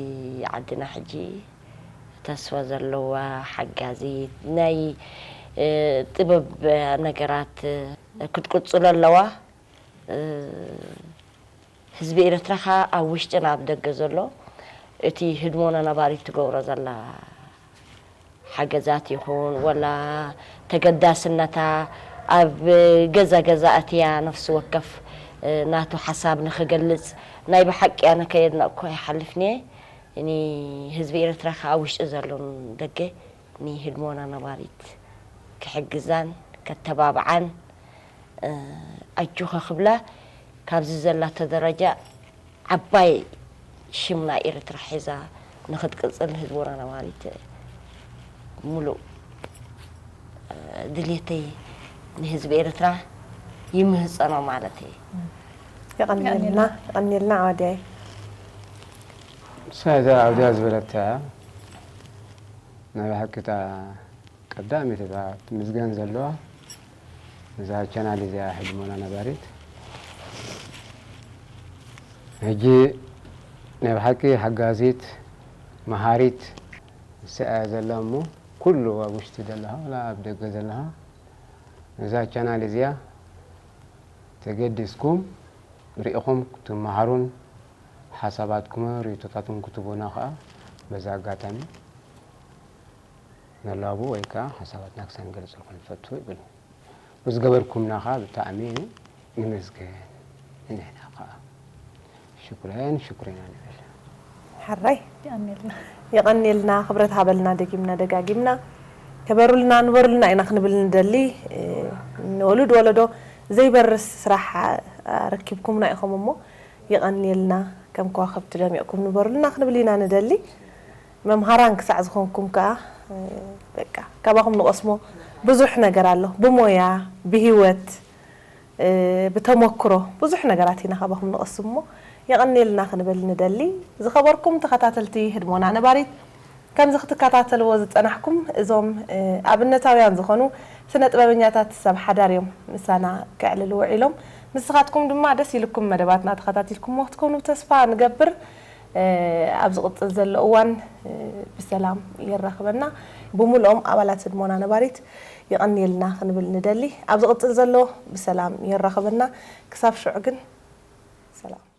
ዓድና ሕጂ ተስፋ ዘለዋ ሓጋዚት ናይ እ፣ ጥበብ ነገራት እ፣ ክትቅጽሎ ኣለዋ። እ፣ ህዝቢ ኤርትራ ኸኣ ኣብ ውሽጥን ኣብ ደገ ዘሎ እቲ ህድሞና ነባሪት ትገብሮ ዘላ ሓገዛት ይኹን ወላ ተገዳስነታ ኣብ ገዛ ገዛ ኣትያ ነፍሲ ወከፍ እ፣ ናቱ ሓሳብ ንኽገልጽ ናይ ብሓቂ ኣነ ከየድነቕኩ ኣይሓልፍን እየ። ንህዝቢ ኤርትራ ከኣ ውሽጢ ዘሎን ደገ ንህድሞና ነባሪት ክሕግዛን ከተባብዓን እ፣ ኣጆኻ ክብላ ካብዚ ዘላቶ ደረጃ ዓባይ ሽም ናይ ኤርትራ ሒዛ ንኽትቅጽል ንህዝቦና ነባሪት ሙሉእ እ፣ ድሌተይ ንህዝቢ ኤርትራ ይምህጸኖ ማለት እየ። የቐንየልና፣ የቐንየልና ዓወድያይ። ንሳ እዛ ዓውድያ ዝበለታ ናይ ብሓቂ እታ ቀዳመይቲ እታ ትምዝገን ዘለዋ እዛ ቻናል እዚኣ ህድሞና ነባሪት። ሕጂ ናይ ብሓቂ ሓጋዚት፣ መሃሪት ንሳ እያ ዘላ እሞ ኩሉ ኣብ ውሽጢ ዘለኻ ዋላ ኣብ ደገ ዘለኻ ነዛ ቻናል እዚኣ ተገዲስኩም ርኢኹም ክትመሃሩን ሓሳባትኩምን ርእይቶታትኩም ክትቡና ከኣ በዚ ኣጋጣሚ ነላቡ ወይ ከኣ ሓሳባትና ክሳብ ንገልጸልኩም ንፈቱ ይብል። ብዝገበርኩምና ከኣ ብጣዕሚ ንመስገን። ንሕና ከኣ ሽኩረን ሽኩሬና ንብል። ሕራይ ይኣንየልና። የቐንየልና፣ ክብረት ሃበልና፣ ደጊምና ደጋጊምና። ክበሩልና፣ ንበሩልና ኢና ክንብል ንደሊ። ንወሉድ ወለዶ ዘይበርስ ስራሕ ኣረኪብኩምና ኢኹም እሞ የቐንየልና። ከም ከዋኽብቲ ደሚቕኩም ንበሩልና ክንብል ኢና ንደሊ። መምሃራን ክሳዕ ዝኾንኩም ከኣ በቃ ካባኹም ንቐስሞ ብዙሕ ነገር ኣሎ። ብሞያ፣ ብህይወት፣ ብተመክሮ ብዙሕ ነገራት ኢና ካባኹም ንቐስም እሞ የቐንየልና ክንብል ንደሊ። ዝኸበርኩም ተኸታተልቲ ህድሞና ነባሪት፣ ከምዚ ክትከታተልዎ ዝጸናሕኩም እዞም ኣብነታውያን ዝኾኑ ስነ ጥበበኛታት ሰብ ሓዳር እዮም ምሳና ከዕልሉ ውዒሎም። ንስኻትኩም ድማ ደስ ኢልኩም መደባትና ተኸታቲልኩሞ ክትኮኑ ተስፋ ንገብር። ኣብ ዝቕጽል ዘሎ እዋን ብሰላም የራኽበና። ብምልኦም ኣባላት ህድሞና ነባሪት የቐንየልና ክንብል ንደሊ። ኣብ ዝቕጽል ዘሎ ብሰላም የራኽበና። ክሳብ ሽዑ ግን ሰላም።